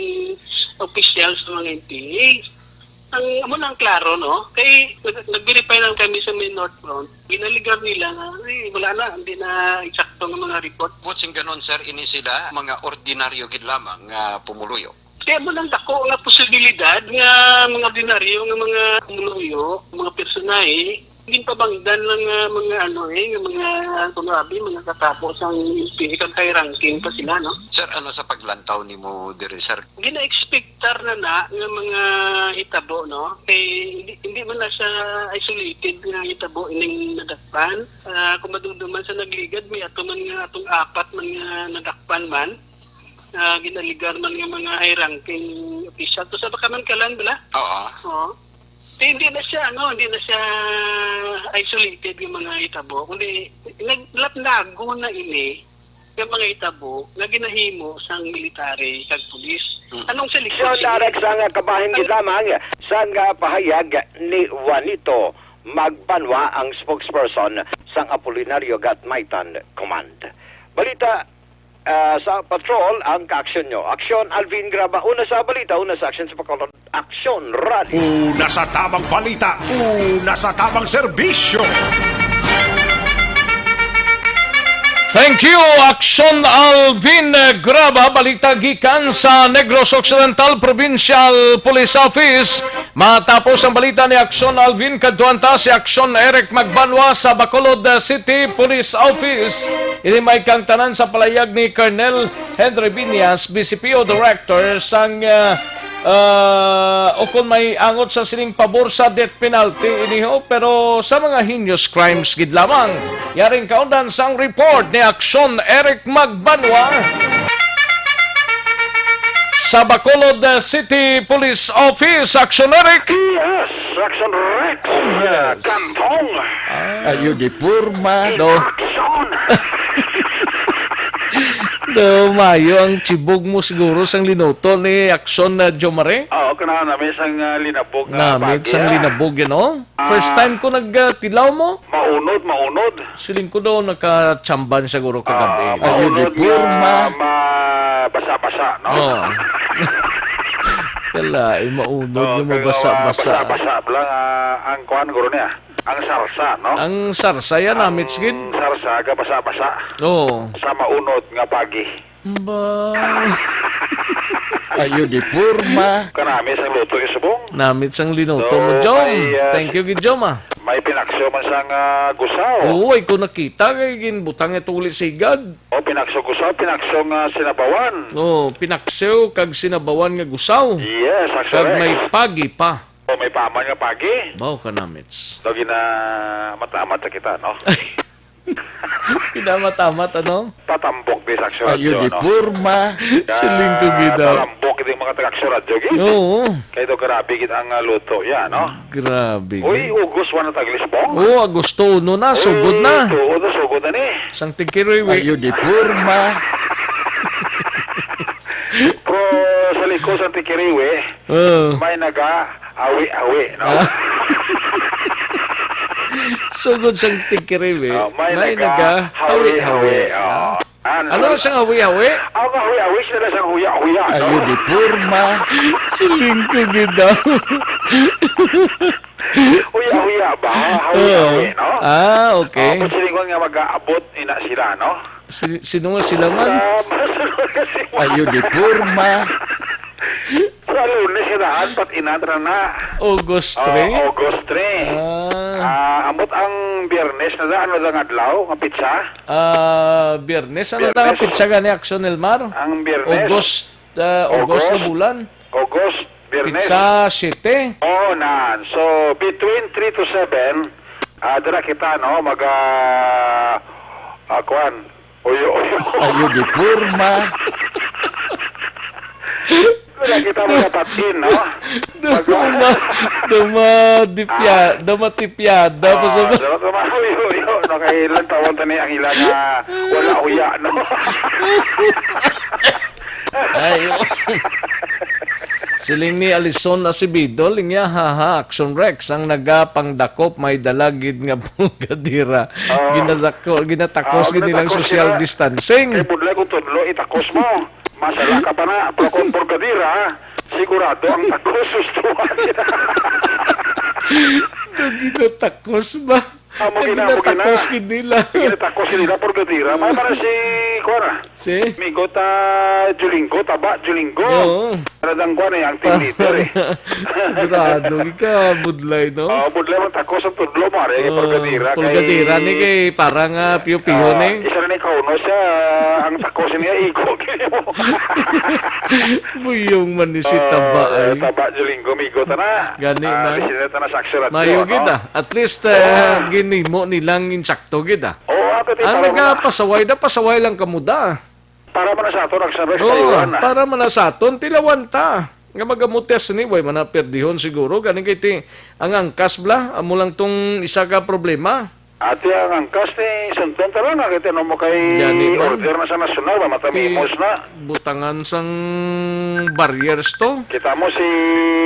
official sa mga N P A. Ang, amo na ang klaro, no? Kay nag-, nag-verify lang kami sa may North Front. Ginaligar nila nga, "Ay, wala na, hindi na eksakto nga mga report." Buot sing ganon, sir, ini sila mga ordinaryo gid lamang nga pumuluyo. Kaya mo lang dako nga posibilidad nga mga ordinaryo nga mga pumuluyo, mga personahe, hindi pabangdan lang nga mga ano eh, nga mga kuno abi, mga katapo sang N P A kag high ranking pa sila, no? Sir, ano sa paglantaw nimo diri, sir? Gina-expectar na na nga mga hitabo, no? Kay hindi, hindi man na siya isolated nga hitabo ining nadakpan. Ah, kung madumduman sa nagligad, may ato man nga atong apat man nga nadakpan man. Ah, ginaligar man nga mga high ranking official. To sa baka man kalan, bala? Oo. Oo. Di, hindi na siya, ano, hindi na siya isolated yung mga hitabo. Kundi, naglatnago na ini yung mga hitabo nga ginahimo sang military kag pulis. Mm. Anong sa likod Siya sini? Direk sang kabahin Ang gid lamang sang pahayag ni Juanito Magbanwa, ang spokesperson sang Apolinario Gatmaitan Command. Balita, ah, sa patrol ang kaaksyon nyo. Aksyon, Alvin Graba. Una sa balita, una sa aksyon sa Bacolod. Aksyon, Radyo. Una sa tabang balita, una sa tabang serbisyo. Thank you, Aksyon Alvin Graba. Balita gikan sa Negros Occidental Provincial Police Office. Matapos ang balita ni Aksyon Alvin, kadtuan ta si Aksyon Eric Magbanwa sa Bacolod City Police Office. Ini may kang tanan sa palayag ni Colonel Henry Viñas, B C P O Director sang, ah, ah, ukon may angot sa sining pabor sa death penalty iniho, pero sa mga heinous crimes gid lamang. Yaring kaundan sang report ni Aksyon Eric Magbanwa sa Bacolod, uh, City Police Office. Action, Eric. Yes, Action Rex. Yes. Kantong. Ah. Ayo di porma. Do. Action. Do, mayo ang chibog mo siguro sang linuto ni Action, uh, Jomare? Oo, kana nami sang, uh, linabog nga Namit pagi, sang ah. linabog, you know? First Ah. time ko nag, uh, tilaw mo. Maunod, maunod. Siling ko daw nakachamban siguro kagabi. Ah, Ayo di maunod porma. nga mabasa-basa, no? Oh. Kala, eh, maunod Oh, nga kaya mabasa-basa. mabasa-basa lang, ah, ang kuan, guro niya. Ang sarsa, no? Ang sarsa, yan, Ang namit, sige. sarsa, ga basa-basa. Oo. Sa maunod nga pagi. Ba. Ayo di porma. Kanami sang luto yung subong. Namit sang linuto mo, So, Jom. may, ah, Thank you, gid, Jom, ah. May pinakso man sang, ah, gusaw. Oo, ay ko nakita kay ginbutang ito uli sa igad. O, pinakso gusaw, pinakso nga sinabawan. Oo, pinakso kag sinabawan nga gusaw. Yes, Kag correct. may pagi pa. O, may paman nga pagi. Baw ka namits. So, gina-, mata-mata kita, no? Pinamatamat, ano? Tatambok di sa Aksyon Ayo Radyo, di no? porma. Siling ko gid, ah. Tatambok di mga taga Aksyon Radyo, gid. Oo. Kay do grabe gid ang, ah, luto, ya, no? Grabe Uy, gid. Ugos, wala na taglis, Bong? Oo, Agosto uno na, sugod Uy, na. tuod na, sugod na ni. Sang tigkiriwi. Ayo di porma. Pero sa liko sa tigkiriwi, Oo. may naga-awi-awi, no? Ah. Sugod sang tigkiriwi, Oh, may may naga-hawi-hawi. naga-hawi-hawi. Oh. Ah. Ano Ano na sang hawi-hawi? Ang hawi-hawi, sila sang huya-huya, no? Ayo di porma. Siling ko gid daw. Huya-huya ba? Hawi-hawi, Oo. no? Ah, okay. Oh, kung silingon nga mag-aabot, ina sila, no? Si-, sino nga sila man? Ah, masunod kasi mo. Ayo di porma. Sa Lunes nga daan, pat-inan ra na. August Ah, three? August three. Ah. Ah, ambot ang Biyernes na daan, ano dang adlaw, nga pitsa? Ah, Biyernes. Ano Biyernes. na nga pitsa gani, Action Elmar? Ang Biyernes. August, ah, August August. nga bulan. August, Biyernes. Pitsa siyete. Oo, nan. So, between three to seven, ah, dira kita, no, mag, ah, ah, kuwan, uyo-uyo. Ayo di porma. Wala kita magapat-in, no? Duma, duma, dipya, Ah. duma tipyada pa sa Ah, sarap naman. Uy, uy, uy. No, kay ilang taon tani ang ila nga wala uya, no? Ay, oh. Siling ni Alison Acevedo, linya, "Haha, Action Rex, ang nagapangdakop may dala gid nga pulgadira." Oo. Ginadako-, ginatakos Oo, gid nilang ginatakos social nila. distancing. Kay budlay kung tudlo, itakos mo. Masala ka pa na, pero kung purgadira, sigurado ang takos, sustuhan. Ang ginatakos ba? Amo Ang gina-, amo gina-, ginatakos gid nila. Ginatakos gid nila, purgadira. May para si, kuwan na. Si? Migo ta, Julinggo, taba, Julinggo. Oo. Para dang kuwan eh, ang team leader eh. Sigurado, ika, budlay, no? Oh, budlay man takos ang tudlo mo, ari, Oh, purgadira, purgadira kay ni kay parang, ah, piyo-piyo Ah, ni. Isa na ni kauno siya, ang takos niya, igo, gini mo. Buyong man ni si Ah, Taba, ay. Taba, Julinggo, migo, tana. Gani Ah, man. Di sila tana sa aksyon at Mayo yun, gid, no? ah. At least, ah, Oo. ginimo nilang insakto gid, ah. Oo, ato, di, Ang para mga nagapasaway na, pasaway lang kamo da. Para man sa aton, aksyon, Oo, kayuhan, ah. para man na sa aton, tilawan ta. Nga magamot ya sini, way man na perdihon siguro. Gani kay ti, ang angkas bla, amo lang tong isa ka problema. Ati ang angkas ni sundon ta lang, ah, kay tinan mo kay Gani man. order na sa nasyonal, ba, Ti matamimos na. butangan sang barriers to. Kita mo si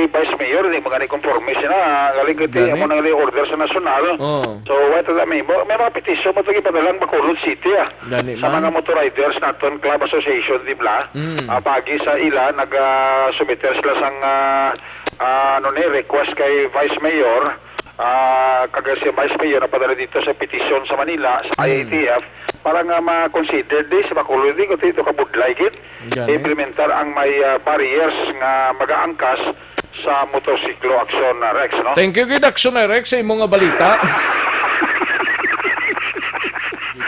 Vice Mayor, di magani konforme siya na, ah, galing kay ti, Gani. amo nang order sa nasyonal. Oh. So, why ta may, may mga petisyon mo to ipadalang Bacolod City, ah. Gani Sa man. mga motor riders naton, Club Association, di bla? Mm. Ah, pagi sa ila, nag, ah, sumiter sila sang, ah, ah, ano ni, request kay Vice Mayor, ah, kag si Vice Mayor napadala dito sa petisyon sa Manila, sa Mm. I A T F, para nga ma-consider di sa Bacolod, di ko dito kabudlay gid, Gani. implementar ang may, ah, barriers nga magaangkas sa motorsiklo, Aksyon, ah, Rex, no? Thank you gid, Aksyon, ah, Rex, sa imo nga balita.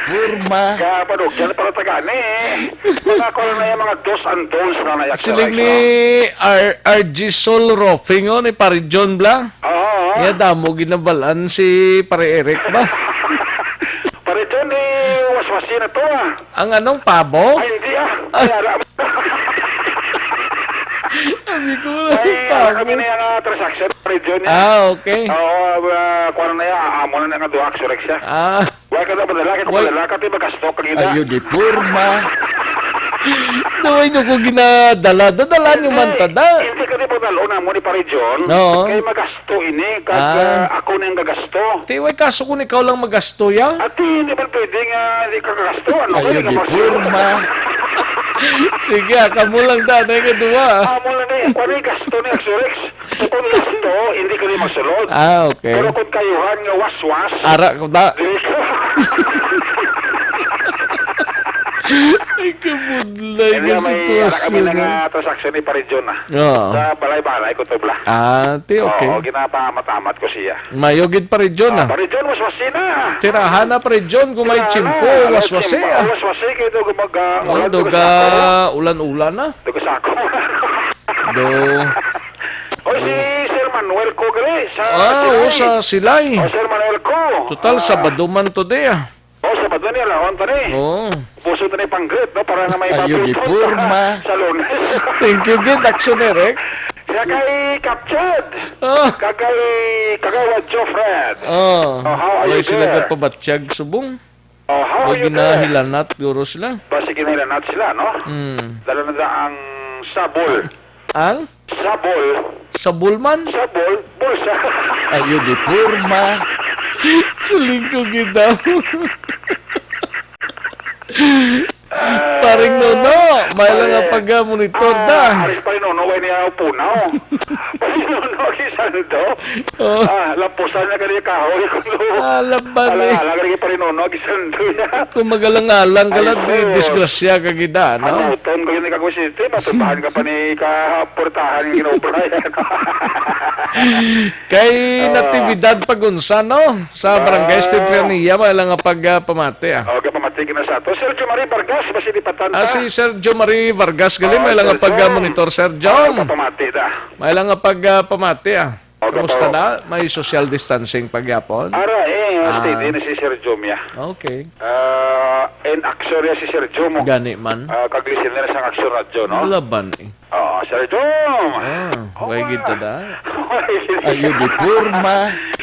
Porma. Kaya padugyan para tagani eh. Mga ko na yung mga dos and don'ts na na Aksyon, Siling Rex, ni no? R-, R G Sol Roofing, oh, ni Pare John Bla. Oo, oo. Nga damo ginabalaan si Pare Eric ba? Pare John, eh, waswasi na to, ah. Ang anong pabo? Ay, hindi, ah. Ay. Kaya alam. Sabi ko, Ay, pabo. Kami na yung, ah, transaction, Pare John, eh. Ah, okay. Oo, ah, kuwan na yan, amo na nga duha, Aksyon Rex, ah. Ah. Wala ka na madala, kaya kung Wal- madala ka, di magasto ka gina. Ayo di porma. Daway nyo ko ginadala. Dadala nyo man Hindi, tada. hindi ka di magdalo na mo ni Pare John. Oo. Kay magasto ini, kag, Ah. ah, ako na yung gagasto. Ti, way kaso kung ikaw lang magasto, ya? Ati, hindi man pwede nga hindi ka gagasto. Ano Ayo ka, di nga porma. Sige, ah, kamo lang da, na yung duwa, ah. Amo lang ni, kung ano yung gasto ni Aksyon Rex? So, kung gasto, hindi ka rin magsulod. Ah, okay. Pero kung kayuhan nga waswas, Ara ko da. Dili ka. Ay, kabudlay Hindi, nga may, sitwasyon, anak kami na nga ah. transaksyon ni Pare John, ah. Oo. Sa balay-balay ko to, bla. Ah, ti, okay. Oo, ginapaamat-amat ko siya. Mayo gid, Pare John, Ah, ah. Pare John, waswasi na. Tirahan na, Pare John, kung may Tirahan tsimpo, na. Ano, waswasi, tsimpo? ah. Waswasi, kay do gumag-, ah, Oh, ulan, do duga ga sa ako. ulan-ulan na. Do ga sa ako. Do. O, si Do. Sir Manuel ko gali, sa Ah, Silay. oh, sa Silay. O, Sir Manuel ko. Total, Ah. Sabado man today, ah. O, Sabado niya, lawan pa ni. Oo. Puso na ni pang-greet, no? Para na may Ayo, di matuto porma. sa Lunes. Thank you, good action, Eric. Siya kay Captured. Ah. Kag kay Kagawad Jofred. Ah. Oh, how are Way you sila there? gapabatyag subong? Oh, how Wa are you there? ginahilanat, guro sila. Basi ginahilanat sila, no? Hmm. Dala na da ang sabol. Ang? Sabol. Sabol man? Sabol, bulsa. Ayo di porma. Siling ko gid daw. Ah, Paring Nono, may lang nga pare. pag-monitor Ah, da. Aris pa rin, Nono, way niya punaw. Pare Nono, kisan to? Oh. Ah, lampusan na kani kahoy, kuno. Ah, laban Ala, eh. ala, kani pa rin, Nono, kisan to niya. Kung magalang-alang ka Ay, lang, di, oo. disgrasya ka gid, ah, no? Ano, ton ko yun, ikaw si Steve, matumbahan ka pa ni kaportahan yung ginobra yan. Kay Ah. Natividad Pagunsa, no? Sa Barangay Ah. Estefania, may lang nga pag, ah, pamati, ah. Okay, pamati ka na sa ato. Sergio Marie Vargas, basi di patan Ah, ta. si Sergio Marie Vargas, gali, Ah, may lang nga Sergio. pag, ah, monitor, Sergio. Ah, pamati da. May lang nga pag, ah, pamati, ah. Okay, Kumusta po. na? May social distancing pagyapon? Ara, eh, Ah. steady na si Sir Jom, ya. Okay. Ah, in action ya si Sir Jom. Gani man. Ah, kag listener sa Action Radio, no? Laban, eh. Oo, Sir Dom! Ah, way gid ta da. Way gid. Ang uniporma.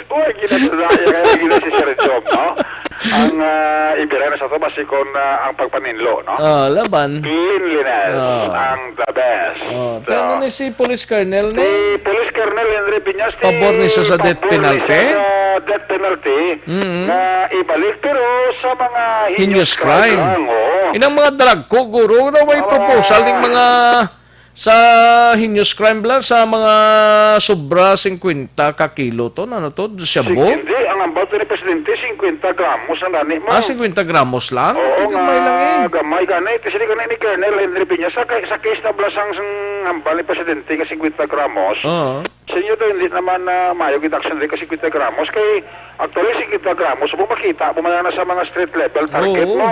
Way gid ta da. Kaya gid si Sir Dom, no? Ang, ah, ibira na sa to, basi kon, ah, ang pagpaninlo, no? Ah, laban. Cleanliness Ah. ang the best. Oh, So, pero ni si Police Colonel, no? Si Police Colonel Henry Piñas, Pabor ni siya sa death pabor ni siya penalty? sa death penalty Mm-hmm. na ibalik, pero sa mga Heinous heinous crime crime. lang, oo. Inang mga drug ko, guro, na may Oo. proposal ning mga sa heinous crime lang, sa mga sobra singkwenta ka kilo to, ano to, shabu? Sig-, hindi, ang ambal to ni Presidente, singkwenta gramos ang gani mo. Ah, singkwenta gramos lang? Oo Ito, nga, gamay lang eh. gamay gani. Ito sila gani ni Colonel Henry Piñas. Sa, sa case na bala sang, sang ambal ni Presidente nga singkwenta gramos, Oo. Sa inyo daw, hindi naman na maayo gid action diri kasi singkwenta gramos. Kay, actually, singkwenta gramos, mo makita mo man na sa mga street level target Oo, mo.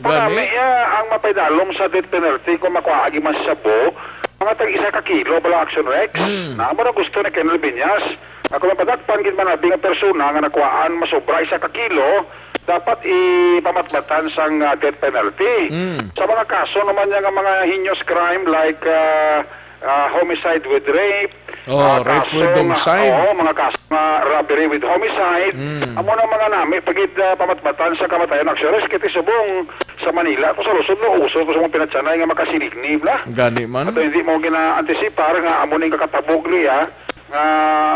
Pangami gani. iya ang mapaidalom sa death penalty kung makuha agi man sa shabu, mga tag isa ka kilo bala, Action Rex. Mm. Na, amo na gusto ni Colonel Viñas. Nga kung mapadakpan gid man abi nga persona nga nakuhaan masobra isa ka kilo, dapat ipamatbatan sang, ah, death penalty. Mm. Sa mga kaso naman niya nga mga heinous crime like, ah, ah, homicide with rape, Oh, ah, rape kaso with nga, homicide. oo, mga kaso nga robbery with homicide. Mm. Amo na mga nami, pagid, ah, pamatbatan sa kamatayon, actually, kiti subong sa Manila, to sa Luzon, no, uso to sa mga pinatsanay nga makasiligni, bla. Gani man. Ato hindi mo gina-anticipar nga amo ning kakatabog niya, nga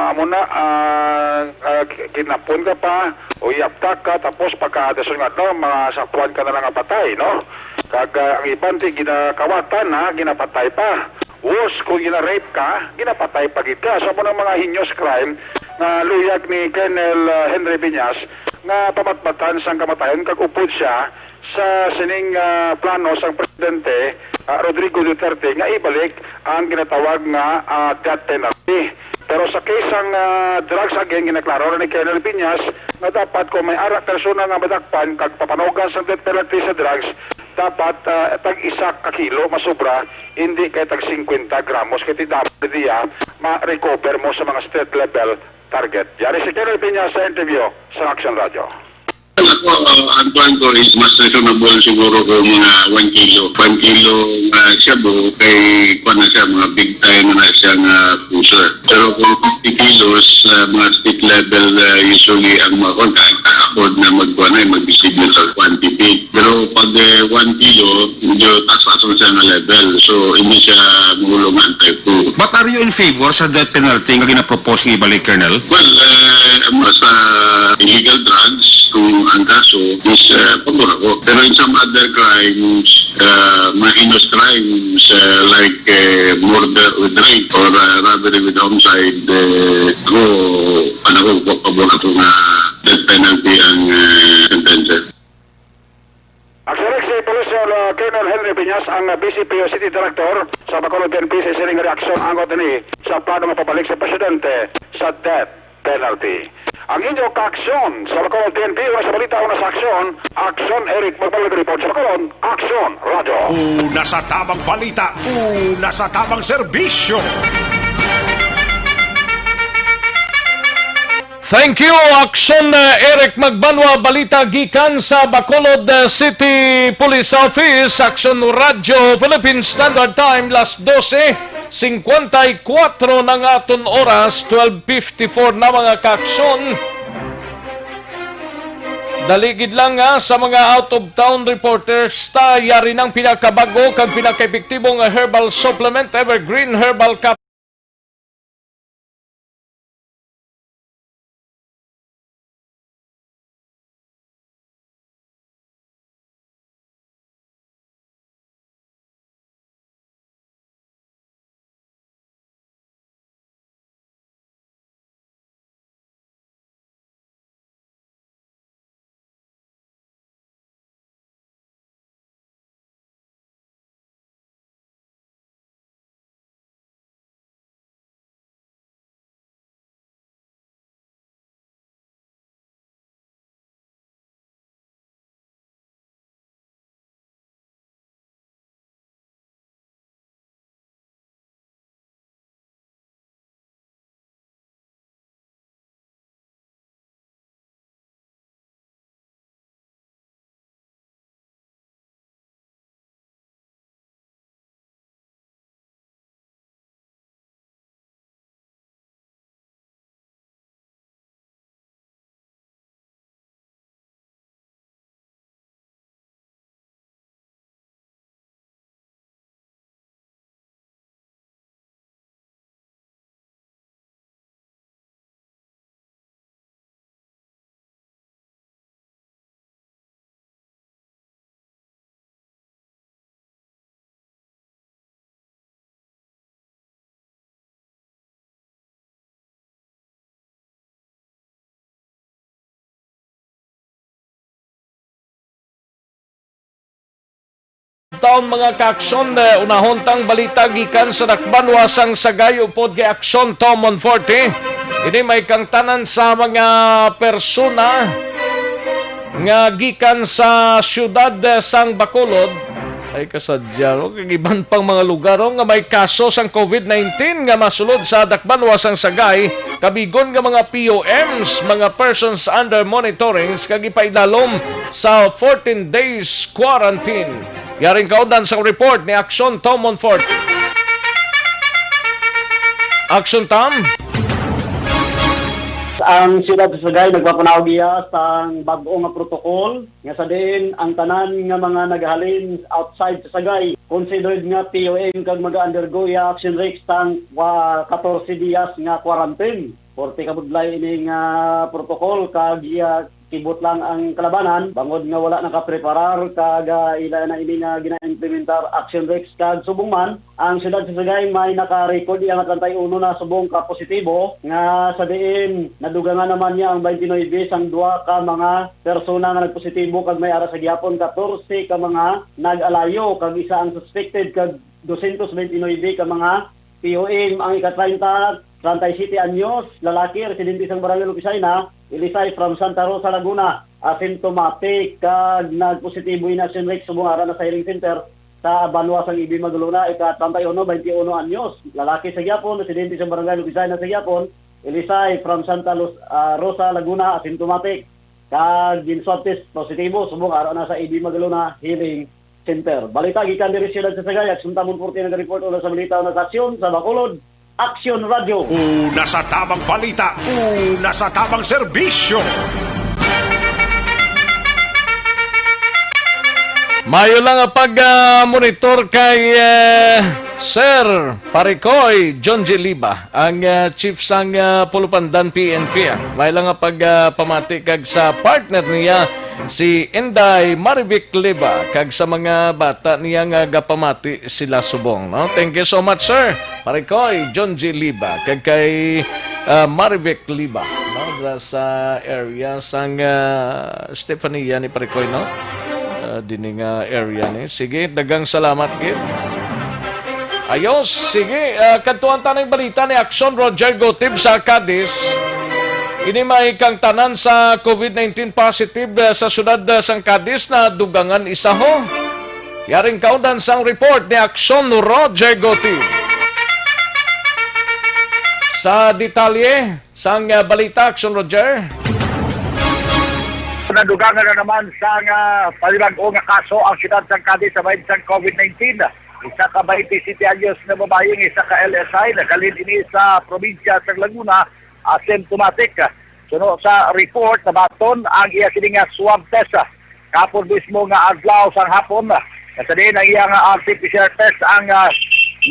amo na, ah, ah, kidnapon ka pa, o i-abduct ka, tapos pagka dason nga, no, masakuan ka na lang nga patay, no? Kag, ah, ang iban, di ginakawatan, ha, ginapatay pa. Worse, kung gina-rape ka, ginapatay pa gid ka. So, amo nang mga heinous crime nga luyag ni Colonel, ah, Henry Viñas nga pamatbatan sang kamatayon kag upod siya sa sining, ah, plano sang Presidente, ah, Rodrigo Duterte nga ibalik ang ginatawag nga, ah, death penalty. Pero sa case sang, ah, drugs, again, ginaklaro na ni Colonel Viñas nga dapat kung may ara persona nga madakpan kag papanugan sang death penalty sa drugs, dapat, ah, tag isa ka kilo masobra, hindi kay tag singkwenta gramos, kay ti damo diya ma-recover mo sa mga street level target. Yari si Colonel Piña sa interview sa Action Radio. Ako, uh, ang kuwan ko is mas reasonable siguro kung mga one kilo. One kilo nga shabu, kay kuwan na siya, mga big time na siya nga pusher. Pero kung fifty kilos, uh, mga street level, uh, usually ang mga kuwan, ka-, ka-afford na magkuwan ay mag-distribute sa quantity. Pero pag, eh, one kilo, medyo taas-taas na siya nga level. So, hindi siya mahulungan type two. But are you in favor sa death penalty nga ginapropose ni Balik, Colonel? Well, eh, sa illegal drugs, kung ang kaso is, eh, pabor ako. Pero in some other crimes, eh, mga heinous crimes, eh, like, eh, murder with rape or, eh, robbery with homicide, eh, ako, ano ko, pabor ako nga death penalty ang, eh, sentence. Actually, si Police, uh, Colonel Henry Piñas, ang, uh, V C P O City Director sa Bacolod P N P, sa sining reaksyon angkon ini sa plano nga pabalik sa presidente sa death penalty. Ang inyo kaaksyon sa Bacolod P N P, una sa balita, una sa aksyon, Aksyon Eric Magbalag report sa Bacolod, Aksyon Radio. Una sa tabang balita, una sa tabang serbisyo. Thank you, Aksyon, uh, Eric Magbanwa. Balita gikan sa Bacolod, uh, City Police Office, Aksyon Radio Philippine Standard Time, las dose cincuenta y cuatro na nga aton oras, twelve fifty-four na, mga kaaksyon. Dali gid lang, ha, sa mga out-of-town reporters ta, yari nang pinakabag-o kag pinakaepektibo nga herbal supplement, Evergreen Herbal Cap. Taon, mga kaaksyon, eh, unahon tang balita gikan sa Dakbanuas sang Sagay upod kay Aksyon Tom Monforte. Ini may kangtanan sa mga persona nga gikan sa siyudad, eh, sang Bacolod. Ay, kasadya, no? Kag iban pang mga lugar, oh, nga may kaso sang covid nineteen nga masulod sa Dakbanuas sang Sagay, kabigon nga mga P O Ms, mga persons under monitoring, kag ipaidalom sa fourteen days quarantine. Yaring kaundan sang report ni Aksyon Tom Monfort. Aksyon Tom? Ang siyudad sa Sagay nagpapanawag iya sang bag-o nga protocol nga sa diin ang tanan nga mga naghalin outside sa Sagay considered nga P O M kag mag-undergo iya action risk sang wa-, katorse diyas nga quarantine. Forty ka budlay ini nga protocol kag iya kibot lang ang kalabanan bangod nga wala nakapreparar kag, ah, ila na ini nga gina-implementar action risk kag subong man ang siyudad sa Sagay may naka-record iya nga treinta y uno na subong ka positibo nga sa diin nadugangan naman niya ang twenty-nine sang duha ka mga persona nga nagpositibo kag may ara sa gihapon katorse ka mga nag-alayo kag isa ang suspected kag dosyentos twenty-nine ka mga P O M ang ika-treinta, treinta y siete anyos, lalaki, residente sang Barangay Lukisay na, Ilisay from Santa Rosa, Laguna, asymptomatic kag nagpositibo ini sa Sinrix subong ara na sa healing center sa banwa sang Ibi Magalona, ika-treinta y uno, twenty-uno anyos, lalaki sa gyapon, residente sa Barangay Lukisay na sa gyapon, Ilisay from Santa Luz, ah, Rosa, Laguna, asymptomatic kag gin-swab test positibo subong ara na sa Ibi Magalona healing center. Balita gikan diri siyudad sa Sagay, Aksyon Tom Monforte naga-report. Una sa balita, una sa aksyon sa Bacolod, Aksyon Radyo. Una sa tamang balita, una sa tamang serbisyo. Mayo lang ang pag-monitor kay, eh, Sir Parikoy John G. Liba, ang, ah, chief sang, ah, Pulupandan P N P, ah. Mayo lang ang pagpamati kag sa partner niya, si Inday Marivic Liba, kag sa mga bata niya nga gapamati sila subong, no? Thank you so much, sir. Parikoy John G. Liba, kag kay, ah, Marivic Liba, no? Dira sa area sang, ah, Stefania ni Parikoy, no? Ah, dini nga area ni. Sige, daghang salamat gid. Ayos, sige, ah, kadtuan ta ning balita ni Aksyon Roger Gotib sa Cadiz. Ini may kangtanan sa covid nineteen positive, ah, sa siyudad, ah, sang Cadiz na dugangan isa ho. Yaring kaundan sang report ni Aksyon Roger Gotib. Sa detalye sang, ah, balita, Aksyon Roger. Nadugangan na naman sang, ah, panibag-o nga kaso ang siyudad sang Cadiz sa bahin sang covid nineteen. Isa ka twenty-seven anyos nga babayi nga isa ka L S I naghalin ini sa probinsya sang Laguna, asymptomatic. Suno sa report, nabaton ang iya sini nga swab test, ah, kahapon mismo nga adlaw sang hapon, ah, nga sa diin ang iya nga R T P C R test ang, ah,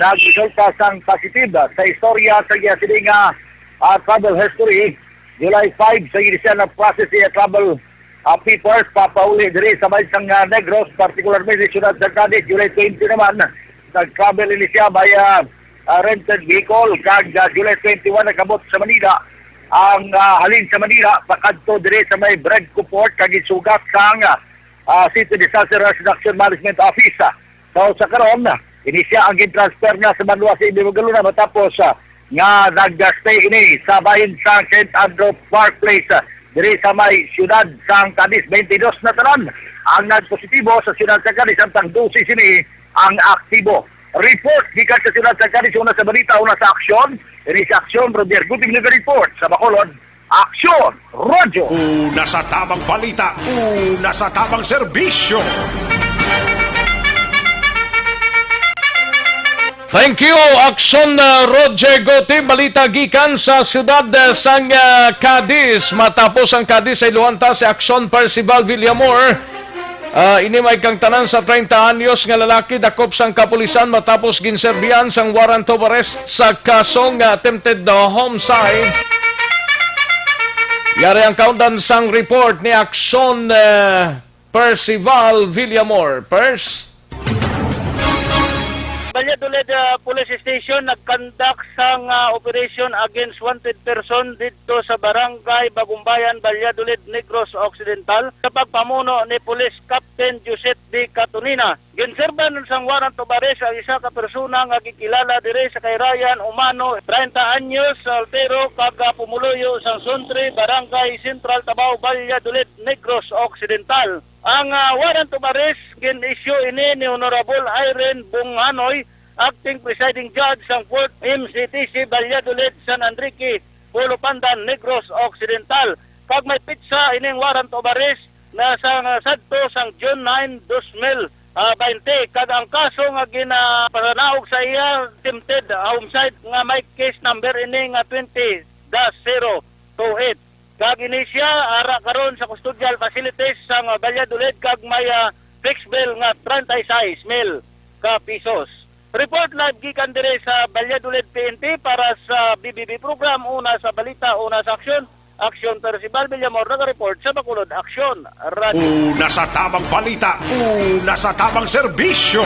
nagresulta sang positive. Sa istorya sa iya sini nga, ah, travel history, July five sa initial na process iya travel, ah, papers papauli diri sa bahin sang, ah, Negros, particularmente sa siyudad sa Cadiz. July twenty naman, nag-travel ini siya by, ah, ah, rented vehicle, kag, ah, July twenty-one nagabot sa Manila ang, ah, halin sa Manila pakadto diri sa may Bregco Port kag gisugat sang, ah, ah, City Disaster Risk Reduction Management Office. So, sa karon, ini siya ang gin-transfer na sa banwa sa Ibi Magalona matapos, ah, nga nag-stay ini sa bahin sang Saint Andrew Park Place, ah, diri sa may siyudad sang Cadiz. Twenty-dos na tanan ang nagpositibo sa siyudad sa Cadiz, samtang dose sini ang aktibo. Report gikan sa siyudad sa Cadiz, una sa balita, una sa aksyon. Ini sa aksyon, Roger Guting nag-report sa Bacolod. Aksyon, Radyo. Una sa tamang balita, una sa tamang serbisyo. Thank you, Aksyon, uh, Roger Gote. Balita gikan sa siyudad, uh, sang, uh, Cadiz. Matapos ang Cadiz, ay luwanta si Aksyon Percival Villamor. Ah, ini may kangtanan sa treinta anyos nga lalaki dakop sang kapulisan matapos ginserbihan sang warrant of arrest sa kasong, ah, attempted, ah, homicide. Yari ang kaundan sang report ni Aksyon, eh, Percival Villamor. Pers? Valladolid, ah, Police Station nagkandak sang, ah, operation against wanted person didto sa Barangay Bagumbayan, Valladolid, Negros Occidental, sa pagpamuno ni Police Captain Joseph D. Catonina. Ginserban sang warrant of arrest ang isa ka persona nga gikilala diri sa kahirayan, umano treinta anyos, soltero, kag, ah, pumuluyo sang Suntre, Barangay Central Tabao, Valladolid, Negros Occidental. Ang, ah, warrant of arrest gin-issue ini ni Honorable Irene Bonghanoy, Acting Presiding Judge sang Fourth M C T C Valladolid, San Enrique, Polo Pandan, Negros Occidental. Kag may petsa ining warrant of arrest na sa, nga sadto sang June nine, dos mil, ah, baynte. Kag ang kaso nga ginapanaog sa iya, attempted homicide, nga may case number ini nga twenty dash zero two eight. Kag ini siya ara karon sa custodial facilities sang Valladolid kag may, ah, fixed bail nga treinta y seis mil ka pesos. Report live gikan diri sa Valladolid P N P para sa B B B program, una sa balita, una sa aksyon. Aksyon, Percival Villamor, naga-report sa Bacolod Aksyon Radio. Una sa tamang balita, una sa tamang serbisyo.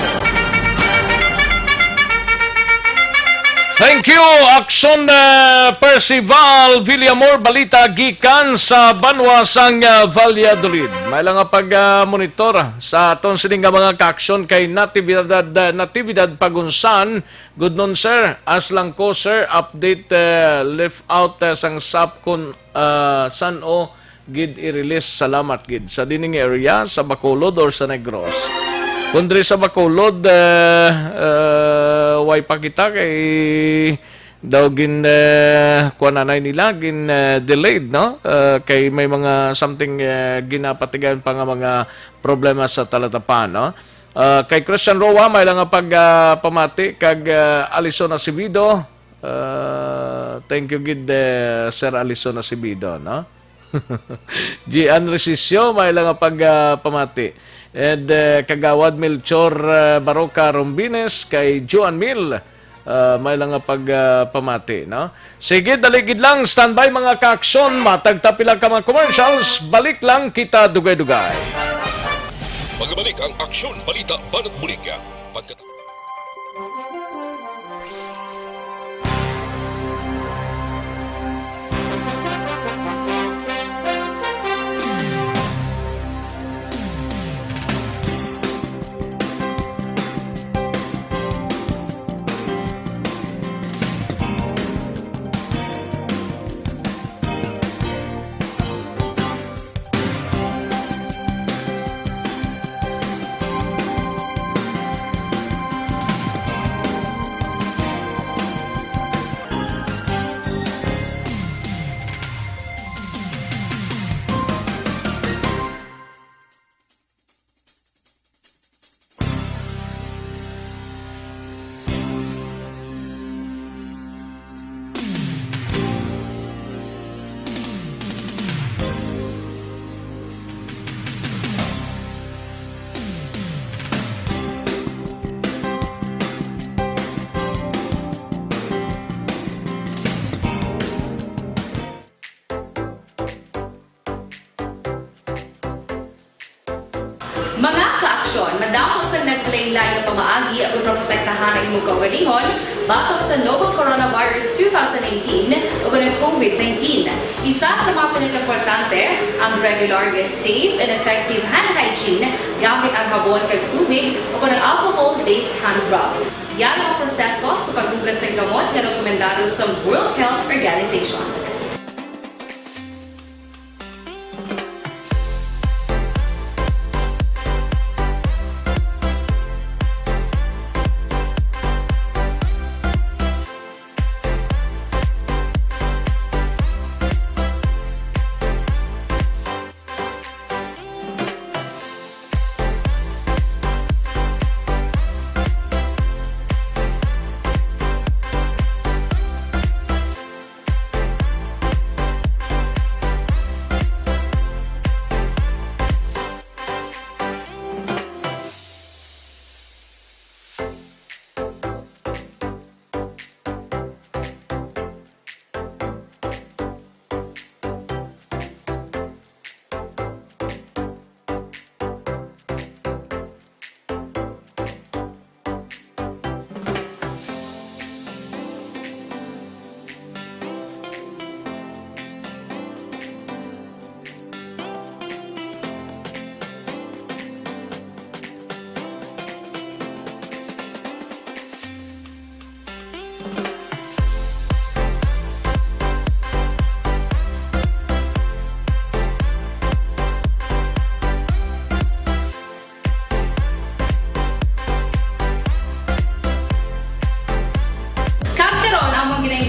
Thank you, Aksyon, eh, Percival Villamor, balita gikan sa banwa sang, eh, Valladolid. May lang nga pag, ah, monitor sa aton sini nga mga kaaksyon kay Natividad, eh, Natividad Pagunsan. Good noon, sir. As lang ko, sir, update, eh, left out, eh, sang sap kon, ah, san-o gid i-release. Salamat gid. Sa dining area, sa Bacolod or sa Negros? Kung diri sa Bacolod, eh, eh, way pa kita kay daw gin, eh, kuwan anay nila, gin, eh, delayed, no? Eh, kay may mga something, eh, ginapatigan pa nga mga problema sa talatapan, no? Ah, kay Christian Roa, may lang nga pag, ah, pamati kag, ah, Alison Acevedo. Ah, thank you gid, eh, Sir Alison Acevedo, no? Gian Resisio, may lang nga pag, ah, pamati. And, eh, Kagawad Melchor, eh, Baroca Rombines, kay Joan Mil, ah, may lang nga pag, ah, pamati, no? Sige, dali gid lang, standby mga kaaksyon, matag ta pila ka mga commercials, balik lang kita dugay-dugay. Magbalik ang Aksyon Balita Banat Bulig. Pagkat- Mga kaaksyon, madamo sa naglain-lain nga pamaagi ang protektahan ang imong kaugalingon batok sa novel coronavirus two thousand nineteen o ang COVID nineteen. Isa sa mga pinakaimportante, ang regular nga safe and effective hand hygiene gamit ang habon kag tubig o ang alcohol-based hand rub. Yan ang proseso sa paghugas sa gamot nga rekomendado sa World Health Organization.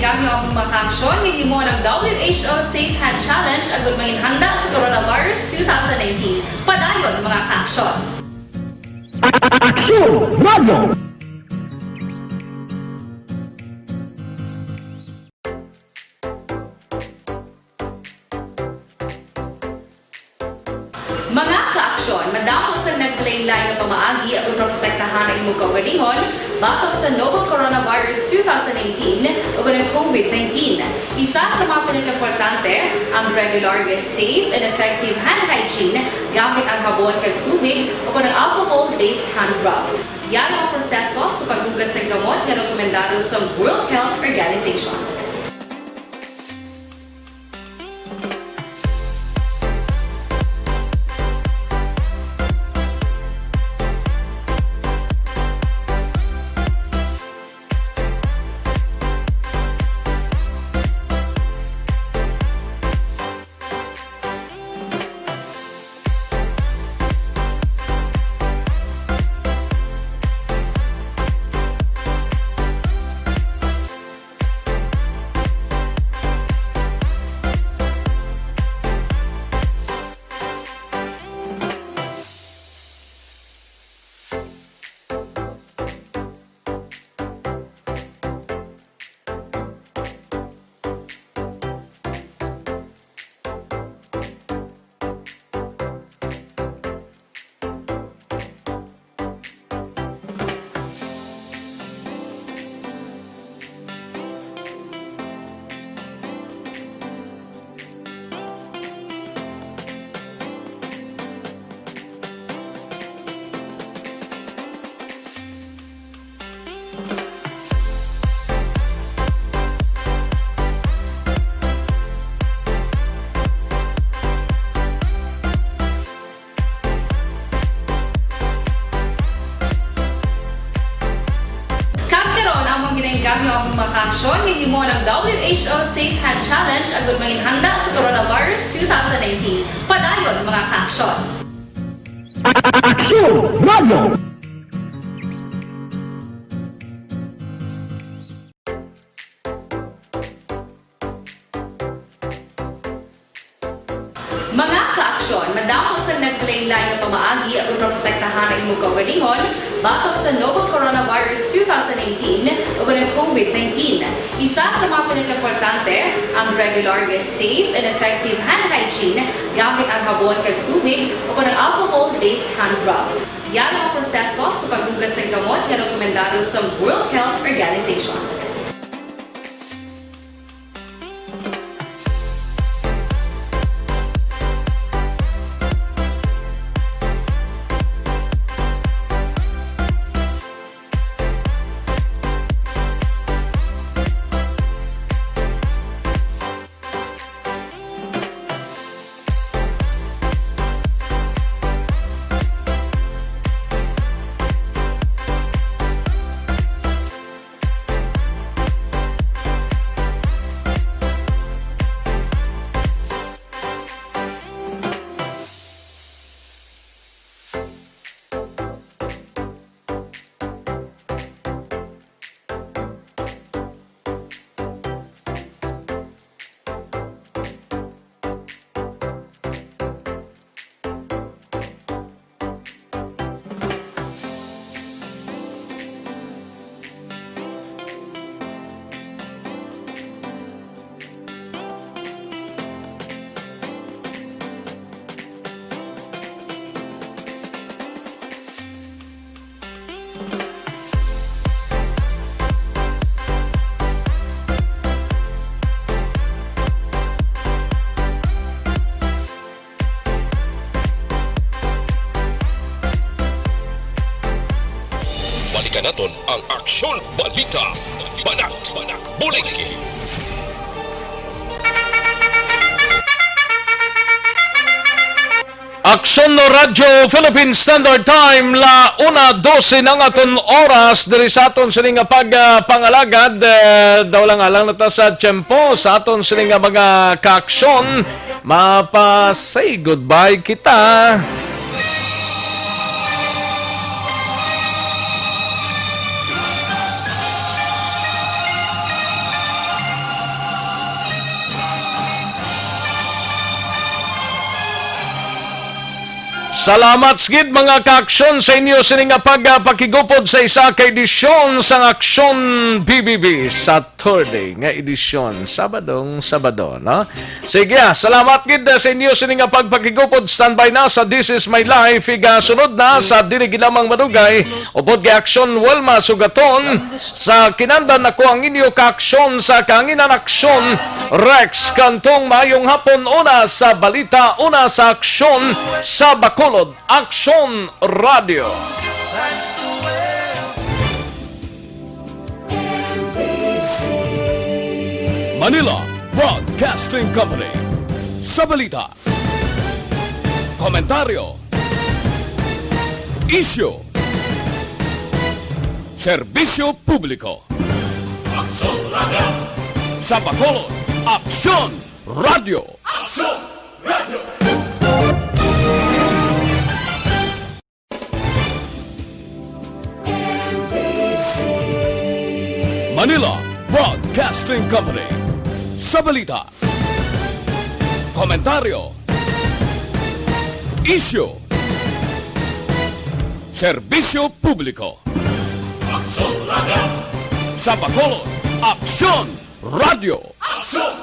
Kami ang mga kaaksyon nga himo ng W H O Safe Hand Challenge agud mangin handa sa coronavirus two thousand nineteen. Padayon, mga kaaksyon. Aksyon Radio! Mga kaaksyon, madamo sang naglain-lain nga pamaagi agud maprotektahan ang imong kaugalingon batok sa novel coronavirus two thousand nineteen ug ang COVID nineteen. Isa sa mga pinakaimportante, ang regular nga safe and effective hand hygiene gamit ang habon kag tubig o kon ang alcohol-based hand rub. Yara ang proseso sa paghugas sang gamot nga rekomendado sa World Health Organization. Kag karon, among ginainggam ang mga kaaksyon nga himo ng W H O Safe Hand Challenge agud mangin handa sa coronavirus two thousand nineteen. Padayon, mga kaaksyon. Aksyon Radio! Mga kaaksyon, madamo sang naglain-lain nga pamaagi agud maprotektahan ang imong kaugalingon batok sa novel coronavirus two thousand nineteen ug ang COVID nineteen. Isa sa mga pinakaimportante, ang regular nga safe and effective hand hygiene gamit ang habon kag tubig o kon ang alcohol-based hand rub. Yara ang proseso sa paghugas sang gamot nga rekomendado sa World Health Organization. Balikan naton ang Aksyon Balita, Banat, Bulig. Aksyon Radyo Philippine Standard Time, la una doce na ang aton oras diri sa aton sini nga pag, ah, pangalagad. Eh, daw lang alang na ta sa tiyempo sa aton sini nga mga kaaksyon. Mapa-say goodbye kita. Salamat gid, mga ka-aksyon, sa inyo sini nga pagpakigupod sa isa ka edisyon sang Aksyon B B B, Saturday nga edisyon, Sabadong Sabado, no? Sige, ah, salamat gid, ah, sa inyo sini nga pagpakigupod. Standby na sa This Is My Life. Igasunod na sa dili gid lamang madugay, upod kay Aksyon Wilma Sugaton. Sa kinandan, ako ang inyo ka-aksyon sa kahanginan, Aksyon Rex Cantong. Maayong hapon, una sa balita, una sa aksyon sa Bacolod, Aksyon Radio. Manila Broadcasting Company. Sa balita, komentaryo, isyu, serbisyo publiko. Aksyon Radio. Sa Bacolod, Aksyon Radio. Aksyon Radio. Manila Broadcasting Company. Sa balita, komentaryo, isyu, serbisyo publiko. Aksyon Radio. Sa Bacolod, Aksyon Radio. Aksyon